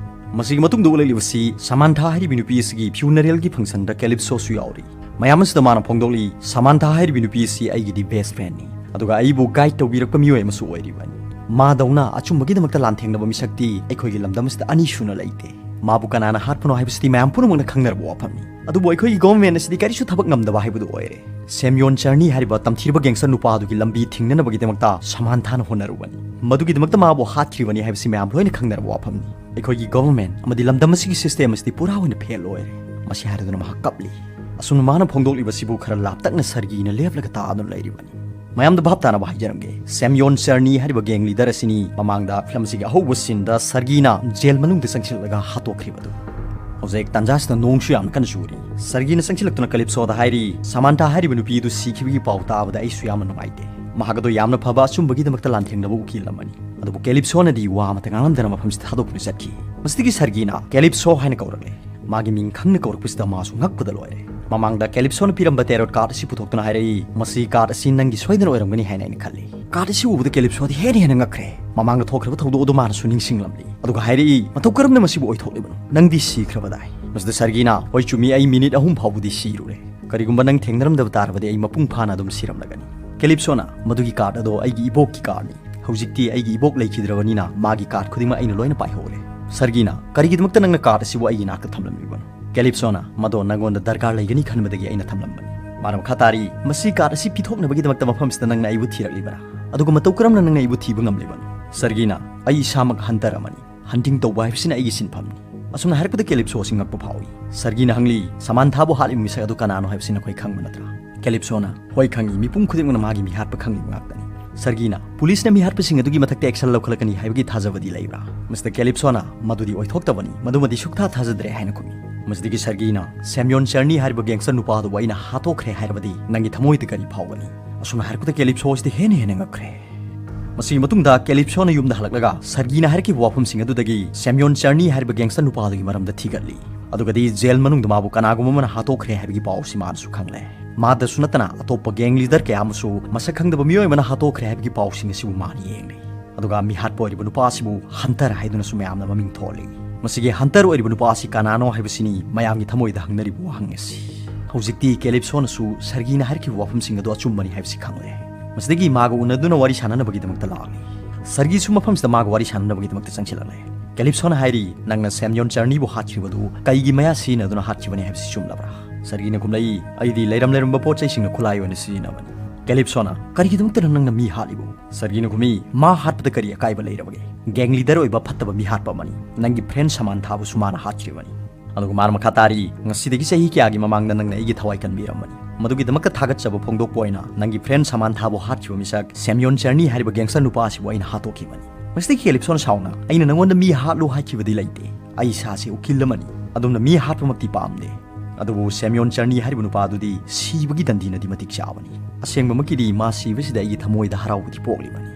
ꯃꯁꯤꯒꯤ ꯃꯇꯨꯡꯗ ꯎꯠꯂꯛꯂꯤꯕꯁꯤ ꯁꯃꯥꯟꯊꯥ ꯍꯥꯏꯔꯤꯕꯤ ꯅꯨꯄꯤ ꯑꯁꯤꯒꯤ ꯐ꯭ꯌꯨꯅꯔꯦꯜꯒꯤ ꯐꯪꯁꯟꯗ ꯀꯦꯂꯤꯞꯁꯣꯁꯨ ꯌꯥꯎꯔꯤ꯫ ꯃꯌꯥꯝ ꯑꯁꯤꯗ ꯃꯥꯅ ꯐꯣꯡꯗꯣꯛꯂꯤ, "ꯁꯃꯥꯟꯊꯥ ꯍꯥꯏꯔꯤꯕꯤ ꯅꯨꯄꯤ ꯑꯁꯤ ꯑꯩꯒꯤꯗꯤ ꯕꯦꯁ ꯐ꯭ꯔꯦꯟꯅꯤ, ꯑꯗꯨꯒ ꯑꯩꯕꯨ ꯒꯥꯏꯗ ꯇꯧꯕꯤꯔꯛꯄ ꯃꯤꯑꯣꯏ ꯑꯃꯁꯨ ꯑꯣꯏꯔꯤꯕꯅꯤ꯫ ꯃꯥꯗꯧꯅ ꯑꯆꯨꯝꯕꯒꯤꯗꯃꯛꯇ ꯂꯥꯟꯊꯦꯡꯅꯕ ꯃꯤꯁꯛꯇꯤ ꯑꯩꯈꯣꯏꯒꯤ ꯂꯝꯗꯝ ꯑꯁꯤꯗ ꯑꯅꯤ ꯁꯨꯅ ꯂꯩꯇꯦ꯫ ꯃꯥꯕꯨ ꯀꯅꯥꯅ ꯍꯥꯠꯄꯅꯣ ꯍꯥꯏꯕꯁꯤꯗꯤ ꯃꯌꯥꯝ ꯄꯨꯝꯅꯃꯛꯅ ꯈꯪꯅꯔꯕ ꯋꯥꯐꯝꯅꯤ꯫ ꯑꯗꯨꯕꯨ ꯑꯩꯈꯣꯏꯒꯤ ꯒꯣꯚꯔꯟꯃꯦꯟꯠ ꯑꯁꯤꯗꯤ ꯀꯔꯤꯁꯨ ꯊꯕꯛ ꯉꯝꯗꯕ ꯍꯥꯏꯕꯗꯨ ꯑꯣꯏꯔꯦ꯫ ꯁꯦꯝꯌꯣꯟ ꯆꯔꯅꯤ ꯍꯥꯏꯔꯤꯕ ꯇꯝꯊꯤꯔꯕ ꯒꯦꯡꯁꯇꯔ ꯅꯨꯄꯥ ꯑꯗꯨꯒꯤ ꯂꯝꯕꯤ ꯊꯤꯡꯅꯅꯕꯒꯤꯗꯃꯛꯇ ꯁꯃꯥꯟꯊꯥꯅ ꯍꯣꯠꯅꯔꯨꯕꯅꯤ꯫ ꯃꯗꯨꯒꯤꯗꯃꯛꯇ ꯃꯥꯕꯨ ꯍꯥꯠꯈꯤꯕꯅꯤ ꯍꯥꯏꯕꯁꯤ ꯃꯌꯥꯝ ꯂꯣꯏꯅ ꯈꯪꯅꯔꯕ ꯋꯥꯐꯝꯅꯤ꯫ ꯑꯩꯈꯣꯏꯒꯤ ꯒꯣꯚꯔꯟꯃꯦꯟꯠ ꯑꯃꯗꯤ ꯂꯝꯗꯝ ꯑꯁꯤꯒꯤ ꯁꯤꯁꯇꯦꯝ ꯑꯁꯤꯗꯤ ꯄꯨꯔꯥ ꯑꯣꯏꯅ ꯐꯦꯜ ꯑꯣꯏꯔꯦ"꯫ ꯃꯁꯤ ꯍꯥꯏꯔꯗꯨꯅ ꯃꯍꯥꯛ ꯀꯞꯂꯤ꯫ ꯑꯁꯨꯝꯅ ꯃꯥꯅ ꯐꯣꯡꯗꯣꯛꯂꯤꯕꯁꯤꯕꯨ ꯈꯔ ꯂꯥꯞꯇꯛꯅ ꯁꯔꯒꯤꯅ ꯂꯦꯞꯂꯒ ꯇꯥꯗꯨꯅ ꯂꯩꯔꯤꯕꯅꯤ꯫ ꯃꯌꯥꯝꯗ ꯚꯥꯞ ꯇꯥꯅꯕ ꯍꯥꯏꯖꯔꯝꯒꯦ, ꯁꯦꯝꯌꯣꯟ ꯆꯔꯅꯤ ꯍꯥꯏꯔꯤꯕ ꯒꯦꯡ ꯂꯤꯗꯔ ꯑꯁꯤꯅꯤ ꯃꯃꯥꯡꯗ ꯐꯤꯂꯝ ꯑꯁꯤꯒꯤ ꯑꯍꯧꯕ ꯁꯤꯟꯗ ꯁꯔꯒꯤꯅ ꯖꯦꯜ ꯃꯅꯨꯡꯗ ꯆꯪꯁꯤꯜꯂꯒ ꯍꯥꯠꯇꯣꯛꯈ꯭ꯔꯤꯕꯗꯨ꯫ ꯍꯧꯖꯤꯛ ꯇꯥꯟꯖꯥꯁꯤꯗ ꯅꯣꯡꯁꯨ ꯌꯥꯝꯅ ꯀꯟꯅ ꯆꯨꯔꯤ꯫ ꯁꯔꯒꯤꯅ ꯆꯪꯁꯤꯜꯂꯛꯇꯨꯅ ꯀꯦꯂꯤꯞꯁꯣꯗ ꯍꯥꯏꯔꯤ, "ꯁꯃꯥꯟꯊꯥ ꯍꯥꯏꯔꯤꯕ ꯅꯨꯄꯤ ꯑꯗꯨ ꯁꯤꯈꯤꯕꯒꯤ ꯄꯥꯎ ꯇꯥꯕꯗ ꯑꯩꯁꯨ ꯌꯥꯝꯅ ꯅꯨꯡꯉꯥꯏꯇꯦ꯫ ꯃꯍꯥꯛ ꯑꯗꯨ ꯌꯥꯝꯅ ꯐꯕ ꯑꯆꯨꯝꯕꯒꯤꯗꯃꯛꯇ ꯂꯥꯟꯊꯦꯡꯅꯕ ꯎꯀꯤꯜ ꯑꯃꯅꯤ"꯫ ꯑꯗꯨꯕꯨ ꯀꯦꯂꯤꯞꯁꯣꯅꯗꯤ ꯋꯥ ꯑꯃꯇ ꯉꯥꯡꯂꯝꯗꯅ ꯃꯐꯝꯁꯤꯗ ꯊꯥꯗꯣꯛꯇꯨꯅ ꯆꯠꯈꯤ꯫ ꯃꯁꯤꯗꯒꯤ ꯁꯔꯒꯤꯅ ꯀꯦꯂꯤꯞꯁꯣ ꯍꯥꯏꯅ ꯀꯧꯔꯛꯂꯦ꯫ ꯃꯥꯒꯤ ꯃꯤꯡ ꯈꯪꯅ ꯀꯧꯔꯛꯄꯁꯤꯗ ꯃꯥꯁꯨ ꯉꯛꯄꯗ ꯂꯣꯏꯔꯦ꯫ ꯃꯃꯥꯡꯗ ꯀꯦꯂꯤꯞꯁꯣꯅ ꯄꯤꯔꯝꯕ ꯇꯦꯔꯣꯠ ꯀꯥꯔꯠ ꯑꯁꯤ ꯄꯨꯊꯣꯛꯇꯨꯅ ꯍꯥꯏꯔꯛꯏ, "ꯃꯁꯤ ꯀꯥꯔꯠ ꯑꯁꯤ ꯅꯪꯒꯤ ꯁꯣꯏꯗꯅ ꯑꯣꯏꯔꯝꯒꯅꯤ ꯍꯥꯏꯅ ꯑꯩꯅ ꯈꯜꯂꯤ"꯫ ꯀꯥꯔꯠ ꯑꯁꯤ ꯎꯕꯗ ꯀꯦꯂꯤꯞꯁꯣꯗꯤ ꯍꯦꯟꯅ ꯍꯦꯟꯅ ꯉꯛꯈ꯭ꯔꯦ꯫ ꯃꯃꯥꯡꯗ ꯊꯣꯛꯈ꯭ꯔꯕ ꯊꯧꯗꯣꯛ ꯑꯗꯨ ꯃꯥꯅꯁꯨ ꯅꯤꯡꯁꯤꯡꯂꯝꯂꯤ꯫ ꯑꯗꯨꯒ ꯍꯥꯏꯔꯛꯏ, "ꯃꯇꯧ ꯀꯔꯝꯅ ꯃꯁꯤꯕꯨ ꯑꯣꯏꯊꯣꯛꯂꯤꯕꯅꯣ? ꯅꯪꯗꯤ ꯁꯤꯈ꯭ꯔꯕꯗꯥꯏ?" ꯃꯁꯤꯗ ꯁꯔꯒꯤꯅ, "ꯍꯣꯏ, ꯆꯨꯝꯃꯤ, ꯑꯩ ꯃꯤꯅꯤꯠ ꯑꯍꯨꯝ ꯐꯥꯎꯕꯗꯤ ꯁꯤꯔꯨꯔꯦ꯫ ꯀꯔꯤꯒꯨꯝꯕ ꯅꯪ ꯊꯦꯡꯅꯔꯝꯗꯕ ꯇꯥꯔꯕꯗꯤ ꯑꯩ ꯃꯄꯨꯡ ꯐꯥꯅ ꯑꯗꯨꯝ ꯁꯤꯔꯝꯂꯒꯅꯤ"꯫ ꯀꯦꯂꯤꯞꯁꯣꯅ, "ꯃꯗꯨꯒꯤ ꯀꯥꯔꯠ ꯑꯗꯣ ꯑꯩꯒꯤ ꯏꯕꯣꯛꯀꯤ ꯀꯥꯔꯠꯅꯤ꯫ ꯍꯧꯖꯤꯛꯇꯤ ꯑꯩꯒꯤ ꯏꯕꯣꯛ ꯂꯩꯈꯤꯗ꯭ꯔꯕꯅꯤꯅ ꯃꯥꯒꯤ ꯀꯥꯔꯠ ꯈꯨꯗꯤꯡꯃꯛ ꯑꯩꯅ ꯂꯣꯏꯅ ꯄꯥꯏꯍꯧꯔꯦ"꯫ ꯁꯔꯒꯤꯅ, "ꯀꯔꯤꯒꯤꯗꯃꯛꯇ ꯅꯪꯅ ꯀꯥꯔꯠ ꯑꯁꯤꯕꯨ ꯑꯩꯒꯤ ꯏꯅꯥꯛꯇ ꯊꯝꯂꯝꯂꯤꯕꯅꯣ?" ꯀꯦꯂꯤꯞꯁꯣꯅ, "ꯃꯗꯣ ꯅꯪꯉꯣꯟꯗ ꯗꯔꯀꯥꯔ ꯂꯩꯒꯅꯤ ꯈꯟꯕꯗꯒꯤ ꯑꯩꯅ ꯊꯝꯂꯝꯕꯅꯤ"꯫ ꯃꯥꯅ ꯃꯈꯥ ꯇꯥꯔꯤ, "ꯃꯁꯤ ꯀꯥꯔꯗ ꯑꯁꯤ ꯄꯤꯊꯣꯛꯅꯕꯒꯤꯗꯃꯛꯇ ꯃꯐꯝꯁꯤꯗ ꯅꯪꯅ ꯑꯩꯕꯨ ꯊꯤꯔꯛꯂꯤꯕꯔꯥ? ꯑꯗꯨꯒ ꯃꯇꯧ ꯀꯔꯝꯅ ꯅꯪꯅ ꯑꯩꯕꯨ ꯊꯤꯕ ꯉꯝꯂꯤꯕꯅꯣ?" ꯁꯔꯒꯤꯅ, "ꯑꯩ ꯏꯁꯥꯃꯛ ꯍꯟꯇꯔ ꯑꯃꯅꯤ꯫ ꯍꯟꯇꯤꯡ ꯇꯧꯕ ꯍꯥꯏꯕꯁꯤꯅ ꯑꯩꯒꯤ ꯁꯤꯟꯐꯝꯅꯤ꯫" ꯑꯁꯨꯝꯅ ꯍꯥꯏꯔꯛꯄꯗ ꯀꯦꯂꯤꯞꯁꯣ ꯑꯁꯤ ꯉꯛꯄ ꯐꯥꯎꯏ꯫ ꯁꯔꯒꯤꯅ ꯍꯪꯂꯤ, "ꯁꯃꯥꯟꯊꯥꯕꯨ ꯍꯥꯠꯂꯤꯕ ꯃꯤꯁꯛ ꯑꯗꯨ ꯀꯅꯥꯅꯣ ꯍꯥꯏꯕꯁꯤ ꯅꯈꯣꯏ ꯈꯪꯕ ꯅꯠꯇ꯭ꯔꯥ?" ꯀꯦꯂꯤꯞꯁꯣꯅ, "ꯍꯣꯏ ꯈꯪꯏ, ꯃꯤꯄꯨꯝ ꯈꯨꯗꯤꯡꯃꯛꯅ ꯃꯥꯒꯤ ꯃꯤꯍꯥꯠꯄ ꯈꯪꯂꯤꯕ ꯉꯥꯛꯇꯅꯤ꯫" ꯁꯔꯒꯤꯅ, "ꯄꯨꯂꯤꯁꯅ ꯃꯤꯍꯥꯠꯄꯁꯤꯡ ꯑꯗꯨꯒꯤ ꯃꯊꯛꯇ ꯑꯦꯛꯁꯟ ꯂꯧꯈꯠꯂꯛꯀꯅꯤ ꯍꯥꯏꯕꯒꯤ ꯊꯥꯖꯕꯗꯤ ꯂꯩꯕ꯭ꯔꯥ?" ꯃꯤꯁꯇꯔ ꯀꯦꯂꯤꯞꯁꯣꯅ, "ꯃꯗꯨꯗꯤ ꯑꯣꯏꯊꯣꯛꯇꯕꯅꯤ, ꯃꯗꯨꯃꯗꯤ ꯁꯨꯛꯊꯥ ꯊꯥꯖꯗ꯭ꯔꯦ" ꯍꯥꯏꯅ ꯈꯨꯝꯃꯤ꯫ ꯃꯁꯤꯗꯒꯤ ꯁꯔꯒꯤꯅ, "ꯁꯦꯝꯌꯣꯟ ꯆꯔꯅꯤ ꯍꯥꯏꯔꯤꯕ ꯒꯦꯡꯁꯇꯔ ꯅꯨꯄꯥ ꯑꯗꯨꯕꯨ ꯑꯩꯅ ꯍꯥꯠꯇꯣꯛꯈ꯭ꯔꯦ ꯍꯥꯏꯔꯕꯗꯤ ꯅꯪꯒꯤ ꯊꯃꯣꯏꯗ ꯀꯔꯤ ꯐꯥꯎꯒꯅꯤ?" ꯑꯁꯨꯝꯅ ꯍꯥꯏꯔꯛꯄꯗ ꯀꯦꯂꯤꯞꯁꯣ ꯑꯁꯤꯗꯤ ꯍꯦꯟꯅ ꯍꯦꯟꯅ ꯉꯛꯈ꯭ꯔꯦ꯫ ꯃꯁꯤꯒꯤ ꯃꯇꯨꯡꯗ ꯀꯦꯂꯤꯞꯁꯣꯅ ꯌꯨꯝꯗ ꯍꯜꯂꯛꯂꯒ ꯁꯔꯒꯤꯅ ꯍꯥꯏꯔꯛꯈꯤꯕ ꯋꯥꯐꯝꯁꯤꯡ ꯑꯗꯨꯗꯒꯤ ꯁꯦꯝꯌꯣꯟ ꯆꯔꯅꯤ ꯍꯥꯏꯔꯤꯕ ꯒꯦꯡꯁꯇꯔ ꯅꯨꯄꯥ ꯑꯗꯨꯒꯤ ꯃꯔꯝꯗ ꯊꯤꯒꯠꯂꯤ꯫ ꯑꯗꯨꯒꯗꯤ ꯖꯦꯜ ꯃꯅꯨꯡꯗ ꯃꯥꯕꯨ ꯀꯅꯥꯒꯨꯝꯕ ꯑꯃꯅ ꯍꯥꯠꯇꯣꯛꯈ꯭ꯔꯦ ꯍꯥꯏꯕꯒꯤ ꯄꯥꯎ ꯑꯁꯤ ꯃꯥꯅꯁꯨ ꯈꯪꯂꯦ꯫ ꯃꯥꯗꯁꯨ ꯅꯠꯇꯅ ꯑꯇꯣꯞꯄ ꯒꯦꯡ ꯂꯤꯗꯔ ꯀꯌꯥ ꯑꯃꯁꯨ ꯃꯁꯛ ꯈꯪꯗꯕ ꯃꯤꯑꯣꯏ ꯑꯃꯅ ꯍꯥꯠꯇꯣꯛꯈ꯭ꯔꯦ ꯍꯥꯏꯕꯒꯤ ꯄꯥꯎꯁꯤꯡ ꯑꯁꯤꯕꯨ ꯃꯥꯅ ꯌꯦꯡꯂꯤ꯫ ꯑꯗꯨꯒ ꯃꯤꯍꯥꯠꯄ ꯑꯣꯏꯔꯤꯕ ꯅꯨꯄꯥ ꯑꯁꯤꯕꯨ ꯍꯟꯇꯔ ꯍꯥꯏꯗꯨꯅꯁꯨ ꯃꯌꯥꯝꯅ ꯃꯃꯤꯡ ꯊꯣꯜꯂꯤ꯫ ꯃꯁꯤꯒꯤ ꯍꯟꯇꯔ ꯑꯣꯏꯔꯤꯕ ꯅꯨꯄꯥ ꯑꯁꯤ ꯀꯅꯥꯅꯣ ꯍꯥꯏꯕꯁꯤꯅꯤ ꯃꯌꯥꯝꯒꯤ ꯊꯃꯣꯏꯗ ꯍꯪꯅꯔꯤꯕ ꯋꯥꯍꯪ ꯑꯁꯤ꯫ ꯍꯧꯖꯤꯛꯇꯤ ꯀꯦꯂꯤꯞꯁꯣꯅꯁꯨ ꯁꯔꯒꯤꯅ ꯍꯥꯏꯔꯛꯈꯤꯕ ꯋꯥꯐꯝꯁꯤꯡ ꯑꯗꯨ ꯑꯆꯨꯝꯕꯅꯤ ꯍꯥꯏꯕꯁꯤ ꯈꯪꯂꯦ꯫ ꯃꯁꯤꯗꯒꯤ ꯃꯥꯒ ꯎꯅꯗꯨꯅ ꯋꯥꯔꯤ ꯁꯥꯟꯅꯅꯕꯒꯤꯗꯃꯛꯇ ꯂꯥꯛꯂꯤ꯫ ꯁꯔꯒꯤꯁꯨ ꯃꯐꯝꯁꯤꯗ ꯃꯥꯒ ꯋꯥꯔꯤ ꯁꯥꯟꯅꯅꯕꯒꯤꯗꯃꯛꯇ ꯆꯪꯁꯤꯜꯂꯛꯂꯦ꯫ ꯀꯦꯂꯤꯞꯁꯣꯅ ꯍꯥꯏꯔꯤ, "ꯅꯪꯅ ꯁꯦꯝꯌꯣꯟ ꯆꯔꯅꯤꯕꯨ ꯍꯥꯠꯈꯤꯕꯗꯨ ꯀꯩꯒꯤ ꯃꯌꯥ ꯁꯤꯖꯤꯟꯅꯗꯨꯅ ꯍꯥꯠꯈꯤꯕꯅꯤ ꯍꯥꯏꯕꯁꯤ ꯆꯨꯝꯂꯕ꯭ꯔꯥ?" ꯁꯔꯒꯤꯅ ꯈꯨꯝꯂꯛꯏ, "ꯑꯩꯗꯤ ꯂꯩꯔꯝ ꯂꯩꯔꯝꯕ ꯄꯣꯠ ꯆꯩꯁꯤꯡꯅ ꯈꯨꯠꯂꯥꯏ ꯑꯣꯏꯅ ꯁꯤꯖꯤꯟꯅꯕꯅꯤ꯫" ꯀꯦꯂꯤꯞꯁꯣꯅ, "ꯀꯔꯤꯒꯤꯗꯃꯛꯇꯅꯣ ꯅꯪꯅ ꯃꯤ ꯍꯥꯠꯂꯤꯕꯨ?" ꯁꯔꯒꯤꯅ ꯈꯨꯝꯃꯤ, "ꯃꯥ ꯍꯥꯠꯄꯗ ꯀꯔꯤ ꯑꯀꯥꯏꯕ ꯂꯩꯔꯕꯒꯦ? ꯒꯦꯡ ꯂꯤꯗꯔ ꯑꯣꯏꯕ ꯐꯠꯇꯕ ꯃꯤ ꯍꯥꯠꯄ ꯑꯃꯅꯤ꯫ ꯅꯪꯒꯤ ꯐ꯭ꯔꯦꯟ ꯁꯃꯥꯟꯊꯥꯕꯨꯁꯨ ꯃꯥꯅ ꯍꯥꯠꯈꯤꯕꯅꯤ꯫" ꯑꯗꯨꯒ ꯃꯥꯅ ꯃꯈꯥ ꯇꯥꯔꯤ, "ꯉꯁꯤꯗꯒꯤ ꯆꯍꯤ ꯀꯌꯥꯒꯤ ꯃꯃꯥꯡꯗ ꯅꯪꯅ ꯑꯩꯒꯤ ꯊꯋꯥꯏ ꯀꯟꯕꯤꯔꯝꯕꯅꯤ꯫ ꯃꯗꯨꯒꯤꯗꯃꯛꯇ ꯊꯥꯒꯠꯆꯕ ꯐꯣꯡꯗꯣꯛꯄ ꯑꯣꯏꯅ ꯅꯪꯒꯤ ꯐ꯭ꯔꯦꯟ ꯁꯃꯥꯟꯊꯥꯕꯨ ꯍꯥꯠꯈꯤꯕ ꯃꯤꯁꯛ ꯁꯦꯝꯌꯣꯟ ꯆꯔꯅꯤ ꯍꯥꯏꯔꯤꯕ ꯒꯦꯡꯁꯇꯔ ꯅꯨꯄꯥ ꯑꯁꯤꯕꯨ ꯑꯩꯅ ꯍꯥꯠꯇꯣꯛꯈꯤꯕꯅꯤ꯫" ꯃꯁꯤꯗꯒꯤ ꯀꯦꯂꯤꯞꯁꯣꯟ ꯁꯥꯎꯅ, "ꯑꯩꯅ ꯅꯪꯉꯣꯟꯗ ꯃꯤ ꯍꯥꯠꯂꯨ ꯍꯥꯏꯈꯤꯕꯗꯤ ꯂꯩꯇꯦ꯫ ꯑꯩ ꯏꯁꯥꯁꯦ ꯎꯀꯤꯜ ꯑꯃꯅꯤ꯫ ꯑꯗꯨꯝꯅ ꯃꯤ ꯍꯥꯠꯄꯃꯛꯇꯤ ꯄꯥꯝꯗꯦ꯫ ꯑꯗꯨꯕꯨ ꯁꯦꯝꯌꯣꯟ ꯆꯔꯅꯤ ꯍꯥꯏꯔꯤꯕ ꯅꯨꯄꯥ ꯑꯗꯨꯗꯤ ꯁꯤꯕꯒꯤ ꯗꯟꯗꯤꯅꯗꯤ ꯃꯇꯤꯛ ꯆꯥꯕꯅꯤ꯫ ꯑꯁꯦꯡꯕꯃꯛꯀꯤꯗꯤ ꯃꯥ ꯁꯤꯕꯁꯤꯗ ꯑꯩꯒꯤ ꯊꯃꯣꯏꯗ ꯍꯔꯥꯎꯕꯗꯤ ꯄꯣꯛꯂꯤꯕꯅꯤ꯫"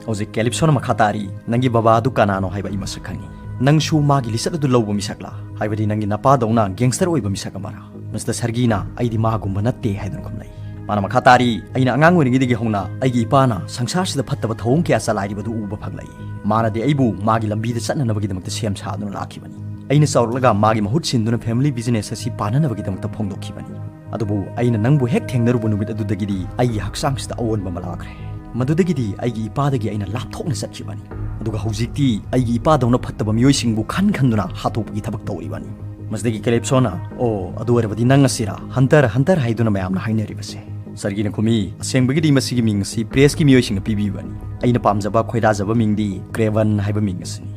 ꯍꯧꯖꯤꯛ ꯀꯦꯂꯤꯞꯁꯣꯅ ꯃꯈꯥ ꯇꯥꯔꯤ, "ꯅꯪꯒꯤ ꯕꯕꯥ ꯑꯗꯨ ꯀꯅꯥꯅꯣ ꯍꯥꯏꯕ ꯑꯩ ꯃꯁꯛ ꯈꯪꯏ꯫ ꯅꯪꯁꯨ ꯃꯥꯒꯤ ꯂꯤꯆꯠ ꯑꯗꯨ ꯂꯧꯕ ꯃꯤꯁꯛꯂꯥ? ꯍꯥꯏꯕꯗꯤ ꯅꯪꯒꯤ ꯅꯄꯥꯗꯧꯅ ꯒꯦꯡꯁꯇꯔ ꯑꯣꯏꯕ ꯃꯤꯁꯛ ꯑꯃꯔꯥ?" ꯃꯤꯁꯇꯔ ꯁꯔꯒꯤꯅ, "ꯑꯩꯗꯤ ꯃꯥꯒꯨꯝꯕ ꯅꯠꯇꯦ" ꯍꯥꯏꯗꯨꯅ ꯈꯨꯝꯂꯛꯏ꯫ ꯃꯥꯅ ꯃꯈꯥ ꯇꯥꯔꯤ, "ꯑꯩꯅ ꯑꯉꯥꯡ ꯑꯣꯏꯔꯤꯉꯩꯗꯒꯤ ꯍꯧꯅ ꯑꯩꯒꯤ ꯏꯄꯥꯅ ꯁꯪꯁꯥꯔꯁꯤꯗ ꯐꯠꯇꯕ ꯊꯧꯑꯣꯡ ꯀꯌꯥ ꯆꯂꯥꯏꯔꯤꯕꯗꯨ ꯎꯕ ꯐꯪꯂꯛꯏ꯫ ꯃꯥꯅꯗꯤ ꯑꯩꯕꯨ ꯃꯥꯒꯤ ꯂꯝꯕꯤꯗ ꯆꯠꯅꯅꯕꯒꯤꯗꯃꯛꯇ ꯁꯦꯝ ꯁꯥꯗꯨꯅ ꯂꯥꯛꯈꯤꯕꯅꯤ꯫ ꯑꯩꯅ ꯆꯥꯎꯔꯛꯂꯒ ꯃꯥꯒꯤ ꯃꯍꯨꯠ ꯁꯤꯟꯗꯨꯅ ꯐꯦꯃꯤꯂꯤ ꯕꯤꯖꯤꯅꯦꯁ ꯑꯁꯤ ꯄꯥꯟꯅꯅꯕꯒꯤꯗꯃꯛꯇ ꯐꯣꯡꯗꯣꯛꯈꯤꯕꯅꯤ꯫ ꯑꯗꯨꯕꯨ ꯑꯩꯅ ꯅꯪꯕꯨ ꯍꯦꯛ ꯊꯦꯡꯅꯔꯨꯕ ꯅꯨꯃꯤꯠ ꯑꯗꯨꯗꯒꯤꯗꯤ ꯑꯩꯒꯤ ꯍꯛꯆꯥꯡꯁꯤꯗ ꯑꯑꯣꯟꯕ ꯑꯃ ꯂꯥꯛꯈ꯭ꯔꯦ꯫ ꯃꯗꯨꯗꯒꯤꯗꯤ ꯑꯩꯒꯤ ꯏꯄꯥꯗꯒꯤ ꯑꯩꯅ ꯂꯥꯞꯊꯣꯛꯅ ꯆꯠꯈꯤꯕꯅꯤ꯫ ꯑꯗꯨꯒ ꯍꯧꯖꯤꯛꯇꯤ ꯑꯩꯒꯤ ꯏꯄꯥꯗꯧꯅ ꯐꯠꯇꯕ ꯃꯤꯑꯣꯏꯁꯤꯡꯕꯨ ꯈꯟ ꯈꯟꯗꯨꯅ ꯍꯥꯠꯇꯣꯛꯄꯒꯤ ꯊꯕꯛ ꯇꯧꯔꯤꯕꯅꯤ꯫" ꯃꯁꯤꯗꯒꯤ ꯀꯦꯂꯤꯞꯁꯣꯅ, "ꯑꯣ, ꯑꯗꯨ ꯑꯣꯏꯔꯕꯗꯤ ꯅꯪ ꯑꯁꯤꯔꯥ, ꯍꯟꯇꯔ, ꯍꯟꯇꯔ ꯍꯥꯏꯗꯨꯅ ꯃꯌꯥꯝꯅ ꯍꯥꯏꯅꯔꯤꯕꯁꯦ?" ꯁꯔꯒꯤꯅ ꯈꯨꯝꯃꯤ, "ꯑꯁꯦꯡꯕꯒꯤꯗꯤ ꯃꯁꯤꯒꯤ ꯃꯤꯡ ꯑꯁꯤ ꯄ꯭ꯔꯦꯁꯀꯤ ꯃꯤꯑꯣꯏꯁꯤꯡꯅ ꯄꯤꯕꯤꯕꯅꯤ꯫ ꯑꯩꯅ ꯄꯥꯝꯖꯕ, ꯈꯣꯏꯗꯥꯖꯕ ꯃꯤꯡꯗꯤ ꯀ꯭ꯔꯦꯚꯟ ꯍꯥꯏꯕ ꯃꯤꯡ ꯑꯁꯤꯅꯤ꯫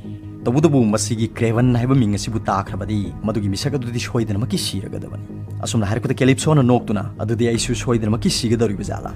ꯇꯧꯕꯇꯕꯨ ꯃꯁꯤꯒꯤ ꯀ꯭ꯔꯦꯚꯟ ꯍꯥꯏꯕ ꯃꯤꯡ ꯑꯁꯤꯕꯨ ꯇꯥꯈ꯭ꯔꯕꯗꯤ ꯃꯗꯨꯒꯤ ꯃꯤꯁꯛ ꯑꯗꯨꯗꯤ ꯁꯣꯏꯗꯅꯃꯛꯀꯤ ꯁꯤꯔꯒꯗꯕꯅꯤ꯫" ꯑꯁꯨꯝꯅ ꯍꯥꯏꯔꯛꯄꯗ ꯀꯦꯂꯤꯞꯁꯣꯅ ꯅꯣꯛꯇꯨꯅ, "ꯑꯗꯨꯗꯤ ꯑꯩꯁꯨ ꯁꯣꯏꯗꯅꯃꯛꯀꯤ ꯁꯤꯒꯗꯧꯔꯤꯕ ꯖꯥꯠꯂꯥ?"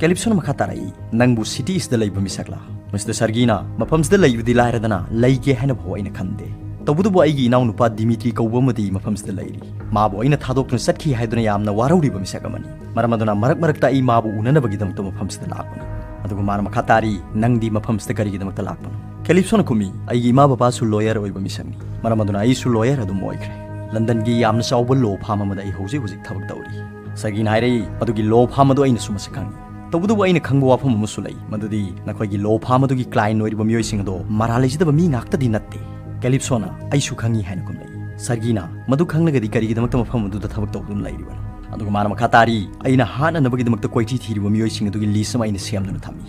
ꯀꯦꯂꯤꯞꯁꯣꯅ ꯃꯈꯥ ꯇꯥꯔꯛꯏ, "ꯅꯪꯕꯨ ꯁꯤꯇꯤ ꯑꯁꯤꯗ ꯂꯩꯕ ꯃꯤꯁꯛꯂꯥ?" ꯃꯁꯤꯗ ꯁꯔꯒꯤꯅ, "ꯃꯐꯝꯁꯤꯗ ꯂꯩꯕꯗꯤ ꯂꯥꯏꯔꯗꯅ ꯂꯩꯒꯦ ꯍꯥꯏꯅ ꯐꯥꯎ ꯑꯩꯅ ꯈꯟꯗꯦ꯫ ꯇꯧꯕꯇꯕꯨ ꯑꯩꯒꯤ ꯏꯅꯥꯎꯅꯨꯄꯥ ꯗꯤꯃꯤꯇ꯭ꯔꯤ ꯀꯧꯕ ꯑꯃꯗꯤ ꯃꯐꯝꯁꯤꯗ ꯂꯩꯔꯤ꯫ ꯃꯥꯕꯨ ꯑꯩꯅ ꯊꯥꯗꯣꯛꯇꯨꯅ ꯆꯠꯈꯤ ꯍꯥꯏꯗꯨꯅ ꯌꯥꯝꯅ ꯋꯥꯔꯧꯔꯤꯕ ꯃꯤꯁꯛ ꯑꯃꯅꯤ꯫ ꯃꯔꯝ ꯑꯗꯨꯅ ꯃꯔꯛ ꯃꯔꯛꯇ ꯑꯩ ꯃꯥꯕꯨ ꯎꯅꯅꯕꯒꯤꯗꯃꯛꯇ ꯃꯐꯝꯁꯤꯗ ꯂꯥꯛꯄꯅꯤ꯫" ꯑꯗꯨꯒ ꯃꯥꯅ ꯃꯈꯥ ꯇꯥꯔꯤ, "ꯅꯪꯗꯤ ꯃꯐꯝꯁꯤꯗ ꯀꯔꯤꯒꯤꯗꯃꯛꯇ ꯂꯥꯛꯄꯅꯣ?" ꯀꯦꯂꯤꯞꯁꯣꯅ ꯈꯨꯝꯃꯤ, "ꯑꯩꯒꯤ ꯏꯃꯥ ꯕꯕꯥꯁꯨ ꯂꯣꯌꯔ ꯑꯣꯏꯕ ꯃꯤꯁꯛꯅꯤ꯫ ꯃꯔꯝ ꯑꯗꯨꯅ ꯑꯩꯁꯨ ꯂꯣꯌꯔ ꯑꯗꯨꯝ ꯑꯣꯏꯈ꯭ꯔꯦ꯫ ꯂꯟꯗꯟꯒꯤ ꯌꯥꯝꯅ ꯆꯥꯎꯕ ꯂꯣ ꯐꯥꯝ ꯑꯃꯗ ꯑꯩ ꯍꯧꯖꯤꯛ ꯍꯧꯖꯤꯛ ꯊꯕꯛ ꯇꯧꯔꯤ꯫" ꯁꯔꯒꯤꯅ ꯍꯥꯏꯔꯛꯏ, "ꯑꯗꯨꯒꯤ ꯂꯣ ꯐꯥꯝ ꯑꯗꯨ ꯑꯩꯅꯁꯨ ꯃꯁꯛ ꯈꯪꯏ꯫ ꯇꯧꯕꯇꯕꯨ ꯑꯩꯅ ꯈꯪꯕ ꯋꯥꯐꯝ ꯑꯃꯁꯨ ꯂꯩ, ꯃꯗꯨꯗꯤ ꯅꯈꯣꯏꯒꯤ ꯂꯣ ꯐꯥꯝ ꯑꯗꯨꯒꯤ ꯀ꯭ꯂꯥꯏꯟ ꯑꯣꯏꯔꯤꯕ ꯃꯤꯑꯣꯏꯁꯤꯡ ꯑꯗꯣ ꯃꯔꯥꯜ ꯂꯩꯖꯗꯕ ꯃꯤ ꯉꯥꯛꯇꯗꯤ ꯅꯠꯇꯦ꯫" ꯀꯦꯂꯤꯞꯁꯣꯅ, "ꯑꯩꯁꯨ ꯈꯪꯏ" ꯍꯥꯏꯅ ꯈꯨꯝꯂꯛꯏ꯫ ꯁꯔꯒꯤꯅ, "ꯃꯗꯨ ꯈꯪꯂꯒꯗꯤ ꯀꯔꯤꯒꯤꯗꯃꯛꯇ ꯃꯐꯝ ꯑꯗꯨꯗ ꯊꯕꯛ ꯇꯧꯗꯨꯅ ꯂꯩꯔꯤꯕꯅꯣ?" ꯑꯗꯨꯒ ꯃꯥꯅ ꯃꯈꯥ ꯇꯥꯔꯤ, "ꯑꯩꯅ ꯍꯥꯠꯅꯅꯕꯒꯤꯗꯃꯛꯇ ꯀꯣꯏꯊꯤ ꯊꯤꯔꯤꯕ ꯃꯤꯑꯣꯏꯁꯤꯡ ꯑꯗꯨꯒꯤ ꯂꯤꯁ ꯑꯃ ꯑꯩꯅ ꯁꯦꯝꯗꯨꯅ ꯊꯝꯃꯤ꯫"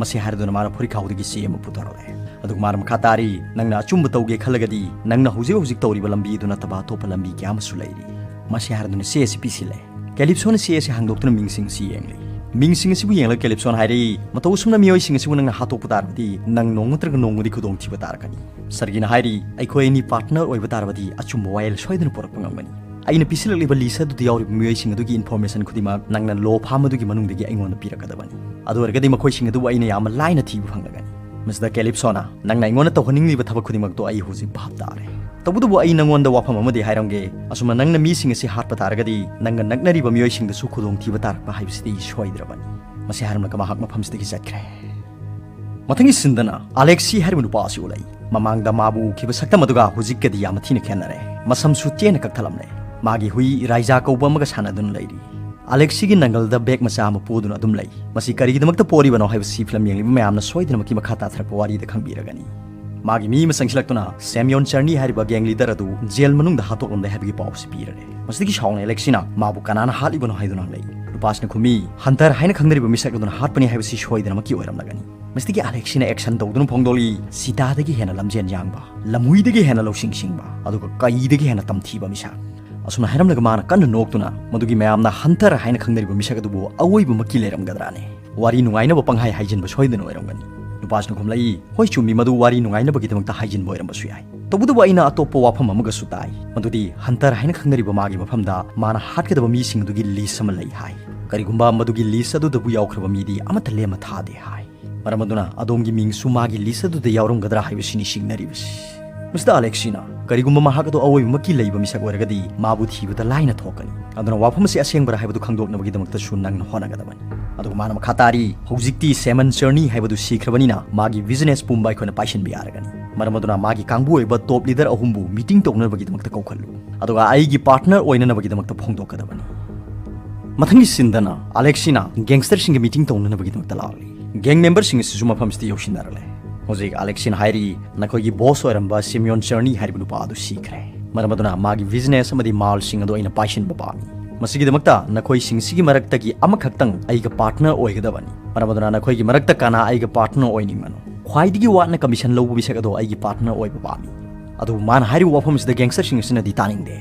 ꯃꯁꯤ ꯍꯥꯏꯔꯗꯨꯅ ꯃꯥꯅ ꯐꯨꯔꯤꯠꯈꯥꯎꯗꯒꯤ ꯆꯦ ꯑꯃ ꯄꯨꯊꯣꯔꯛꯂꯦ꯫ ꯑꯗꯨꯒ ꯃꯥꯅ ꯃꯈꯥ ꯇꯥꯔꯤ, "ꯅꯪꯅ ꯑꯆꯨꯝꯕ ꯇꯧꯒꯦ ꯈꯜꯂꯒꯗꯤ ꯅꯪꯅ ꯍꯧꯖꯤꯛ ꯍꯧꯖꯤꯛ ꯇꯧꯔꯤꯕ ꯂꯝꯕꯤ ꯑꯗꯨ ꯅꯠꯇꯕ ꯑꯇꯣꯞꯄ ꯂꯝꯕꯤ ꯀꯌꯥ ꯑꯃꯁꯨ ꯂꯩꯔꯤ꯫" ꯃꯁꯤ ꯍꯥꯏꯔꯗꯨꯅ ꯆꯦ ꯑꯁꯤ ꯄꯤꯁꯤꯜꯂꯦ꯫ ꯀꯦꯂꯤꯞꯁꯣꯅ ꯆꯦ ꯑꯁꯤ ꯍꯥꯡꯗꯣꯛꯇꯨꯅ ꯃꯤꯡꯁꯤꯡ ꯑꯁꯤ ꯌꯦꯡꯂꯤ꯫ ꯃꯤꯡꯁꯤꯡ ꯑꯁꯤꯕꯨ ꯌꯦꯡꯂꯒ ꯀꯦꯂꯤꯞꯁꯣꯅ ꯍꯥꯏꯔꯛꯏ, "ꯃꯇꯧ ꯑꯁꯨꯝꯅ ꯃꯤꯑꯣꯏꯁꯤꯡ ꯑꯁꯤꯕꯨ ꯅꯪꯅ ꯍꯥꯠꯇꯣꯛꯄ ꯇꯥꯔꯕꯗꯤ ꯅꯪ ꯅꯣꯡꯃ ꯅꯠꯇ꯭ꯔꯒ ꯅꯣꯡꯃꯗꯤ ꯈꯨꯗꯣꯡꯊꯤꯕ ꯇꯥꯔꯛꯀꯅꯤ꯫" ꯁꯔꯒꯤꯅ ꯍꯥꯏꯔꯤ, "ꯑꯩꯈꯣꯏ ꯑꯅꯤ ꯄꯥꯔꯠꯅꯔ ꯑꯣꯏꯕ ꯇꯥꯔꯕꯗꯤ ꯑꯆꯨꯝꯕ ꯋꯥꯌꯦꯜ ꯁꯣꯏꯗꯅ ꯄꯨꯔꯛꯄ ꯉꯝꯒꯅꯤ꯫ ꯑꯩꯅ ꯄꯤꯁꯤꯜꯂꯛꯂꯤꯕ ꯂꯤꯁ ꯑꯗꯨꯗ ꯌꯥꯎꯔꯤꯕ ꯃꯤꯑꯣꯏꯁꯤꯡ ꯑꯗꯨꯒꯤ ꯏꯟꯐꯣꯔꯃꯦꯁꯟ ꯈꯨꯗꯤꯡꯃꯛ ꯅꯪꯅ ꯂꯣ ꯐꯥꯝ ꯑꯗꯨꯒꯤ ꯃꯅꯨꯡꯗꯒꯤ ꯑꯩꯉꯣꯟꯗ ꯄꯤꯔꯛꯀꯗꯕꯅꯤ꯫ ꯑꯗꯨ ꯑꯣꯏꯔꯒꯗꯤ ꯃꯈꯣꯏꯁꯤꯡ ꯑꯗꯨꯕꯨ ꯑꯩꯅ ꯌꯥꯝꯅ ꯂꯥꯏꯅ ꯊꯤꯕ ꯐꯪꯂꯒꯅꯤ꯫" ꯃꯁꯤꯗ ꯀꯦꯂꯤꯞꯁꯣꯅ, "ꯅꯪꯅ ꯑꯩꯉꯣꯟꯗ ꯇꯧꯍꯟꯅꯤꯡꯂꯤꯕ ꯊꯕꯛ ꯈꯨꯗꯤꯡꯃꯛꯇꯣ ꯑꯩ ꯍꯧꯖꯤꯛ ꯚꯥꯞ ꯇꯥꯔꯦ꯫ ꯇꯧꯕꯇꯕꯨ ꯑꯩ ꯅꯪꯉꯣꯟꯗ ꯋꯥꯐꯝ ꯑꯃꯗꯤ ꯍꯥꯏꯔꯝꯒꯦ, ꯑꯁꯨꯝꯅ ꯅꯪꯅ ꯃꯤꯁꯤꯡ ꯑꯁꯤ ꯍꯥꯠꯄ ꯇꯥꯔꯒꯗꯤ ꯅꯪꯒ ꯅꯛꯅꯔꯤꯕ ꯃꯤꯑꯣꯏꯁꯤꯡꯗꯁꯨ ꯈꯨꯗꯣꯡꯊꯤꯕ ꯇꯥꯔꯛꯄ ꯍꯥꯏꯕꯁꯤꯗꯤ ꯁꯣꯏꯗ꯭ꯔꯕꯅꯤ꯫" ꯃꯁꯤ ꯍꯥꯏꯔꯝꯂꯒ ꯃꯍꯥꯛ ꯃꯐꯝꯁꯤꯗꯒꯤ ꯆꯠꯈ꯭ꯔꯦ꯫ ꯃꯊꯪꯒꯤ ꯁꯤꯟꯗꯅ ꯑꯂꯦꯛꯁꯤ ꯍꯥꯏꯔꯤꯕ ꯅꯨꯄꯥ ꯑꯁꯤ ꯎꯠꯂꯛꯏ꯫ ꯃꯃꯥꯡꯗ ꯃꯥꯕꯨ ꯎꯈꯤꯕ ꯁꯛꯇꯝ ꯑꯗꯨꯒ ꯍꯧꯖꯤꯛꯀꯗꯤ ꯌꯥꯝꯅ ꯊꯤꯅ ꯈꯦꯠꯅꯔꯦ꯫ ꯃꯁꯝꯁꯨ ꯇꯦꯟꯅ ꯀꯛꯊꯠꯂꯝꯂꯦ꯫ ꯃꯥꯒꯤ ꯍꯨꯏ ꯔꯥꯏꯖꯥ ꯀꯧꯕ ꯑꯃꯒ ꯁꯥꯟꯅꯗꯨꯅ ꯂꯩꯔꯤ꯫ ꯑꯂꯦꯛꯁꯤꯒꯤ ꯅꯪꯒꯜꯗ ꯕꯦꯒ ꯃꯆꯥ ꯑꯃ ꯄꯣꯗꯨꯅ ꯑꯗꯨꯝ ꯂꯩ꯫ ꯃꯁꯤ ꯀꯔꯤꯒꯤꯗꯃꯛꯇ ꯄꯣꯔꯤꯕꯅꯣ ꯍꯥꯏꯕꯁꯤ ꯐꯤꯂꯝ ꯌꯦꯡꯂꯤꯕ ꯃꯌꯥꯝꯅ ꯁꯣꯏꯗꯅꯃꯛꯀꯤ ꯃꯈꯥ ꯇꯥꯊꯔꯛꯄ ꯋꯥꯔꯤꯗ ꯈꯪꯕꯤꯔꯒꯅꯤ꯫ ꯃꯥꯒꯤ ꯃꯤ ꯑꯃ ꯆꯪꯁꯤꯜꯂꯛꯇꯨꯅ ꯁꯦꯝꯌꯣꯟ ꯆꯔꯅꯤ ꯍꯥꯏꯔꯤꯕ ꯒꯦꯡ ꯂꯤꯗꯔ ꯑꯗꯨ ꯖꯦꯜ ꯃꯅꯨꯡꯗ ꯍꯥꯠꯇꯣꯛꯂꯝꯂꯦ ꯍꯥꯏꯕꯒꯤ ꯄꯥꯎ ꯑꯁꯤ ꯄꯤꯔꯔꯦ꯫ ꯃꯁꯤꯗꯒꯤ ꯁꯥꯎꯅ ꯑꯦꯂꯦꯛꯁꯤꯅ ꯃꯥꯕꯨ ꯀꯅꯥꯅ ꯍꯥꯠꯂꯤꯕꯅꯣ ꯍꯥꯏꯗꯨꯅ ꯍꯪꯂꯛꯏ꯫ ꯅꯨꯄꯥꯁꯤꯅ ꯈꯨꯝꯃꯤ, "ꯍꯟꯇꯔ ꯍꯥꯏꯅ ꯈꯪꯅꯔꯤꯕ ꯃꯤꯁꯛ ꯑꯗꯨꯅ ꯍꯥꯠꯄꯅꯤ ꯍꯥꯏꯕꯁꯤ ꯁꯣꯏꯗꯅꯃꯛꯀꯤ ꯑꯣꯏꯔꯝꯂꯒꯅꯤ꯫" ꯃꯁꯤꯗꯒꯤ ꯑꯂꯦꯛꯁꯤꯅ ꯑꯦꯛꯁꯟ ꯇꯧꯗꯨꯅ ꯐꯣꯡꯗꯣꯛꯂꯤ, ꯆꯤꯇꯥꯗꯒꯤ ꯍꯦꯟꯅ ꯂꯝꯖꯦꯟ ꯌꯥꯡꯕ, ꯂꯝꯍꯨꯏꯗꯒꯤ ꯍꯦꯟꯅ ꯂꯧꯁꯤꯡ ꯁꯤꯡꯕ, ꯑꯗꯨꯒ ꯀꯩꯗꯒꯤ ꯍꯦꯟꯅ ꯇꯝꯊꯤꯕ ꯃꯤꯁꯛ꯫ ꯑꯁꯨꯝꯅ ꯍꯥꯏꯔꯝꯂꯒ ꯃꯥꯅ ꯀꯟꯅ ꯅꯣꯛꯇꯨꯅ ꯃꯗꯨꯒꯤ ꯃꯌꯥꯝꯅ ꯍꯟꯇꯔ ꯍꯥꯏꯅ ꯈꯪꯅꯔꯤꯕ ꯃꯤꯁꯛ ꯑꯗꯨꯕꯨ ꯑꯋꯣꯏꯕꯃꯛꯀꯤ ꯂꯩꯔꯝꯒꯗ꯭ꯔꯥꯅꯦ? ꯋꯥꯔꯤ ꯅꯨꯡꯉꯥꯏꯅꯕ ꯄꯪꯍꯥꯏ ꯍꯥꯏꯖꯤꯟꯕ ꯁꯣꯏꯗꯅ ꯑꯣꯏꯔꯝꯒꯅꯤ꯫ ꯅꯨꯄꯥꯁꯤꯅ ꯈꯨꯝꯂꯛꯏ, "ꯍꯣꯏ, ꯆꯨꯝꯃꯤ, ꯃꯗꯨ ꯋꯥꯔꯤ ꯅꯨꯡꯉꯥꯏꯅꯕꯒꯤꯗꯃꯛꯇ ꯍꯥꯏꯖꯤꯟꯕ ꯑꯣꯏꯔꯝꯕꯁꯨ ꯌꯥꯏ꯫ ꯇꯧꯕꯇꯕꯨ ꯑꯩꯅ ꯑꯇꯣꯞꯄ ꯋꯥꯐꯝ ꯑꯃꯒꯁꯨ ꯇꯥꯏ, ꯃꯗꯨꯗꯤ ꯍꯟꯇꯔ ꯍꯥꯏꯅ ꯈꯪꯅꯔꯤꯕ ꯃꯥꯒꯤ ꯃꯐꯝꯗ ꯃꯥꯅ ꯍꯥꯠꯀꯗꯕ ꯃꯤꯁꯤꯡ ꯑꯗꯨꯒꯤ ꯂꯤꯁ ꯑꯃ ꯂꯩ ꯍꯥꯏ꯫ ꯀꯔꯤꯒꯨꯝꯕ ꯃꯗꯨꯒꯤ ꯂꯤꯁ ꯑꯗꯨꯗꯕꯨ ꯌꯥꯎꯈ꯭ꯔꯕ ꯃꯤꯗꯤ ꯑꯃꯠꯇ ꯂꯦꯝꯅ ꯊꯥꯗꯦ ꯍꯥꯏ꯫ ꯃꯔꯝ ꯑꯗꯨꯅ ꯑꯗꯣꯝꯒꯤ ꯃꯤꯡꯁꯨ ꯃꯥꯒꯤ ꯂꯤꯁ ꯑꯗꯨꯗ ꯌꯥꯎꯔꯝꯒꯗ꯭ꯔꯥ ꯍꯥꯏꯕꯁꯤꯅꯤ ꯆꯤꯡꯅꯔꯤꯕꯁꯤ꯫" ꯃꯤꯁꯇꯔ ꯑꯂꯦꯛꯁꯤꯅ, "ꯀꯔꯤꯒꯨꯝꯕ ꯃꯍꯥꯛ ꯑꯗꯨ ꯑꯋꯣꯏꯕꯃꯛꯀꯤ ꯂꯩꯕ ꯃꯤꯁꯛ ꯑꯣꯏꯔꯒꯗꯤ ꯃꯥꯕꯨ ꯊꯤꯕꯗ ꯂꯥꯏꯅ ꯊꯣꯛꯀꯅꯤ꯫ ꯑꯗꯨꯅ ꯋꯥꯐꯝ ꯑꯁꯤ ꯑꯁꯦꯡꯕꯔꯥ ꯍꯥꯏꯕꯗꯨ ꯈꯪꯗꯣꯛꯅꯕꯒꯤꯗꯃꯛꯇꯁꯨ ꯅꯪꯅ ꯍꯣꯠꯅꯒꯗꯕꯅꯤ꯫" ꯑꯗꯨꯒ ꯃꯥꯅ ꯃꯈꯥ ꯇꯥꯔꯤ, "ꯍꯧꯖꯤꯛꯇꯤ ꯁꯦꯃꯟ ꯆꯔꯅꯤ ꯍꯥꯏꯕꯗꯨ ꯁꯤꯈ꯭ꯔꯕꯅꯤꯅ ꯃꯥꯒꯤ ꯕꯤꯖꯤꯅꯦꯁ ꯄꯨꯝꯕ ꯑꯩꯈꯣꯏꯅ ꯄꯥꯏꯁꯤꯟꯕ ꯌꯥꯔꯒꯅꯤ꯫ ꯃꯔꯝ ꯑꯗꯨꯅ ꯃꯥꯒꯤ ꯀꯥꯡꯕꯨ ꯑꯣꯏꯕ ꯇꯣꯞ ꯂꯤꯗꯔ ꯑꯍꯨꯝꯕꯨ ꯃꯤꯇꯤꯡ ꯇꯧꯅꯕꯒꯤꯗꯃꯛꯇ ꯀꯧꯈꯠꯂꯨ꯫ ꯑꯗꯨꯒ ꯑꯩꯒꯤ ꯄꯥꯔꯠꯅꯔ ꯑꯣꯏꯅꯅꯕꯒꯤꯗꯃꯛꯇ ꯐꯣꯡꯗꯣꯛꯀꯗꯕꯅꯤ꯫" ꯃꯊꯪꯒꯤ ꯁꯤꯟꯗꯅ ꯑꯂꯦꯛꯁꯤꯅ ꯒꯦꯡꯁꯇꯔꯁꯤꯡꯒ ꯃꯤꯇꯤꯡ ꯇꯧꯅꯅꯕꯒꯤꯗꯃꯛꯇ ꯂꯥꯛꯂꯤ꯫ ꯒꯦꯡ ꯃꯦꯝꯕꯔꯁꯤꯡ ꯑꯁꯤꯁꯨ ꯃꯐꯝꯁꯤꯗ ꯌꯧꯁꯤꯟꯅꯔꯛꯂꯦ꯫ ꯍꯧꯖꯤꯛ ꯑꯂꯦꯛꯁꯤꯅ ꯍꯥꯏꯔꯤ, "ꯅꯈꯣꯏꯒꯤ ꯕꯣꯁ ꯑꯣꯏꯔꯝꯕ ꯁꯤꯃꯤꯌꯣꯟ ꯆꯔꯅꯤ ꯍꯥꯏꯔꯤꯕ ꯅꯨꯄꯥ ꯑꯗꯨ ꯁꯤꯈ꯭ꯔꯦ꯫ ꯃꯔꯝ ꯑꯗꯨꯅ ꯃꯥꯒꯤ ꯕꯤꯖꯤꯅꯦꯁ ꯑꯃꯗꯤ ꯃꯥꯜꯁꯤꯡ ꯑꯗꯨ ꯑꯩꯅ ꯄꯥꯏꯁꯤꯟꯕ ꯄꯥꯝꯃꯤ꯫ ꯃꯁꯤꯒꯤꯗꯃꯛꯇ ꯅꯈꯣꯏꯁꯤꯡꯁꯤꯒꯤ ꯃꯔꯛꯇꯒꯤ ꯑꯃꯈꯛꯇꯪ ꯑꯩꯒ ꯄꯥꯔꯠꯅꯔ ꯑꯣꯏꯒꯗꯕꯅꯤ꯫ ꯃꯔꯝ ꯑꯗꯨꯅ ꯅꯈꯣꯏꯒꯤ ꯃꯔꯛꯇ ꯀꯅꯥ ꯑꯩꯒ ꯄꯥꯔꯠꯅꯔ ꯑꯣꯏꯅꯤꯡꯕꯅꯣ? ꯈ꯭ꯋꯥꯏꯗꯒꯤ ꯋꯥꯠꯅ ꯀꯃꯤꯁꯟ ꯂꯧꯕ ꯃꯤꯁꯛ ꯑꯗꯣ ꯑꯩꯒꯤ ꯄꯥꯔꯠꯅꯔ ꯑꯣꯏꯕ ꯄꯥꯝꯃꯤ꯫" ꯑꯗꯨꯕꯨ ꯃꯥꯅ ꯍꯥꯏꯔꯤꯕ ꯋꯥꯐꯝ ꯑꯁꯤꯗ ꯒꯦꯡꯁꯇꯔꯁꯤꯡ ꯑꯁꯤꯅꯗꯤ ꯇꯥꯅꯤꯡꯗꯦ꯫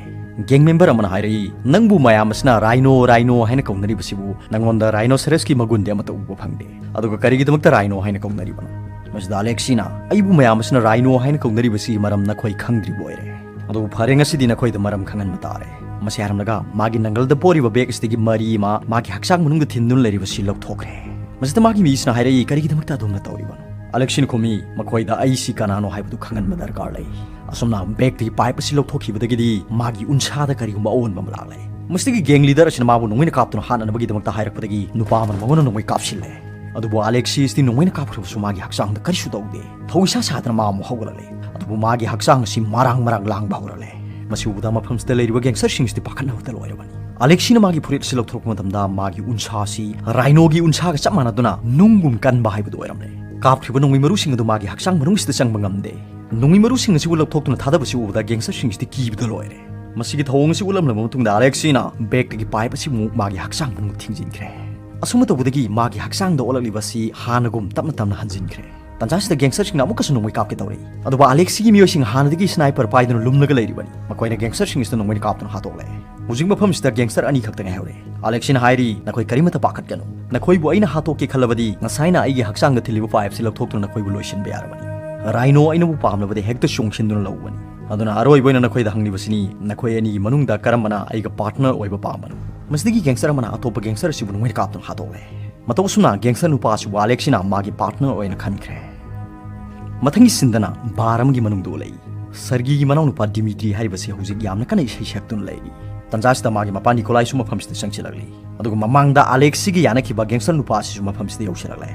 ꯒꯦꯡ ꯃꯦꯝꯕꯔ ꯑꯃꯅ ꯍꯥꯏꯔꯛꯏ, "ꯅꯪꯕꯨ ꯃꯌꯥꯝ ꯑꯁꯤꯅ ꯔꯥꯏꯅꯣ, ꯔꯥꯏꯅꯣ ꯍꯥꯏꯅ ꯀꯧꯅꯔꯤꯕꯁꯤꯕꯨ ꯅꯪꯉꯣꯟꯗ ꯔꯥꯏꯅꯣꯁꯦꯔꯁꯀꯤ ꯃꯒꯨꯟꯗꯤ ꯑꯃꯠꯇ ꯎꯕ ꯐꯪꯗꯦ꯫ ꯑꯗꯨꯒ ꯀꯔꯤꯒꯤꯗꯃꯛꯇ ꯔꯥꯏꯅꯣ ꯍꯥꯏꯅ ꯀꯧꯅꯔꯤꯕꯅꯣ?" ꯃꯁꯤꯗ ꯑꯂꯦꯛꯁꯤꯅ, "ꯑꯩꯕꯨ ꯃꯌꯥꯝ ꯑꯁꯤꯅ ꯔꯥꯏꯅꯣ ꯍꯥꯏꯅ ꯀꯧꯅꯔꯤꯕꯁꯤꯒꯤ ꯃꯔꯝ ꯅꯈꯣꯏ ꯈꯪꯗ꯭ꯔꯤꯕ ꯑꯣꯏꯔꯦ꯫ ꯑꯗꯨꯕꯨ ꯐꯔꯦ, ꯉꯁꯤꯗꯤ ꯅꯈꯣꯏꯗ ꯃꯔꯝ ꯈꯪꯍꯟꯕ ꯇꯥꯔꯦ꯫" ꯃꯁꯤ ꯍꯥꯏꯔꯝꯂꯒ ꯃꯥꯒꯤ ꯅꯪꯒꯜꯗ ꯄꯣꯔꯤꯕ ꯕꯦꯒ ꯑꯁꯤꯗꯒꯤ ꯃꯔꯤ ꯑꯃ ꯃꯥꯒꯤ ꯍꯛꯆꯥꯡ ꯃꯅꯨꯡꯗ ꯊꯤꯟꯗꯨꯅ ꯂꯩꯔꯤꯕꯁꯤ ꯂꯧꯊꯣꯛꯈ꯭ꯔꯦ꯫ ꯃꯁꯤꯗ ꯃꯥꯒꯤ ꯃꯤꯁꯤꯅ ꯍꯥꯏꯔꯛꯏ, "ꯀꯔꯤꯒꯤꯗꯃꯛꯇ ꯑꯗꯣꯝꯅ ꯇꯧꯔꯤꯕꯅꯣ?" ꯑꯂꯦꯛꯁꯤꯅ ꯈꯨꯝꯃꯤ, "ꯃꯈꯣꯏꯗ ꯑꯩꯁꯤ ꯀꯅꯥꯅꯣ ꯍꯥꯏꯕꯗꯨ ꯈꯪꯍꯟꯕ ꯗꯔꯀꯥꯔ ꯂꯩ꯫" ꯑꯁꯨꯝꯅ ꯕꯦꯒꯇꯒꯤ ꯄꯥꯏꯞ ꯑꯁꯤ ꯂꯧꯊꯣꯛꯈꯤꯕꯗꯒꯤꯗꯤ ꯃꯥꯒꯤ ꯎꯟꯁꯥꯗ ꯀꯔꯤꯒꯨꯝꯕ ꯑꯑꯣꯟꯕ ꯑꯃ ꯂꯥꯛꯂꯦ꯫ ꯃꯁꯤꯗꯒꯤ ꯒꯦꯡ ꯂꯤꯗꯔ ꯑꯁꯤꯅ ꯃꯥꯕꯨ ꯅꯣꯡꯃꯩꯅ ꯀꯥꯞꯇꯨꯅ ꯍꯥꯠꯅꯅꯕꯒꯤꯗꯃꯛꯇ ꯍꯥꯏꯔꯛꯄꯗꯒꯤ ꯅꯨꯄꯥ ꯑꯃꯅ ꯃꯉꯣꯟꯗ ꯅꯣꯡꯃꯩ ꯀꯥꯞꯁꯤꯜꯂꯦ꯫ ꯑꯗꯨꯕꯨ ꯑꯂꯦꯛꯁꯤꯁꯇꯤ ꯅꯣꯡꯃꯩꯅ ꯀꯥꯞꯈ꯭ꯔꯕꯁꯨ ꯃꯥꯒꯤ ꯍꯛꯆꯥꯡꯗ ꯀꯔꯤꯁꯨ ꯇꯧꯗꯦ꯫ ꯊꯧ ꯏꯁꯥ ꯁꯥꯗꯅ ꯃꯥ ꯑꯃꯨꯛ ꯍꯧꯒꯠꯂꯛꯂꯦ꯫ ꯑꯗꯨꯕꯨ ꯃꯥꯒꯤ ꯍꯛꯆꯥꯡ ꯑꯁꯤ ꯃꯔꯥꯡ ꯃꯔꯥꯡ ꯂꯥꯡꯕ ꯍꯧꯔꯛꯂꯦ꯫ ꯃꯁꯤ ꯎꯕꯗ ꯃꯐꯝꯁꯤꯗ ꯂꯩꯔꯤꯕ ꯒꯦꯡꯁꯇꯔꯁꯤꯡꯁꯤꯗꯤ ꯄꯥꯈꯠꯅꯕꯗ ꯂꯣꯏꯔꯕꯅꯤ꯫ ꯑꯂꯦꯛꯁꯤꯅ ꯃꯥꯒꯤ ꯐꯨꯔꯤꯠ ꯑꯁꯤ ꯂꯧꯊꯣꯔꯛꯄ ꯃꯇꯝꯗ ꯃꯥꯒꯤ ꯎꯟꯁꯥ ꯑꯁꯤ ꯔꯥꯏꯅꯣꯒꯤ ꯎꯟꯁꯥꯒ ꯆꯞ ꯃꯥꯟꯅꯗꯨꯅ ꯅꯨꯡꯒꯨꯝ ꯀꯟꯕ ꯍꯥꯏꯕꯗꯨ ꯑꯣꯏꯔꯝꯂꯦ꯫ ꯀꯥꯞꯈ꯭ꯔꯤꯕ ꯅꯣꯡꯃꯩ ꯃꯔꯨꯁꯤꯡ ꯑꯗꯨ ꯃꯥꯒꯤ ꯍꯛꯆꯥꯡ ꯃꯅꯨꯡꯁꯤꯗ ꯆꯪꯕ ꯉꯝꯗꯦ꯫ ꯅꯣꯡꯃꯩ ꯃꯔꯨꯁꯤꯡ ꯑꯁꯤꯕꯨ ꯂꯧꯊꯣꯛꯇꯨꯅ ꯊꯥꯗꯕꯁꯤ ꯎꯕꯗ ꯒꯦꯡꯁꯇꯔꯁꯤꯡꯁꯤꯗꯤ ꯀꯤꯕꯗ ꯂꯣꯏꯔꯦ꯫ ꯃꯁꯤꯒꯤ ꯊꯧꯑꯣꯡ ꯑꯁꯤ ꯎꯠꯂꯝꯂꯕ ꯃꯇꯨꯡꯗ ꯑꯂꯦꯛꯁꯤꯅ ꯕꯦꯒꯇꯒꯤ ꯄꯥꯏꯞ ꯑꯁꯤꯃꯨꯛ ꯃꯥꯒꯤ ꯍꯛꯆꯥꯡ ꯃꯅꯨꯡꯗ ꯊꯤꯡꯖꯤꯟꯈ꯭ꯔꯦ꯫ ꯑꯁꯨꯝꯅ ꯇꯧꯕꯗꯒꯤ ꯃꯥꯒꯤ ꯍꯛꯆꯥꯡꯗ ꯑꯣꯜꯂꯛꯂꯤꯕ ꯑꯁꯤ ꯍꯥꯟꯅꯒꯨꯝ ꯇꯞꯅ ꯇꯞꯅ ꯍꯟꯖꯤꯟꯈ꯭ꯔꯦ꯫ ꯇꯟꯖꯥꯁꯤꯗ gangsterꯁꯤꯡꯅ ꯑꯃꯨꯛꯀꯁꯨ ꯅꯣꯡꯃꯩ ꯀꯥꯞꯀꯦ ꯇꯧꯔꯛꯏ꯫ ꯑꯗꯨꯕꯨ ꯑꯂꯦꯛꯁꯤꯒꯤ ꯃꯤꯑꯣꯏꯁꯤꯡ ꯍꯥꯟꯅꯗꯒꯤ sniper ꯄꯥꯏꯗꯨꯅ ꯂꯨꯝꯂꯒ ꯂꯩꯔꯤꯕꯅꯤ꯫ ꯃꯈꯣꯏꯅ gangsterꯁꯤꯡ ꯑꯁꯤꯗ ꯅꯣꯡꯃꯩꯅ ꯀꯥꯞꯇꯨꯅ ꯍꯥꯠꯇꯣꯛꯂꯦ꯫ ꯍꯧꯖꯤꯛ ꯃꯐꯝꯁꯤꯗ gangster ꯑꯅꯤ ꯈꯛꯇ ꯉꯥꯏꯍꯧꯔꯦ꯫ ꯑꯂꯦꯛꯁꯤꯅ ꯍꯥꯏꯔꯤ, "ꯅꯈꯣꯏ ꯀꯔꯤꯃꯠꯇ ꯄꯥꯈꯠꯀꯅꯨ꯫ ꯅꯈꯣꯏꯕꯨ ꯑꯩꯅ ꯍꯥꯠꯇꯣꯛꯀꯦ ꯈꯜꯂꯕꯗꯤ ꯉꯁꯥꯏꯅ ꯑꯩꯒꯤ ꯍꯛꯆꯥꯡꯗ ꯊꯤꯜꯂꯤꯕ pipeꯁꯤ ꯂꯧꯊꯣꯛꯇꯨꯅ ꯅꯈꯣꯏꯕꯨ ꯂꯣꯏꯁꯤꯟꯕ ꯌꯥꯔꯕꯅꯤ꯫ Rhino ꯑꯩꯅꯕꯨ ꯄꯥꯝꯂꯕꯗꯤ ꯍꯦꯛꯇ ꯆꯣꯡꯁꯤꯟꯗꯨꯅ ꯂꯧꯕꯅꯤ꯫ ꯑꯗꯨꯅ ꯑꯔꯣꯏꯕ ꯑꯣꯏꯅ ꯅꯈꯣꯏꯗ ꯍꯪꯂꯤꯕꯁꯤꯅꯤ, ꯅꯈꯣꯏ ꯑꯅꯤꯒꯤ ꯃꯅꯨꯡꯗ ꯀꯔꯝꯕꯅ ꯑꯩꯒ partner ꯑꯣꯏꯕ ꯄꯥꯝꯕꯅꯣ?" ꯃꯁꯤꯗꯒꯤ gangster ꯑꯃꯅ ꯑꯇꯣꯞꯄ gangster ꯑꯁꯤꯕꯨ ꯅꯣꯡꯃꯩꯅ ꯀꯥꯞꯇꯨꯅ ꯍꯥꯠꯇꯣꯛꯂꯦ꯫ ꯃꯇꯧ ꯑꯁꯨꯝꯅ gangster ꯅꯨꯄꯥ ꯑꯁꯤꯕꯨ ꯑꯂꯦꯛꯁꯤꯅ ꯃꯥꯒꯤ partner ꯑꯣꯏꯅ ꯈꯟꯈ꯭ꯔꯦ꯫ ꯃꯊꯪꯒꯤ ꯁꯤꯟꯗꯅ bar ꯑꯃꯒꯤ ꯃꯅꯨꯡꯗ ꯎꯠꯂꯛꯏ꯫ ꯁꯔꯒꯤꯒꯤ ꯃꯅꯥꯎꯅꯨꯄꯥ ꯗꯤꯃꯤꯇ꯭ꯔꯤ ꯍꯥꯏꯔꯤꯕꯁꯤ ꯍꯧꯖꯤꯛ ꯌꯥꯝꯅ ꯀꯟꯅ ꯏꯁꯩ ꯁꯛꯇꯨꯅ ꯂꯩꯔꯤ꯫ ꯇꯟꯖꯥꯁꯤꯗ ꯃꯥꯒꯤ ꯃꯄꯥ ꯅꯤꯀꯣꯂꯥꯏꯁꯨ ꯃꯐꯝꯁꯤꯗ ꯆꯪꯁꯤꯜꯂꯛꯂꯤ꯫ ꯑꯗꯨꯒ ꯃꯃꯥꯡꯗ ꯑꯂꯦꯛꯁꯤꯒ ꯌꯥꯅꯈꯤꯕ gangster ꯅꯨꯄꯥ ꯑꯁꯤꯁꯨ ꯃꯐꯝꯁꯤꯗ ꯌꯧꯁꯤꯜꯂꯛꯂꯦ꯫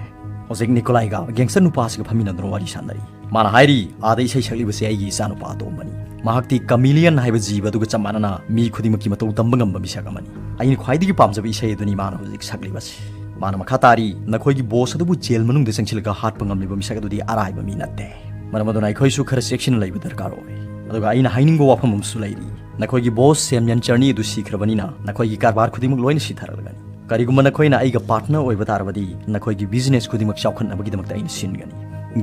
ꯍꯧꯖꯤꯛ ꯅꯤꯀꯣꯂꯥꯏꯒ gangster ꯅꯨꯄꯥ ꯑꯁꯤꯒ ꯐꯝꯃꯤꯟꯅꯗꯨꯅ ꯋꯥꯔꯤ ꯁꯥꯟꯅꯔꯤ꯫ ꯃꯥꯅ ꯍꯥꯏꯔꯤ, "ꯑꯥꯗ ꯏꯁꯩ ꯁꯛꯂꯤꯕꯁꯦ ꯑꯩꯒꯤ ꯏꯆꯥꯅꯨꯄꯥ ꯑꯇꯣꯝꯕꯅꯤ꯫ ꯃꯍꯥꯛꯇꯤ chameleon ꯍꯥꯏꯕ ꯖꯤꯕ ꯑꯗꯨꯒ ꯆꯞ ꯃꯥꯟꯅꯅ ꯃꯤ ꯈꯨꯗꯤꯡꯃꯛꯀꯤ ꯃꯇꯧ ꯇꯝꯕ ꯉꯝꯕ ꯃꯤꯁꯛ ꯑꯃꯅꯤ꯫ ꯑꯩꯅ ꯈ꯭ꯋꯥꯏꯗꯒꯤ ꯄꯥꯝꯖꯕ ꯏꯁꯩ ꯑꯗꯨꯅꯤ ꯃꯥꯅ ꯍꯧꯖꯤꯛ ꯁꯛꯂꯤꯕꯁꯤ꯫" ꯃꯥꯅ ꯃꯈꯥ ꯇꯥꯔꯤ, "ꯅꯈꯣꯏꯒꯤ boss ꯑꯗꯨꯕꯨ jail ꯃꯅꯨꯡꯗ ꯆꯪꯁꯤꯜꯂꯒ ꯍꯥꯠꯄ ꯉꯝꯂꯤꯕ ꯃꯤꯁꯛ ꯑꯗꯨꯗꯤ ꯑꯔꯥꯏꯕ ꯃꯤ ꯅꯠꯇꯦ꯫ ꯃꯔꯝ ꯑꯗꯨꯅ ꯑꯩꯈꯣꯏꯁꯨ ꯈꯔ ꯆꯦꯛꯁꯤꯟꯅ ꯂꯩꯕ ꯗꯔꯀꯥꯔ ꯑꯣꯏ꯫ ꯑꯗꯨꯒ ꯑꯩꯅ ꯍꯥꯏꯅꯤꯡꯕ ꯋꯥꯐꯝ ꯑꯃꯁꯨ ꯂꯩꯔꯤ꯫ ꯅꯈꯣꯏꯒꯤ boss ꯁꯦꯝꯌꯟ ꯆꯔꯅꯤ ꯑꯗꯨ ꯁꯤꯈ꯭ꯔꯕꯅꯤꯅ ꯅꯈꯣꯏꯒꯤ ꯀꯔꯕꯥꯔ ꯈꯨꯗꯤꯡꯃꯛ ꯂꯣꯏꯅ ꯁꯤꯊꯔꯛꯂꯒꯅꯤ꯫ ꯀꯔꯤꯒꯨꯝꯕ ꯅꯈꯣꯏꯅ ꯑꯩꯒ partner ꯑꯣꯏꯕ ꯇꯥꯔꯕꯗꯤ ꯅꯈꯣꯏꯒꯤ business ꯈꯨꯗꯤꯡꯃꯛ ꯆꯥꯎꯈꯠꯅꯕꯒꯤꯗꯃꯛꯇ ꯑꯩꯅ ꯁꯤꯟꯒꯅꯤ꯫"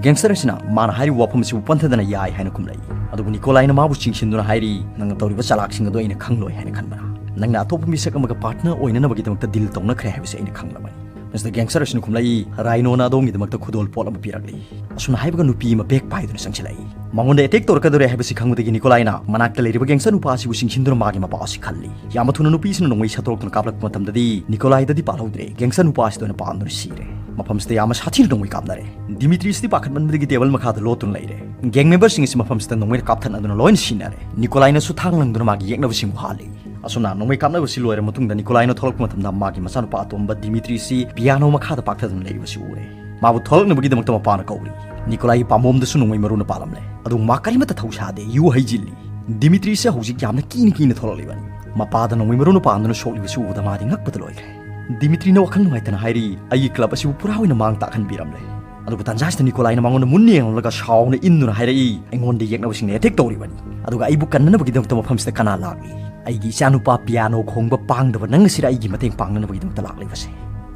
Gangster ꯑꯁꯤꯅ ꯃꯥꯅ ꯍꯥꯏꯔꯤꯕ ꯋꯥꯐꯝ ꯑꯁꯤꯕꯨ ꯄꯟꯊꯗꯅ ꯌꯥꯏ ꯍꯥꯏꯅ ꯈꯨꯝꯂꯛꯏ꯫ ꯑꯗꯨꯕꯨ ꯅꯤꯀꯣꯂꯥꯏꯅ ꯃꯥꯕꯨ ꯆꯤꯡꯁꯤꯟꯗꯨꯅ ꯍꯥꯏꯔꯤ, "ꯅꯪꯅ ꯇꯧꯔꯤꯕ ꯆꯥꯂꯥꯛꯁꯤꯡ ꯑꯗꯨ ꯑꯩꯅ ꯈꯪꯂꯣꯏ ꯍꯥꯏꯅ ꯈꯟꯕ꯭ꯔꯥ? ꯅꯪꯅ ꯑꯇꯣꯞꯄ ꯃꯤꯁꯛ ꯑꯃꯒ partner ꯑꯣꯏꯅꯅꯕꯒꯤꯗꯃꯛꯇ deal ꯇꯧꯅꯈ꯭ꯔꯦ ꯍꯥꯏꯕꯁꯤ ꯑꯩꯅ ꯈꯪꯂꯕꯅꯤ꯫" Mister Gangster ꯑꯁꯤꯅ ꯈꯨꯝꯂꯛꯏ, "Rhino ꯅ ꯑꯗꯣꯝꯒꯤꯗꯃꯛꯇ ꯈꯨꯗꯣꯜ ꯄꯣꯠ ꯑꯃ ꯄꯤꯔꯛꯂꯤ꯫" ꯑꯁꯨꯝꯅ ꯍꯥꯏꯕꯒ ꯅꯨꯄꯤ ꯑꯃ bag ꯄꯥꯏꯗꯨꯅ ꯆꯪꯁꯤꯜꯂꯛꯏ꯫ ꯃꯉꯣꯟꯗ attack ꯇꯧꯔꯛꯀꯗꯧꯔꯦ ꯍꯥꯏꯕꯁꯤ ꯈꯪꯕꯗꯒꯤ ꯅꯤꯀꯣꯂꯥꯏꯅ ꯃꯅꯥꯛꯇ ꯂꯩꯔꯤꯕ gangster ꯅꯨꯄꯥ ꯑꯁꯤꯕꯨ ꯆꯤꯡꯁꯤꯟꯗꯨꯅ ꯃꯥꯒꯤ ꯃꯄꯥ ꯑꯁꯤ ꯈꯜꯂꯤ꯫ ꯌꯥꯝꯅ ꯊꯨꯅ ꯅꯨꯄꯤꯁꯤꯅ ꯅꯣꯡꯃꯩ ꯁꯠꯇꯣꯔꯛꯇꯨꯅ ꯀꯥꯞꯂꯛꯄ ꯃꯇꯝꯗꯗꯤ ꯅꯤꯀꯣꯂꯥꯏꯗꯗꯤ ꯄꯥꯜꯍꯧꯗ꯭ꯔꯦ, gangster ꯅꯨꯄꯥ ꯑꯁꯤꯗ ꯑꯣꯏꯅ ꯄꯥꯟꯗꯨꯅ ꯁꯤꯔꯦ꯫ ꯃꯐꯝꯁꯤꯗ ꯌꯥꯝꯅ ꯁꯥꯊꯤꯅ ꯅꯣꯡꯃꯩ ꯀꯥꯞꯅꯔꯦ꯫ ꯗꯤꯃꯤꯇ꯭ꯔꯤꯁꯤꯗꯤ ꯄꯥꯈꯠꯃꯟꯕꯗꯒꯤ table ꯃꯈꯥꯗ ꯂꯣꯠꯇꯨꯅ ꯂꯩꯔꯦ꯫ Gang member ꯁꯤꯡ ꯑꯁꯤ ꯃꯐꯝꯁꯤꯗ ꯅꯣꯡꯃꯩꯅ ꯀꯥꯞꯊꯠꯅꯗꯨꯅ ꯂꯣꯏꯅ ꯁꯤꯅꯔꯦ꯫ ꯅꯤꯀꯣꯂꯥꯏꯅꯁꯨ ꯊꯥꯡ ꯂꯪꯗꯨꯅ ꯃꯥꯒꯤ ꯌꯦꯛꯅꯕꯁꯤꯡꯕꯨ ꯍꯥꯜꯂꯤ꯫ ꯑꯁꯨꯝꯅ ꯅꯣꯡꯃꯩ ꯀꯥꯞꯅꯕꯁꯤ ꯂꯣꯏꯔ ꯃꯇꯨꯡꯗ ꯅꯤꯀꯣꯂꯥꯏꯅ ꯊꯣꯛꯂꯛꯄ ꯃꯇꯝꯗ ꯃꯥꯒꯤ ꯃꯆꯥꯅꯨꯄꯥ ꯑꯇꯣꯝꯕ ꯗꯤꯃꯤꯇ꯭ꯔꯤꯁꯤ piano ꯃꯈꯥꯗ ꯄꯥꯛꯊꯗꯨꯅ ꯂꯩꯔꯤꯕꯁꯤ ꯎꯔꯦ꯫ ꯃꯥꯕꯨ ꯊꯣꯛꯂꯛꯅꯕꯒꯤꯗꯃꯛꯇ ꯃꯄꯥꯅ ꯀꯧꯔꯤ꯫ ꯅꯤꯀꯣꯂꯥꯏꯒꯤ ꯄꯥꯝꯕꯣꯝꯗꯁꯨ ꯅꯣꯡꯃꯩ ꯃꯔꯨꯅ ꯄꯥꯜꯂꯝꯂꯦ꯫ ꯑꯗꯨꯕꯨ ꯃꯥ ꯀꯔꯤꯃꯠꯇ ꯊꯧꯁꯥꯗꯦ, ꯌꯨ ꯍꯩꯖꯤꯜꯂꯤ꯫ ꯗꯤꯃꯤꯇ꯭ꯔꯤꯁꯤ ꯍꯧꯖꯤꯛ ꯌꯥꯝꯅ ꯀꯤꯅ ꯀꯤꯅ ꯊꯣꯛꯂꯛꯂꯤꯕꯅꯤ꯫ ꯃꯄꯥꯗ ꯅꯣꯡꯃꯩ ꯃꯔꯨꯅ ꯄꯥꯟꯗꯨꯅ ꯁꯣꯛꯂꯤꯕꯁꯤ ꯎꯕꯗ ꯃꯥꯗꯤ ꯉꯛꯄꯗ ꯂꯣꯏꯈ꯭ꯔꯦ꯫ ꯗꯤꯃꯤꯇ꯭ꯔꯤꯅ ꯋꯥꯈꯜ ꯅꯨꯡꯉꯥꯏꯇꯅ ꯍꯥꯏꯔꯤ, "ꯑꯩꯒꯤ club ꯑꯁꯤꯕꯨ ꯄꯨꯔꯥ ꯑꯣꯏꯅ ꯃꯥꯡ ꯇꯥꯛꯍꯟꯕꯤꯔꯝꯂꯦ꯫" ꯑꯗꯨꯕꯨ ꯇꯟꯖꯥꯁꯤꯗ ꯅꯤꯀꯣꯂꯥꯏꯅ ꯃꯉꯣꯟꯗ ꯃꯨꯟꯅ ꯌꯦꯡꯂꯒ ꯁꯥꯎꯅ ꯏꯟꯗꯨꯅ ꯍꯥꯏꯔꯛꯏ, "ꯑꯩꯉꯣꯟꯗ ꯌꯦꯛꯅꯕꯁꯤꯡꯅ attack ꯇꯧꯔꯤꯕꯅꯤ꯫ ꯑꯗꯨꯒ ꯑꯩꯕꯨ ꯀꯟꯅꯅꯕꯒꯤꯗꯃꯛꯇ ꯃꯐꯝꯁꯤꯗ ꯀꯅꯥ ꯂꯥꯛꯂꯤ? ꯑꯩꯒꯤ ꯏꯆꯥꯅꯨꯄꯥ piano ꯈꯣꯡꯕ ꯄꯥꯡꯗꯕ ꯅꯪ ꯑꯁꯤꯔ ꯑꯩꯒꯤ ꯃꯇꯦꯡ ꯄꯥꯡꯅꯅꯕꯒꯤꯗꯃꯛꯇ ꯂꯥꯛꯂꯤꯕꯁꯦ?"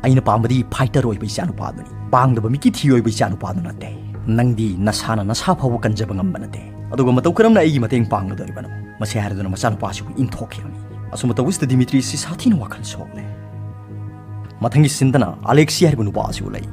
ꯑꯩꯅ ꯄꯥꯝꯕꯗꯤ ꯐꯥꯏꯇꯔ ꯑꯣꯏꯕ ꯏꯆꯥꯅꯨꯄꯥꯗꯨꯅꯤ, ꯄꯥꯡꯗꯕ ꯃꯤꯒꯤ ꯊꯤ ꯑꯣꯏꯕ ꯏꯆꯥꯅꯨꯄꯥꯗꯨ ꯅꯠꯇꯦ꯫ ꯅꯪꯗꯤ ꯅꯁꯥꯅ ꯅꯁꯥ ꯐꯥꯎꯕ ꯀꯟꯖꯕ ꯉꯝꯕ ꯅꯠꯇꯦ, ꯑꯗꯨꯒ ꯃꯇꯧ ꯀꯔꯝꯅ ꯑꯩꯒꯤ ꯃꯇꯦꯡ ꯄꯥꯡꯒꯗꯧꯔꯤꯕꯅꯣ?" ꯃꯁꯤ ꯍꯥꯏꯔꯗꯨꯅ ꯃꯆꯥꯅꯨꯄꯥꯁꯤꯕꯨ ꯏꯟꯊꯣꯛꯈꯤꯔꯝꯃꯤ꯫ ꯑꯁꯨꯝꯅ ꯇꯧꯕꯁꯤꯗ ꯗꯤꯃꯤꯇ꯭ꯔꯤꯁꯤ ꯁꯥꯊꯤꯅ ꯋꯥꯈꯜ ꯁꯣꯛꯂꯦ꯫ ꯃꯊꯪꯒꯤ ꯁꯤꯟꯗꯅ ꯑꯂꯦꯛꯁꯤ ꯍꯥꯏꯔꯤꯕ ꯅꯨꯄꯥ ꯑꯁꯤꯕꯨ ꯂꯩ꯫